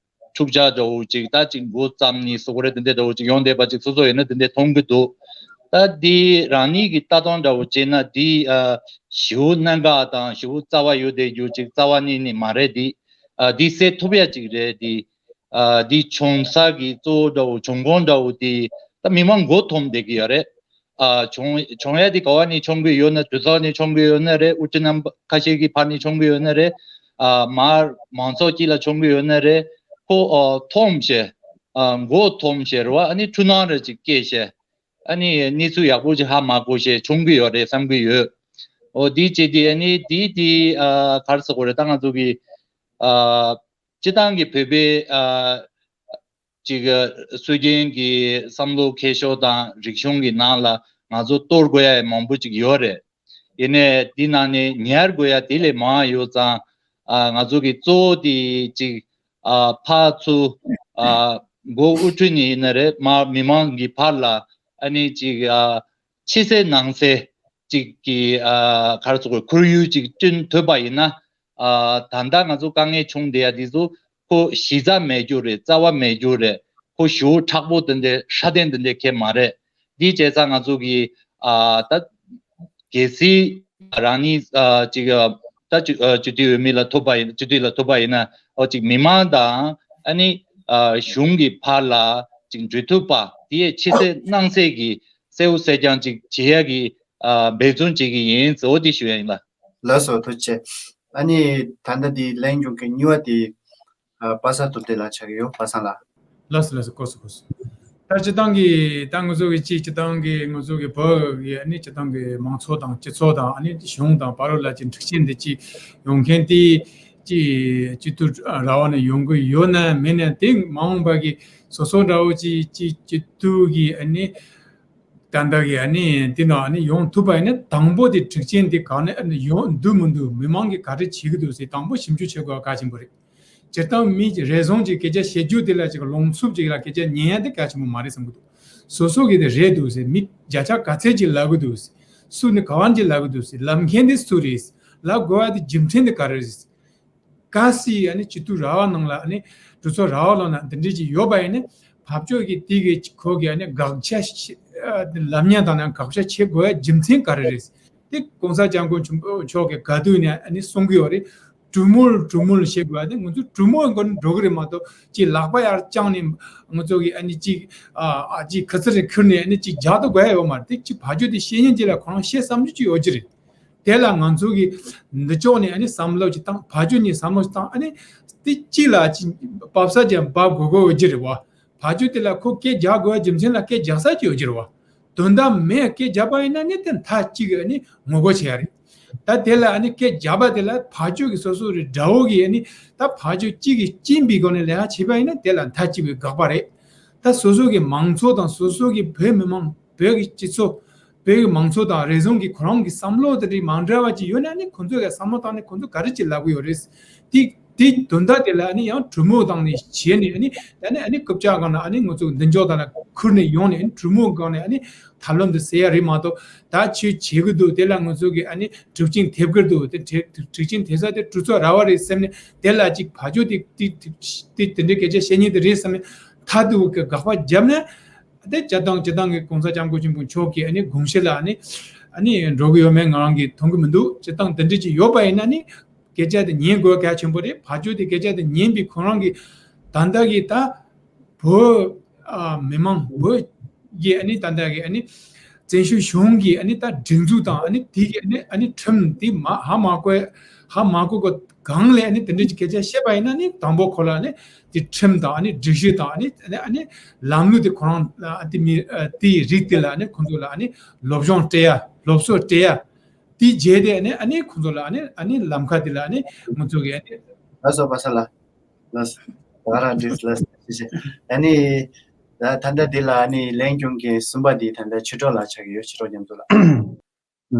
འཁྲུག་ཆ་འདྲ་བོ་ཅིག་ད་ཅིག་འགོ་བརྩམས་ནས་ཟེར་དགོས་རེད། དེ་འདྲ་འདྲ་བོ་ཅིག་ཡོང་བསྡད་པ་ཅིག་སོ་སོ་ཡིན་ན་དེ་འདྲ་མཐོང་གི་འདུག། ད་འདི་རང་ཉིད་ཀྱི་ལྟ་སྟངས་འདྲ་བོ་བྱས་ན། འདི་ཨ་ཞེ་པོ་གནད་འགག་དང་ཞེ་པོ་རྩ་བ་ཡོད་བསྡད་རྒྱུ་ཅིག་རྩ་བ་ཉིད་ནས་མ་རེད། འདི་ཨ་འདི་སེལ་ཐུབ་ཡ་ཅིག་རེད། འདི་ཨ་འདི་བྱུང་ས་གི་གཙོ་བོ་འདྲ་བོ་བྱུང་ཁུངས་འདྲ་བོ་དེ་ད་མི་མང་མགོ་འཐོམ་བསྡད་ཀྱི་ཡོད་རེད། ཨ་བྱུང་བྱུང་ཡ་དེ་ག་བ་ནས་བྱུང་གི་ཡོད་ན། གྲོས་ཚོགས་ནས་བྱུང་གི་ཡོད་ན་རེད། དབུ་ཁྲིད་རྣམ་པ་ཁ་ཤས་ཀྱི་བར་ནས་བྱུང་གི་ཡོད་ན་རེད། ཨ་མར་མང་ཚོགས་དཀྱིལ་ལ་བྱུང་གི་ཡོད་ན་རེད། ཁོ་ཨ་འཐོམ་བྱས། ཨ་མགོ་འཐོམ་བྱས་རེད་བ། ཨ་ནི་འཁྲུལ་སྣང་རེ་ཅིག་སྐྱེས་བྱས། ཨ་ནི་གནས་ཚུལ་ཡག་པོ་ཅིག་ཧ་མ་གོ་བྱས་བྱུང་གི་ཡོད་རེད་བསམ་གི་ཡོད། འོ་འདི་བྱས་ཏེ་ཨ་ནི་འདི་དེ་ཨ་ག་རེ་ཟེར་དགོས་རེད། ད་ང་ཚོ་གི་ཨ་སྤྱི་བཏང་གི་བོད་པའི་ཨ་ཅིག་སྲོལ་རྒྱུན་གྱི་བསམ་བློ་འཁྱེར་ཕྱོགས་དང་རིག་གཞུང་གི་ནང་ལ་ང་ཚོ་གཏོར་དགོས་ཡ་མང་པོ་ཅིག་ཡོད་རེད། ཡིན་ནའི་འདི་ནང་ནས་ཉར་དགོས་ཡ་དེ་ལས་མང་ཡོད་ཙང་། ཨ་ང་ཚོ་གི་གཙོ་བོ་དེ་ཅིག་ཨ་ཕར་ཚུར་ཨ་མགོ་དབུ་ཁྲིད་ནས་ཡིན་ན་རེད། མར་མི་མང་གི་བར་ལ་ཨ་ནི་ཅིག་ཨ་ཕྱི་གསལ་ནང་གསལ་ཅིག་གི་ཨ་ག་རེ་ཟེར་དགོས། ཁོར་ཡུག་ཅིག་བསྐྲུན་ཐུབ་པ་ཡིན་ན། ཨ་ད་ལྟ་ང་ཚོ་དཀའ་ངལ་བྱུང་བསྡད་ཡ་འདི་ཚོ་ཁོ་གཞི་རྩ་མེད་རྒྱུ་རེད། རྩ་བ་མེད་རྒྱུ་རེད། ཁོ་ཞེ་པོ་མཁྲེགས་པོ་དེ་འདྲ་སྲ་བརྟན་དེ་འདྲ་གང་ཡང་མ་རེད། འདི་བྱས་ཙང་ང་ཚོ་གི་ཨ་ད་གལ་སྲིད་རང་ཉིད་ཨ་ཅིག་ཨ་ད་སྤྱི་ཨ་སྤྱི་འཐུས་འོས་མི་ལ་ཐོབ་པ་ཡིན། སྤྱི་འཐུས་ལ་ཐོབ་པ་ཡིན་ན། འོ་ཅིག་མི་མང་དང་ཨ་ནི་ཨ་གཞུང་གི་བར་ལ་ཅིག་འགྲོ་ཐུབ་པ། དེ་ཡི་ཕྱི་གསལ་ནང་གསལ་གྱི་གསལ་པོ་གསལ་རྐྱང་ཅིག་བྱེད་ཡ་གི་ཨ་འབད་བརྩོན་བྱེད་ཀྱི་ཡིན་ཟེར། འོ་དེ་ཞུ་ཡ་ཡིན་ལ། ལགས་སོ། ཐུགས་རྗེ་ཆེ། ཨ་ནི་ད་ལྟ་འདི་གླེང་སྐྱོང་མཁན་གཉིས་པ་དེ་ཨ་པ་སངས་སྟོབས་བདེ་ལགས་ཆགས་ཀྱི་ཡོད། པ་སངས་ལགས། ལགས་སོ་ལགས་སོ། གོ་སོང་གོ་སོང་། ད་སྤྱི་བཏང་གི་ད་ང་ཚོ་གི་ཅིག་སྤྱི་བཏང་གི་ང་ཚོ་གི་བོད་ཀྱི་ཨ་ནི་སྤྱི་བཏང་གི་མང་ཚོགས་དང་སྤྱི་ཚོགས་དང་ཨ་ནི་གཞུང་དང་བར་ལ་ཅིག་འཁྲུག་ཆེན་འདི་ཅིག་ཡོང་མཁན་དེ་ཅིག་སྤྱི་འཐུས་ར་བ་ནས་ཡོང་གི་ཡོད་ན་མེད་ན། དེ་མ་འོངས་པ་གི་སོ་སོ་འདྲ་བོ་ཅིག་ཅིག་སྤྱི་འཐུས་ཀྱི་ཨ་ནི་ད་ལྟ་གི་ཨ་ནི་དེ་ནང་ཨ་ནི་ཡོང་ཐུབ་པ་ཡིན་ན། དང་པོ་དེ་འཁྲུག་ཆེན་དེ་གང་ནས་ཨ་ནི་ཡོང་འདུག་མི་འདུག་མི་མང་གིས་ག་རེ་བྱེད་ཀྱི་འདུག་ཟེར་དང་པོ་ཞིབ་འཇུག་བྱེད་དགོས་པ་གལ་ཆེན་པོ་རེད། སྤྱིར་བཏང་མི་རེ་ཟུང་གིས་སྐད་ཆ་བཤད་རྒྱུ་དེ་ལ་ཅིག་ལུང་འཚུབ་ཅིག་ལ་སྐད་ཆ་ཉན་ཡ་དེ་གལ་ཆེན་པོ་མ་རེད་བསམ་གྱི་འདུག་སོ་སོ་གིས་དེ་རེད་འདུག་ཟེར། མི་བརྒྱ་ཆ་ག་ཚད་ཅིག་ལབ་ཀྱི་འདུག་ཟེར། སུ་ནི་ག་བ་ཅིག་ལབ་ཀྱི་འདུག་ཟེར། ལབ་མཁན་དེ་སུ་རེད་ཟེར། ལབ་དགོས་ཡ་དེ་རྒྱུ་མཚན་དེ་ག་རེ་རེད་ཟེར། གལ་སྲིད་ཨ་ནི་སྤྱི་འཐུས་ར་བ་ནང་ལ་ཨ་ནི་གྲོས་ཚོགས་ར་བ་ནང་ལ་འདི་འདྲ་ཅིག་ཡོད་པ་ཡིན་ན། ཕར་ཕྱོགས་ཀྱི་དེ་གི་ཁོ་གི་ཨ་ནི་དགག་བྱ་ཤ་ལབ་མཁན་དང་ནི་དགག་བྱ་བྱེད་དགོས་ཡ་རྒྱུ་མཚན་ག་རེ་རེད། དེ་༸གོང་ས་༸སྐྱབས་མགོན་ཆེན་པོ་མཆོག་གིས་ག་དུས་ནས་ཨ་ནི་གསུང་གི་ཡོད་རེད། གྲོས་མོལ་གྲོས་མོལ་བྱེད་དགོས་ཡ་དེ་ང་ཚོ་གྲོས་མོལ་སྒང་ནས་འགྲོ་གི་རེད་མ་གཏོགས། ཅིག་ལག་པ་ཡར་བརྐྱངས་ནས་ང་ཚོ་གི་ཨ་ནི་ཅིག་ཨ་ཨ་ཅིག་ཁུ་ཚུར་རེ་ཁུར་ནས་ཨ་ནི་ཅིག་རྒྱག་ཐུབ་དགོས་ཡ་ཡོད་མ་རེད། དེ་ཅིག་ཕར་ཕྱོགས་དེ་བཤད་ཉན་ཅིག་ལ་ཁོ་རང་བཤད་བསམ་རྒྱུ་ཅིག་ཡོད་ཀྱི་རེད། དེ་ལ་ང་ཚོ་གི་འདི་ཕྱོགས་ནས་ཨ་ནི་བསམ་བློ་ཅིག་བཏང་། ཕར་ཕྱོགས་ནས་བསམ་བློ་ཅིག་བཏང་། ཨ་ནི་དེ་གཅིག་ལ་གཅིག་འབབ་ས་ཅིག་འབབ་དགོས་དགོས་ཡོད་ཀྱི་རེད་བ། ཕར་ཕྱོགས་དེ་ལ་ཁོ་སྐད་རྒྱག་དགོས་པའི་རྒྱུ་མཚན་ལ་སྐད་རྒྱག་ས་ཅིག་ཡོད་ཀྱི་རེད་བ། དོན་དག་མེད་སྐད་རྒྱག་པ་ཡིན་ན་ནི་དེ་མཐའ་གཅིག་གི་ཨ་ནི་ངོ་རྒོལ་བྱེད་ཡ་རེད། ད་དེ་ལ་ཨ་ནི་སྐད་རྒྱག་པ་དེ་ལ་ཕར་ཕྱོགས་ཀྱི་སོ་སོ་རེ་དགྲ་བོ་གིས་ཨ་ནི་ད་ཕར་ཕྱོགས་གཅིག་གིས་གཅིག་པའི་སྒོ་ནས་ལས་ཀ་བྱེད་པ་ཡིན་ན་དེ་ལ་མཐའ་གཅིག་པའི་དགག་པ་རེད། ད་སོ་སོ་གི་མང་ཚོགས་དང་སོ་སོ་གི་བོད་མི་མང་། བོད་ཀྱི་སྤྱི་ཚོགས། བོད་ཀྱི་མང་ཚོགས་དང་རེ་ཟུང་གི་ཁོ་རང་གི་བསམ་བློ་དེ་འདྲའི་མ་འདྲ་བ་ཅིག་ཡོད་ན་ནི་ཁོང་ཚོས་བསམ་བློ་བཏང་ནས་ཁོང་ཚོས་ག་རེ་ཅིག་ལབ་ཀྱི་ཡོད་རེད། དེ་དེ་དོན་དག་དེ་ལ་ནི་ཡང་གྲོས་མོལ་བཏང་ནས་བྱས་ནས་ནི་ད་ནི་ཨ་ནི་རྐུབ་བཀྱག་སྒང་ལ་ཨ་ནི་ང་ཚོ་མདུན་ཅོག་དང་ལ་ཁུར་ནས་ཡོང་ནས་ཨ་ནི་གྲོས་མོལ་སྒང་ནས་ཨ་ནི་ཐབས་ལམ་དེ་སེལ་ཡ་རེད་མ་གཏོགས། ད་ཆོས་བྱེད་ཀྱི་འདུག་དེ་ལ་ང་ཚོ་གི་ཨ་ནི་གྲུབ་ཆེན་ཐེབས་ཀྱི་འདུག་དེ་གྲུབ་ཆེན་ཐེབས་ས་དེ་གྲོས་ཚོགས་ར་བ་རེད་བསམ་ནས་དེ་ལ་ཅིག་ཕར་ཕྱོགས་དེ་དེ་དེ་དེ་འདྲའི་སྐད་ཆ་བཤད་མཁན་དེ་རེད་བསམ་ནས་མཐར་ཐུག་གི་དགག་པ་བརྒྱབ་ནས། དེ་སྤྱིར་བཏང་སྤྱིར་བཏང་གི་༸གོང་ས་༸སྐྱབས་མགོན་ཆེན་པོ་མཆོག་གི་ཨ་ནི་དགོངས་གཞི་ལ་ཨ་ནི་ཨ་ནི་འགྲོ་གི་ཡོད་མེད་ང་རང་གིས་མཐོང་གི་མི་འདུག་སྤྱིར་བཏང་དེ་འདྲ་ཅིག་ཡོད་པ་ཡིན་ན་ནི་སྐད་ཆ་དེ་ཉན་དགོས་གལ་ཆེན་པོ་རེད། ཕར་ཕྱོགས་དེ་སྐད་ཆ་དེ་ཉན་པའི་ཁོ་རང་གི་ད་ལྟ་གི་ད་བོད་ཨ་མི་མང་བོད་ཀྱི་ཨ་ནི་ད་ལྟ་གི་ཨ་ནི་བཙན་བྱོལ་གཞུང་གི་ཨ་ནི་ད་སྒྲིག་འཛུགས་དང་ཨ་ནི་དེ་གི་ཨ་ནི་ཨ་ནི་ཁྲིམས་དེ་མ་ཧ་མ་གོ་ཧ་མ་གོ་གི་སྒང་ལས་ཨ་ནི་དེ་འདྲ་ཅིག་སྐད་ཆ་བཤད་པ་ཡིན་ན་ནི་དང་པོ་ཁོ་ལ་ཨ་ནི་དེ་ཁྲིམས་དང་ཨ་ནི་སྒྲིག་གཞི་དང་ཨ་ནི་ཨ་ནི་ཨ་ནི་ལམ་ལུགས་དེ་ཁོ་རང་ཨ་དེ་མི་ཨ་དེའི་རིགས་དེ་ལ་ཨ་ནི་ཁོང་ཚོ་ལ་ཨ་ནི་སློབ་སྦྱོང་སྤྲད་ཡ། སློབ་གསོ་སྤྲད་ཡ། དེའི་རྗེས་དེ་ཨ་ནི་ཨ་ནི་ཁོང་ཚོ་ལ་ཨ་ནི་ཨ་ནི་ལམ་ཁ་དེ་ལ་ཨ་ནི་ང་ཚོ་གི་ཨ་ནི། ལགས་སོ་པ་སངས་ལགས། ལགས་སོ། ད་རང་འགྲིག་ལགས་སོ། ཞེས་ཞེས། ཨ་ནི་ད་ད་ལྟ་འདི་ལ་ཨ་ནི་ལན་སྐྱོན་མཁན་གསུམ་པ་འདི་ད་ལྟ་ཆོས་གྲོགས་ལགས་ཆགས་ཀྱི་ཡོད། ཆོས་གྲོགས་རྒྱ་མཚོ་ལགས།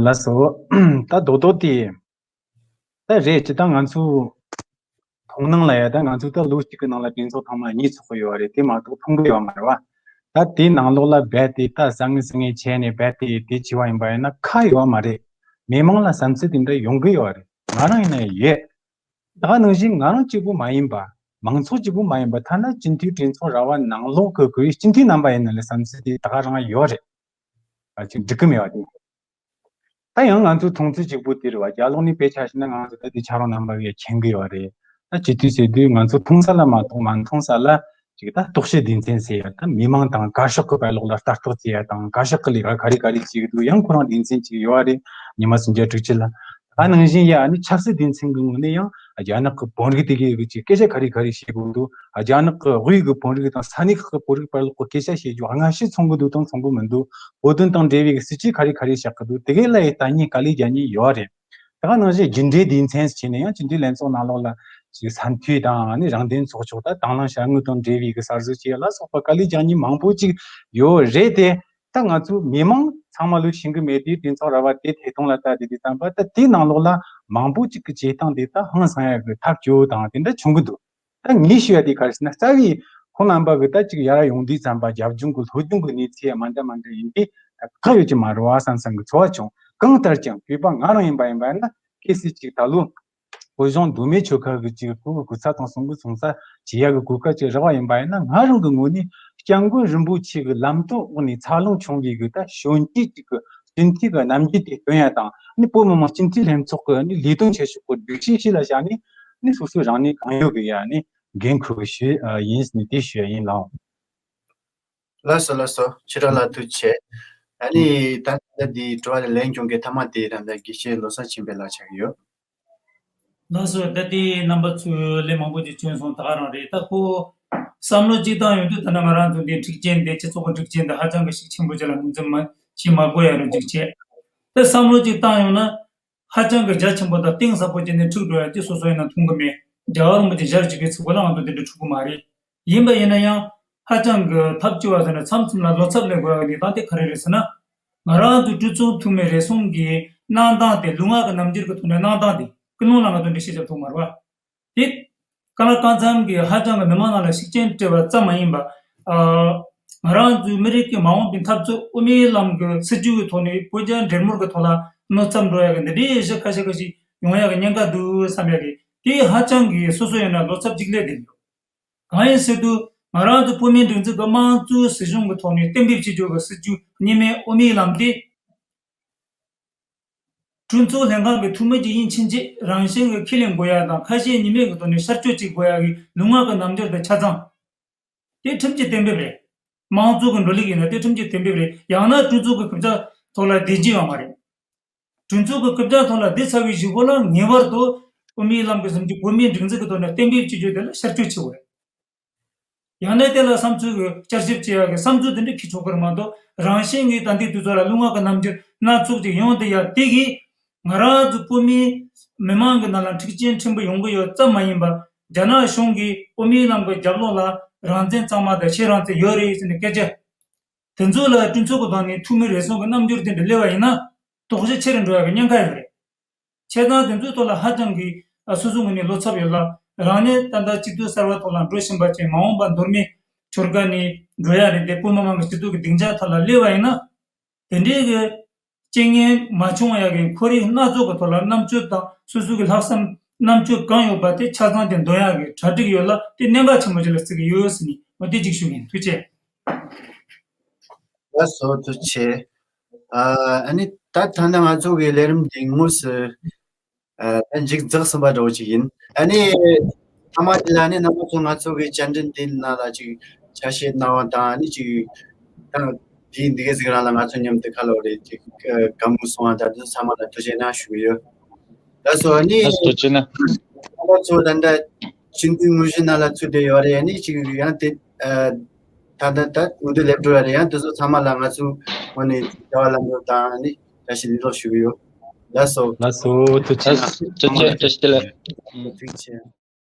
ལགས་སོ། ད་རྡོག་རྡོག་དེ་ད་རེད། ཅི་ད་ང་ཚོ་མཐོང་སྣང་ལ་ཡ་ད་ང་ཚོ་ད་ལོ་གཅིག་གི་ནང་ལ་གྲོས་ཚོགས་ཐེངས་མ་གཉིས་ཚོགས་ཀྱི་ཡོད་རེད། དེ་མ་གཏོགས་མཐོང་གི་ཡོད་མ་རེད་བ། ད་དེའི་ནང་ལོགས་ལ་རྦད་དེ་ད་ཟང་ངེ་ཟིང་ངེ་བྱས་ནས་རྦད་དེ་དེ་བྱས་པ་ཡིན་པ་ཡིན་ན་ཁག་ཡོད་མ་རེད། མི་མང་ལ་བསམ་ཚུལ་དེ་འདྲ་ཡོང་གི་ཡོད་རེད། ང་རང་ཡིན་ན་ཡོད། ད་ག་ནང་བཞིན་ང་རང་གཅིག་པུ་མ་ཡིན་པ། མང་ཚོགས་གཅིག་པུ་མ་ཡིན་པ། ཐ་ན་སྤྱི་འཐུས་གྲོས་ཚོགས་ར་བ་ནང་ལོགས་ཀྱི་སྤྱི་འཐུས་རྣམ་པ་ཡིན་ན་ལས་བསམ་ཚུལ་དེ་ད་ག་རང་ཡོད་རེད། ཅིག་འགྲིག་གི་མེད་པ་དེ། ད་ཡང་ང་ཚོའི་མཐོང་ཚུལ་གཅིག་པུ་དེ་རེད་བ། རྒྱ་ལོག་ནས་དཔེ་ཆ་བཞག་ན་ང་ཚོ་ད་དེ་ཆ་རོགས་རྣམ་པ་གིས་མཁྱེན་གི་ཡོད་རེད། ད་སྤྱི་འཐུས་ཟེར་དུས་ང་ཚོ་མཐོང་ས་ལ་མ་མཐོང་མ་མཐོང་ས་ལ་ཅིག་ད་རྟོག་ཞིབ་སྡེ་ཚན་ཟེར་ཡ། ད་མི་མང་དང་གར་ཤོག་གི་དཔེ་ཀློག་ལ་ལྟ་རྟོག་བྱེད་ཡ་དང་གར་ཤོག་གི་ལས་ཀ་ག་རེ་ག་རེ་བྱེད་གི་འདུག་ཡང་ཁོ་རང་སྡེ་ཚན་ཅིག་ཡོད་རེད། ཉི་མ་སུམ་བརྒྱ་དྲུག་ཅུ་ལ། ད་ནང་བཞིན་ཡ་ཨ་ནི་ཆབ་སྲིད་སྡེ་ཚན་གི་ངོས་ནས་ཡང་རྒྱ་ནག་གི་བོད་རིགས་དེ་གའི་གི་ཅིག་སྐད་ཆ་ག་རེ་ག་རེ་བཤད་དགོས་འདུག་རྒྱ་ནག་གི་དབུས་གི་བོད་རིགས་དང་ས་གནས་ཁག་གི་བོད་རིགས་དཔེ་ཀློག་གི་སྐད་ཆ་བཤད་རྒྱུ་སྔ་ཕྱི་མཚུངས་གི་འདུག་དང་མཚུངས་གི་མི་འདུག་བོད་དོན་དང་འབྲེལ་བའི་གི་སྲིད་ཇུས་ག་རེ་ག་རེ་བཞག་གི་འདུག་དེ་གའི་ལ་ཡི་ལྟ་མཁན་དཀའ་ལས་རྒྱག་མཁན་ཡོད་རེད། དེ་ག་ནང་བཞིན་རྒྱུན་འབྲེལ་སྡེ་ཚན་ཟེར་ནས་ཡང་རྒྱུན་འབྲེལ་ལྷན་ཚོགས་ནང་ལོགས་ལ་ཅིག་ས་མཐོའི་དང་ཨ་ནི་རང་བདེན་ཚོགས་ཆུང་དང་དང་བླངས་བྱ་དངོས་དང་འབྲེལ་བའི་གི་གསར་བཟོ་བྱས་ལ་སོགས་པ་དཀའ་ལས་རྒྱག་མཁན་མང་པོ་ཅིག་ཡོད་རེད་དེ། ད་ང་ཚོ་མི་མང་ཚང་མ་ལོས་ཤེས་གི་མེད་དུས་དེ་ཚོ་ར་བ་དེ་ཐད་གཏོང་ལ་ལྟ་དེ་དུས་ཙམ་པ་ད་དེའི་ནང་ལོགས་ལ་མང་པོ་ཅིག་གི་བྱེད་སྟངས་དེ་ད་ཧང་སང་ཡ་གི་ཐབས་སྐྱོ་བོ་དང་དེ་འདྲ་བྱུང་གི་འདུག་ད་ངས་ཞུ་ཡ་དེ་ག་རེ་ཟེར་ན་རྩ་བའི་ཁོང་རྣམ་པ་གི་ད་ཅིག་ཡར་ཡོང་དུས་ཙམ་པ་རྒྱབ་ལྗོངས་གི་ལྷོ་ལྗོངས་གི་གནས་ཚུལ་ཡ་མ་འདྲ་མ་འདྲ་ཡིན་དུས་ད་ཁག་ཡོད་ཀྱི་མ་རེད་བ་བསམ་བསམ་གི་ཚོར་བ་བྱུང་། གང་ལྟར་ཀྱང་བོད་པ་ང་རང་ཡིན་པ་ཡིན་པ་ཡིན་ན་གལ་སྲིད་ཅིག་ད་ལོ། བོད་གཞུང་མདོ་སྨད་ཆོལ་ཁ་གི་ཅིག་ཁོ་གི་སྐུ་ཚབ་དང་གསུང་གི་གསུང་ས་བྱེད་ཡ་གི་གོ་སྐབས་ཅིག་རག་པ་ཡིན་པ་ཡིན་ན་ང་རང་གི་ངོས་ནས་སྐྱབས་མགོན་རིན་པོ་ཆེ་གི་ལམ་སྟོན་འོག་ནས་འཚར་ལོངས་བྱུང་བའི་གི་ད་གཞོན་སྐྱེས་ཅིག་གི་སྤྱི་འཐུས་གི་རྣམ་འགྱུར་དེ་སྟོན་ཡ་དང་ནི་བོད་མི་མང་སྤྱི་འཐུས་ལྷན་ཚོགས་གི་ནི་ལས་དོན་བྱེད་ཕྱོགས་གི་སྒྲིག་གཞི་ཞིག་ལ་བཞག་ནས་ནི་སོ་སོའི་རང་ནུས་གང་ཡོད་གི་ཡ་ནི་འགན་འཁུར་གི་ཞུ་ཡིན་ནི་དེ་ཞུ་ཡ་ཡིན་ལགས། ལགས་སོ་ལགས་སོ། ཁྱེད་རང་ལ་ཐུགས་རྗེ་ཆེ། ཨ་ནི་ད་ལྟ་འདི་དྲི་བ་ལན་སྐྱོན་གི་ཐ་མ་དེ་ད་ལྟ་དགེ་བཤེས་བློ་བཟང་ཆོས་འཕེལ་ལགས་ཆགས་ཀྱི་ཡོད། ལགས་སོ། ད་ལྟའི་རྣམ་པ་ཚོས་ལན་མང་པོ་ཅིག་བྱོན་སོང་། ད་ག་རང་རེད། ད་ཁོ་བསམ་བློ་གཅིག་བཏང་ཡོང་དུས་ད་ནི་ང་རང་ཚོ་འདི་འཁྲུག་རྐྱེན་འདི་སྤྱི་ཚོགས་ཀྱི་འཁྲུག་རྐྱེན་འདི་ཧ་ཅང་གི་ཤུགས་ཆེན་པོ་ཅིག་ལ་ངོས་འཛིན་མ་བྱེད་མ་དགོས་ཡ་རུ་འཇུག་བྱས། ད་བསམ་བློ་གཅིག་བཏང་ཡོང་ན་ཧ་ཅང་གི་རྒྱ་ཆེན་པོ་དང་གཏིང་ཟབ་པོ་ཅིག་ནས་འཁྲུག་འགྲོ་ཡ་ཅིག་སོ་སོ་ཡིན་ན་མཐོང་གི་མེད། རྒྱལ་བ་རིན་པོ་ཆེ་ཞལ་གཅིག་པའི་ཚིག་པ་ལ་ང་ཚོ་འདི་འདྲ་འཁྲུག་གི་མ་རེད། ཡིན་པ་ཡིན་ན་ཡང་ཧ་ཅང་གི་ཐབས་སྐྱོ་བ་ཟེར་ན་མཚམས་མཚམས་ལ་བློ་འཚབ་སླེབས་དགོས་ཡ་གི་གནས་སྟངས་དེ་ག་རེ་རེད་ཟེར་ན། ང་རང་ཚོ་གྲོས་ཚོགས་འཐུས་མི་རེ་ཟུང་གི་གནང་སྟངས་དེ་ལུས་ངག་གི་རྣམ་འགྱུར་གྱི་ཐོག་ནས་གནང་སྟངས་དེ་ཀུན་སློང་ལ་ང་ཚོ་འགྲེལ་བཤད་རྒྱབ་ཐུབ་མ་རེད་བ། དེ་ཀ་ལ་ཀ་མཚམས་ཀྱི་ཧ་ཅང་གི་མི་མང་ནང་ལ་ཤུགས་རྐྱེན་སྤྲད་པ་ཙམ་མ་ཡིན་པ། ཨ། ང་རང་ཚོའི་མི་རིགས་ཀྱི་མ་འོངས་པའི་འཐབ་རྩོད་དབུ་མའི་ལམ་གྱི་སྲིད་བྱུས་ཀྱི་ཐོག་ནས་བོད་རྒྱ་འབྲེལ་མོལ་གྱི་ཐོག་ལ་གནོད་འཚེ་འགྲོ་ཡ་གི་འདི་འདྲའི་གཞི་ཁ་ཤས་ཁ་ཤས་ཡོང་ཡ་གི་ཉེན་ཁ་འདུག་བསམ་ཡ་གི་དེ་ཧ་ཅང་གི་སོ་སོ་ཡིན་ན་བློ་འཚབ་ཅིག་སླེབས་བསྡད་ཡོད། གང་ཡིན་ཟེར་དུས་ང་རང་ཚོ་བོད་མིའི་སྒྲིག་འཛུགས་ཀྱི་དམངས་གཙོའི་སྲིད་གཞུང་གི་ཐོག་ནས་གཏན་འབེབས་བྱེད་རྒྱུ་གི་སྲིད་བྱུས་གཉིས་སྨན་དབུ་མའི་ལམ་དེ། གྲོས་ཚོགས་ལྷན་ཁང་གི་འཐུས་མི་གཅིག་ཡིན་ཕྱིན་ཆད་རང་བཞིན་གྱི་ཁས་ལེན་དགོས་ཡ་དང་ཁ་ཞེ་གཉིས་མེད་ཀྱི་ཐོག་ནས་ཤར་བསྐྱོད་བྱེད་དགོས་ཡ་གི་ལུས་ངག་གི་རྣམ་འགྱུར་དང་ཆ་ཚང་། དེ་ཁྲིམས་ཀྱི་གཏན་འབེབས་རེད། དམངས་གཙོ་གི་འགྲོ་ལུགས་ཡིན་ན་དེ་ཁྲིམས་ཀྱི་གཏན་འབེབས་རེད། ཡང་ན་གྲོས་ཚོགས་ཀྱི་རྐུབ་བཀྱག་ཐོག་ལ་བསྡད་རྒྱུ་ཡོད་མ་རེད། གྲོས་ཚོགས་ཀྱི་རྐུབ་བཀྱག་ཐོག་ལ་བསྡད་ཚར་བའི་གཞུག་གུ་ལ་ངེས་པར་དུ་དབུ་མའི་ལམ་གྱི་སྲིད་བྱུས་བོད་མིའི་སྒྲིག་འཛུགས་ཀྱི་ཐོག་ནས་གཏན་འབེབས་བྱེད་རྒྱུ་དེ་ལ་ཤར་བསྐྱོད་བྱེད་དགོས་རེད། ཡང་ན་དེ་ལ་བསམ་ཚུལ་གྱི་བསྐྱར་ཞིབ་བྱེད་ཡག་གི་བསམ་ཚུལ་དེ་འདྲ་ཁྱེར་ཆོག་གི་རེད་མ་གཏོགས་རང་བཞིན་གྱིས་ད་ལྟའི་དུས་ཚོད་ལ་ལུས་ངག་གི་རྣམ་འགྱུར་སྣ་ཚོགས་ཅིག་ཡོང་བསྡད་ཡ་དེ་གིས་ང་རང་ཚོ་བོད་མིའི་མི་མང་གི་ནང་ལ་འཁྲུག་རྐྱེན་ཕྲན་བུ་ཡོང་གི་ཡོད་ཙམ་མ་ཡིན་པར་རྒྱ་ནག་གཞུང་གིས་དབུ་མའི་ལམ་གྱི་རྒྱབ་ལོགས་ལ་རང་བཙན་གཙང་མ་དང་ཕྱེད་རང་བཙན་ཡོད་རེད་ཟེར་ནས་སྐད་ཆ། དེ་ཚོ་ལ་གྲོས་ཚོགས་ཀྱི་ཐོག་ནས་འཐུས་མི་རེ་ཟུང་གི་རྣམ་འགྱུར་དེ་འདྲ་སླེབས་པ་ཡིན་ན་དོགས་གཞི་ཆེ་རུ་འགྲོ་ཡག་གི་ཉེན་ཁ་ཡོད་རེད། བྱས་ཙང་དེ་ཚོའི་ཐོག་ལ་ཧ་ཅང་གི་ཨ་སོ་སོའི་ངོས་ནས་བློ་འཚབ་ཡོད་ལ། རང་ཉིད་ད་ལྟ་སྤྱི་འཐུས་གསར་བ་ཐོག་ལ་འགྲོ་བཞིན་པ་ཅིག་མ་འོངས་པ་མདོ་སྨད་ཆོལ་ཁ་ནས་འགྲོ་ཡ་རེད་དེ་བོད་མི་མང་གི་སྤྱི་འཐུས་ཀྱི་སྡིངས་ཆ་ཐོག་ལ་སླེབས་པ་ཡིན་ན། དེ་འདྲའི་གི་རྐྱེན་ངན་མ་བྱུང་ཡ་གི་ཁོར་ཡུག་སྣ་ཚོགས་ཀྱི་ཐོག་ལ་རྣམ་དཔྱོད་དང་སོ་སོ་གི་ལྷག་བསམ་རྣམ་དཔྱོད་གང་ཡོད་པ་དེ་ཆ་ཚང་ཅིག་འདོན་ཡ་གི་གྲ་སྒྲིག་ཡོད་ལ་དེ་གནད་འགག་ཆེན་པོ་ཅིག་ལ་བརྩི་གི་ཡོད་ཟེར་ནས་འོ་དེ་གཅིག་ཞུ་གི་ཡིན། ཐུགས་རྗེ་ཆེ། ལགས་སོ་ཐུགས་རྗེ་ཆེ། ཨ་ནི་ད་ད་ནི་ང་ཚོ་གི་ལས་རིམ་འདི་དངོས་སུ་ཨ་ད་མཇུག་རྫོགས་ཟིན་པ་འདྲ་བོ་ཅིག་ཡིན། ཨ་ནི་མཐའ་མ་དེ་ལ་ནི་རྣམ་པ་ཚོ་ང་ཚོ་གི་བཅར་འདྲི་འདི་ནང་ལ་ཅིག་ཆ་ཤས་གནང་བ་དང་ཨ་ནི་ཅིག་ད་དེའི་འདི་གའི་ཟིག་རང་ལ་ང་ཚོ་མཉམ་དུ་ཁ་ལོ་རེ་ཅིག་བཀའ་མོལ་གསུང་བ་དང་དེ་ཚོ་ཚང་མ་ལ་ཐུགས་རྗེ་གནང་ཞུ་གི་ཡོད། ལགས་སོ་ཨ་ནི་ལགས་སོ་ཐུགས་རྗེ་གནང་། རྣམ་པ་ཚོ་ད་ལྟ་སྤྱི་འཐུས་དངོས་གཞི་ནང་ལ་ཚུད་བསྡད་ཡོད་རེད། ཨ་ནི་ཅིག་ཡང་དེ་ཨ་ད་ལྟ་ད་འོས་བསྡུ་སླེབས་འགྲོ་ཡ་རེད། ཡང་དེ་ཚོ་ཚང་མ་ལ་ང་ཚོའི་ངོས་ནས་བྱ་བ་ལམ་འགྲོ་དང་ཨ་ནི་བཀྲ་ཤིས་བདེ་ལེགས་ཞུ་གི་ཡོད། ལགས་སོ། ལགས་སོ་ཐུགས་རྗེ་གནང་། ཐུགས་རྗེ་ཆེ། བཀྲ་ཤིས་བདེ་ལེགས། ཐུགས་རྗེ་ཆེ།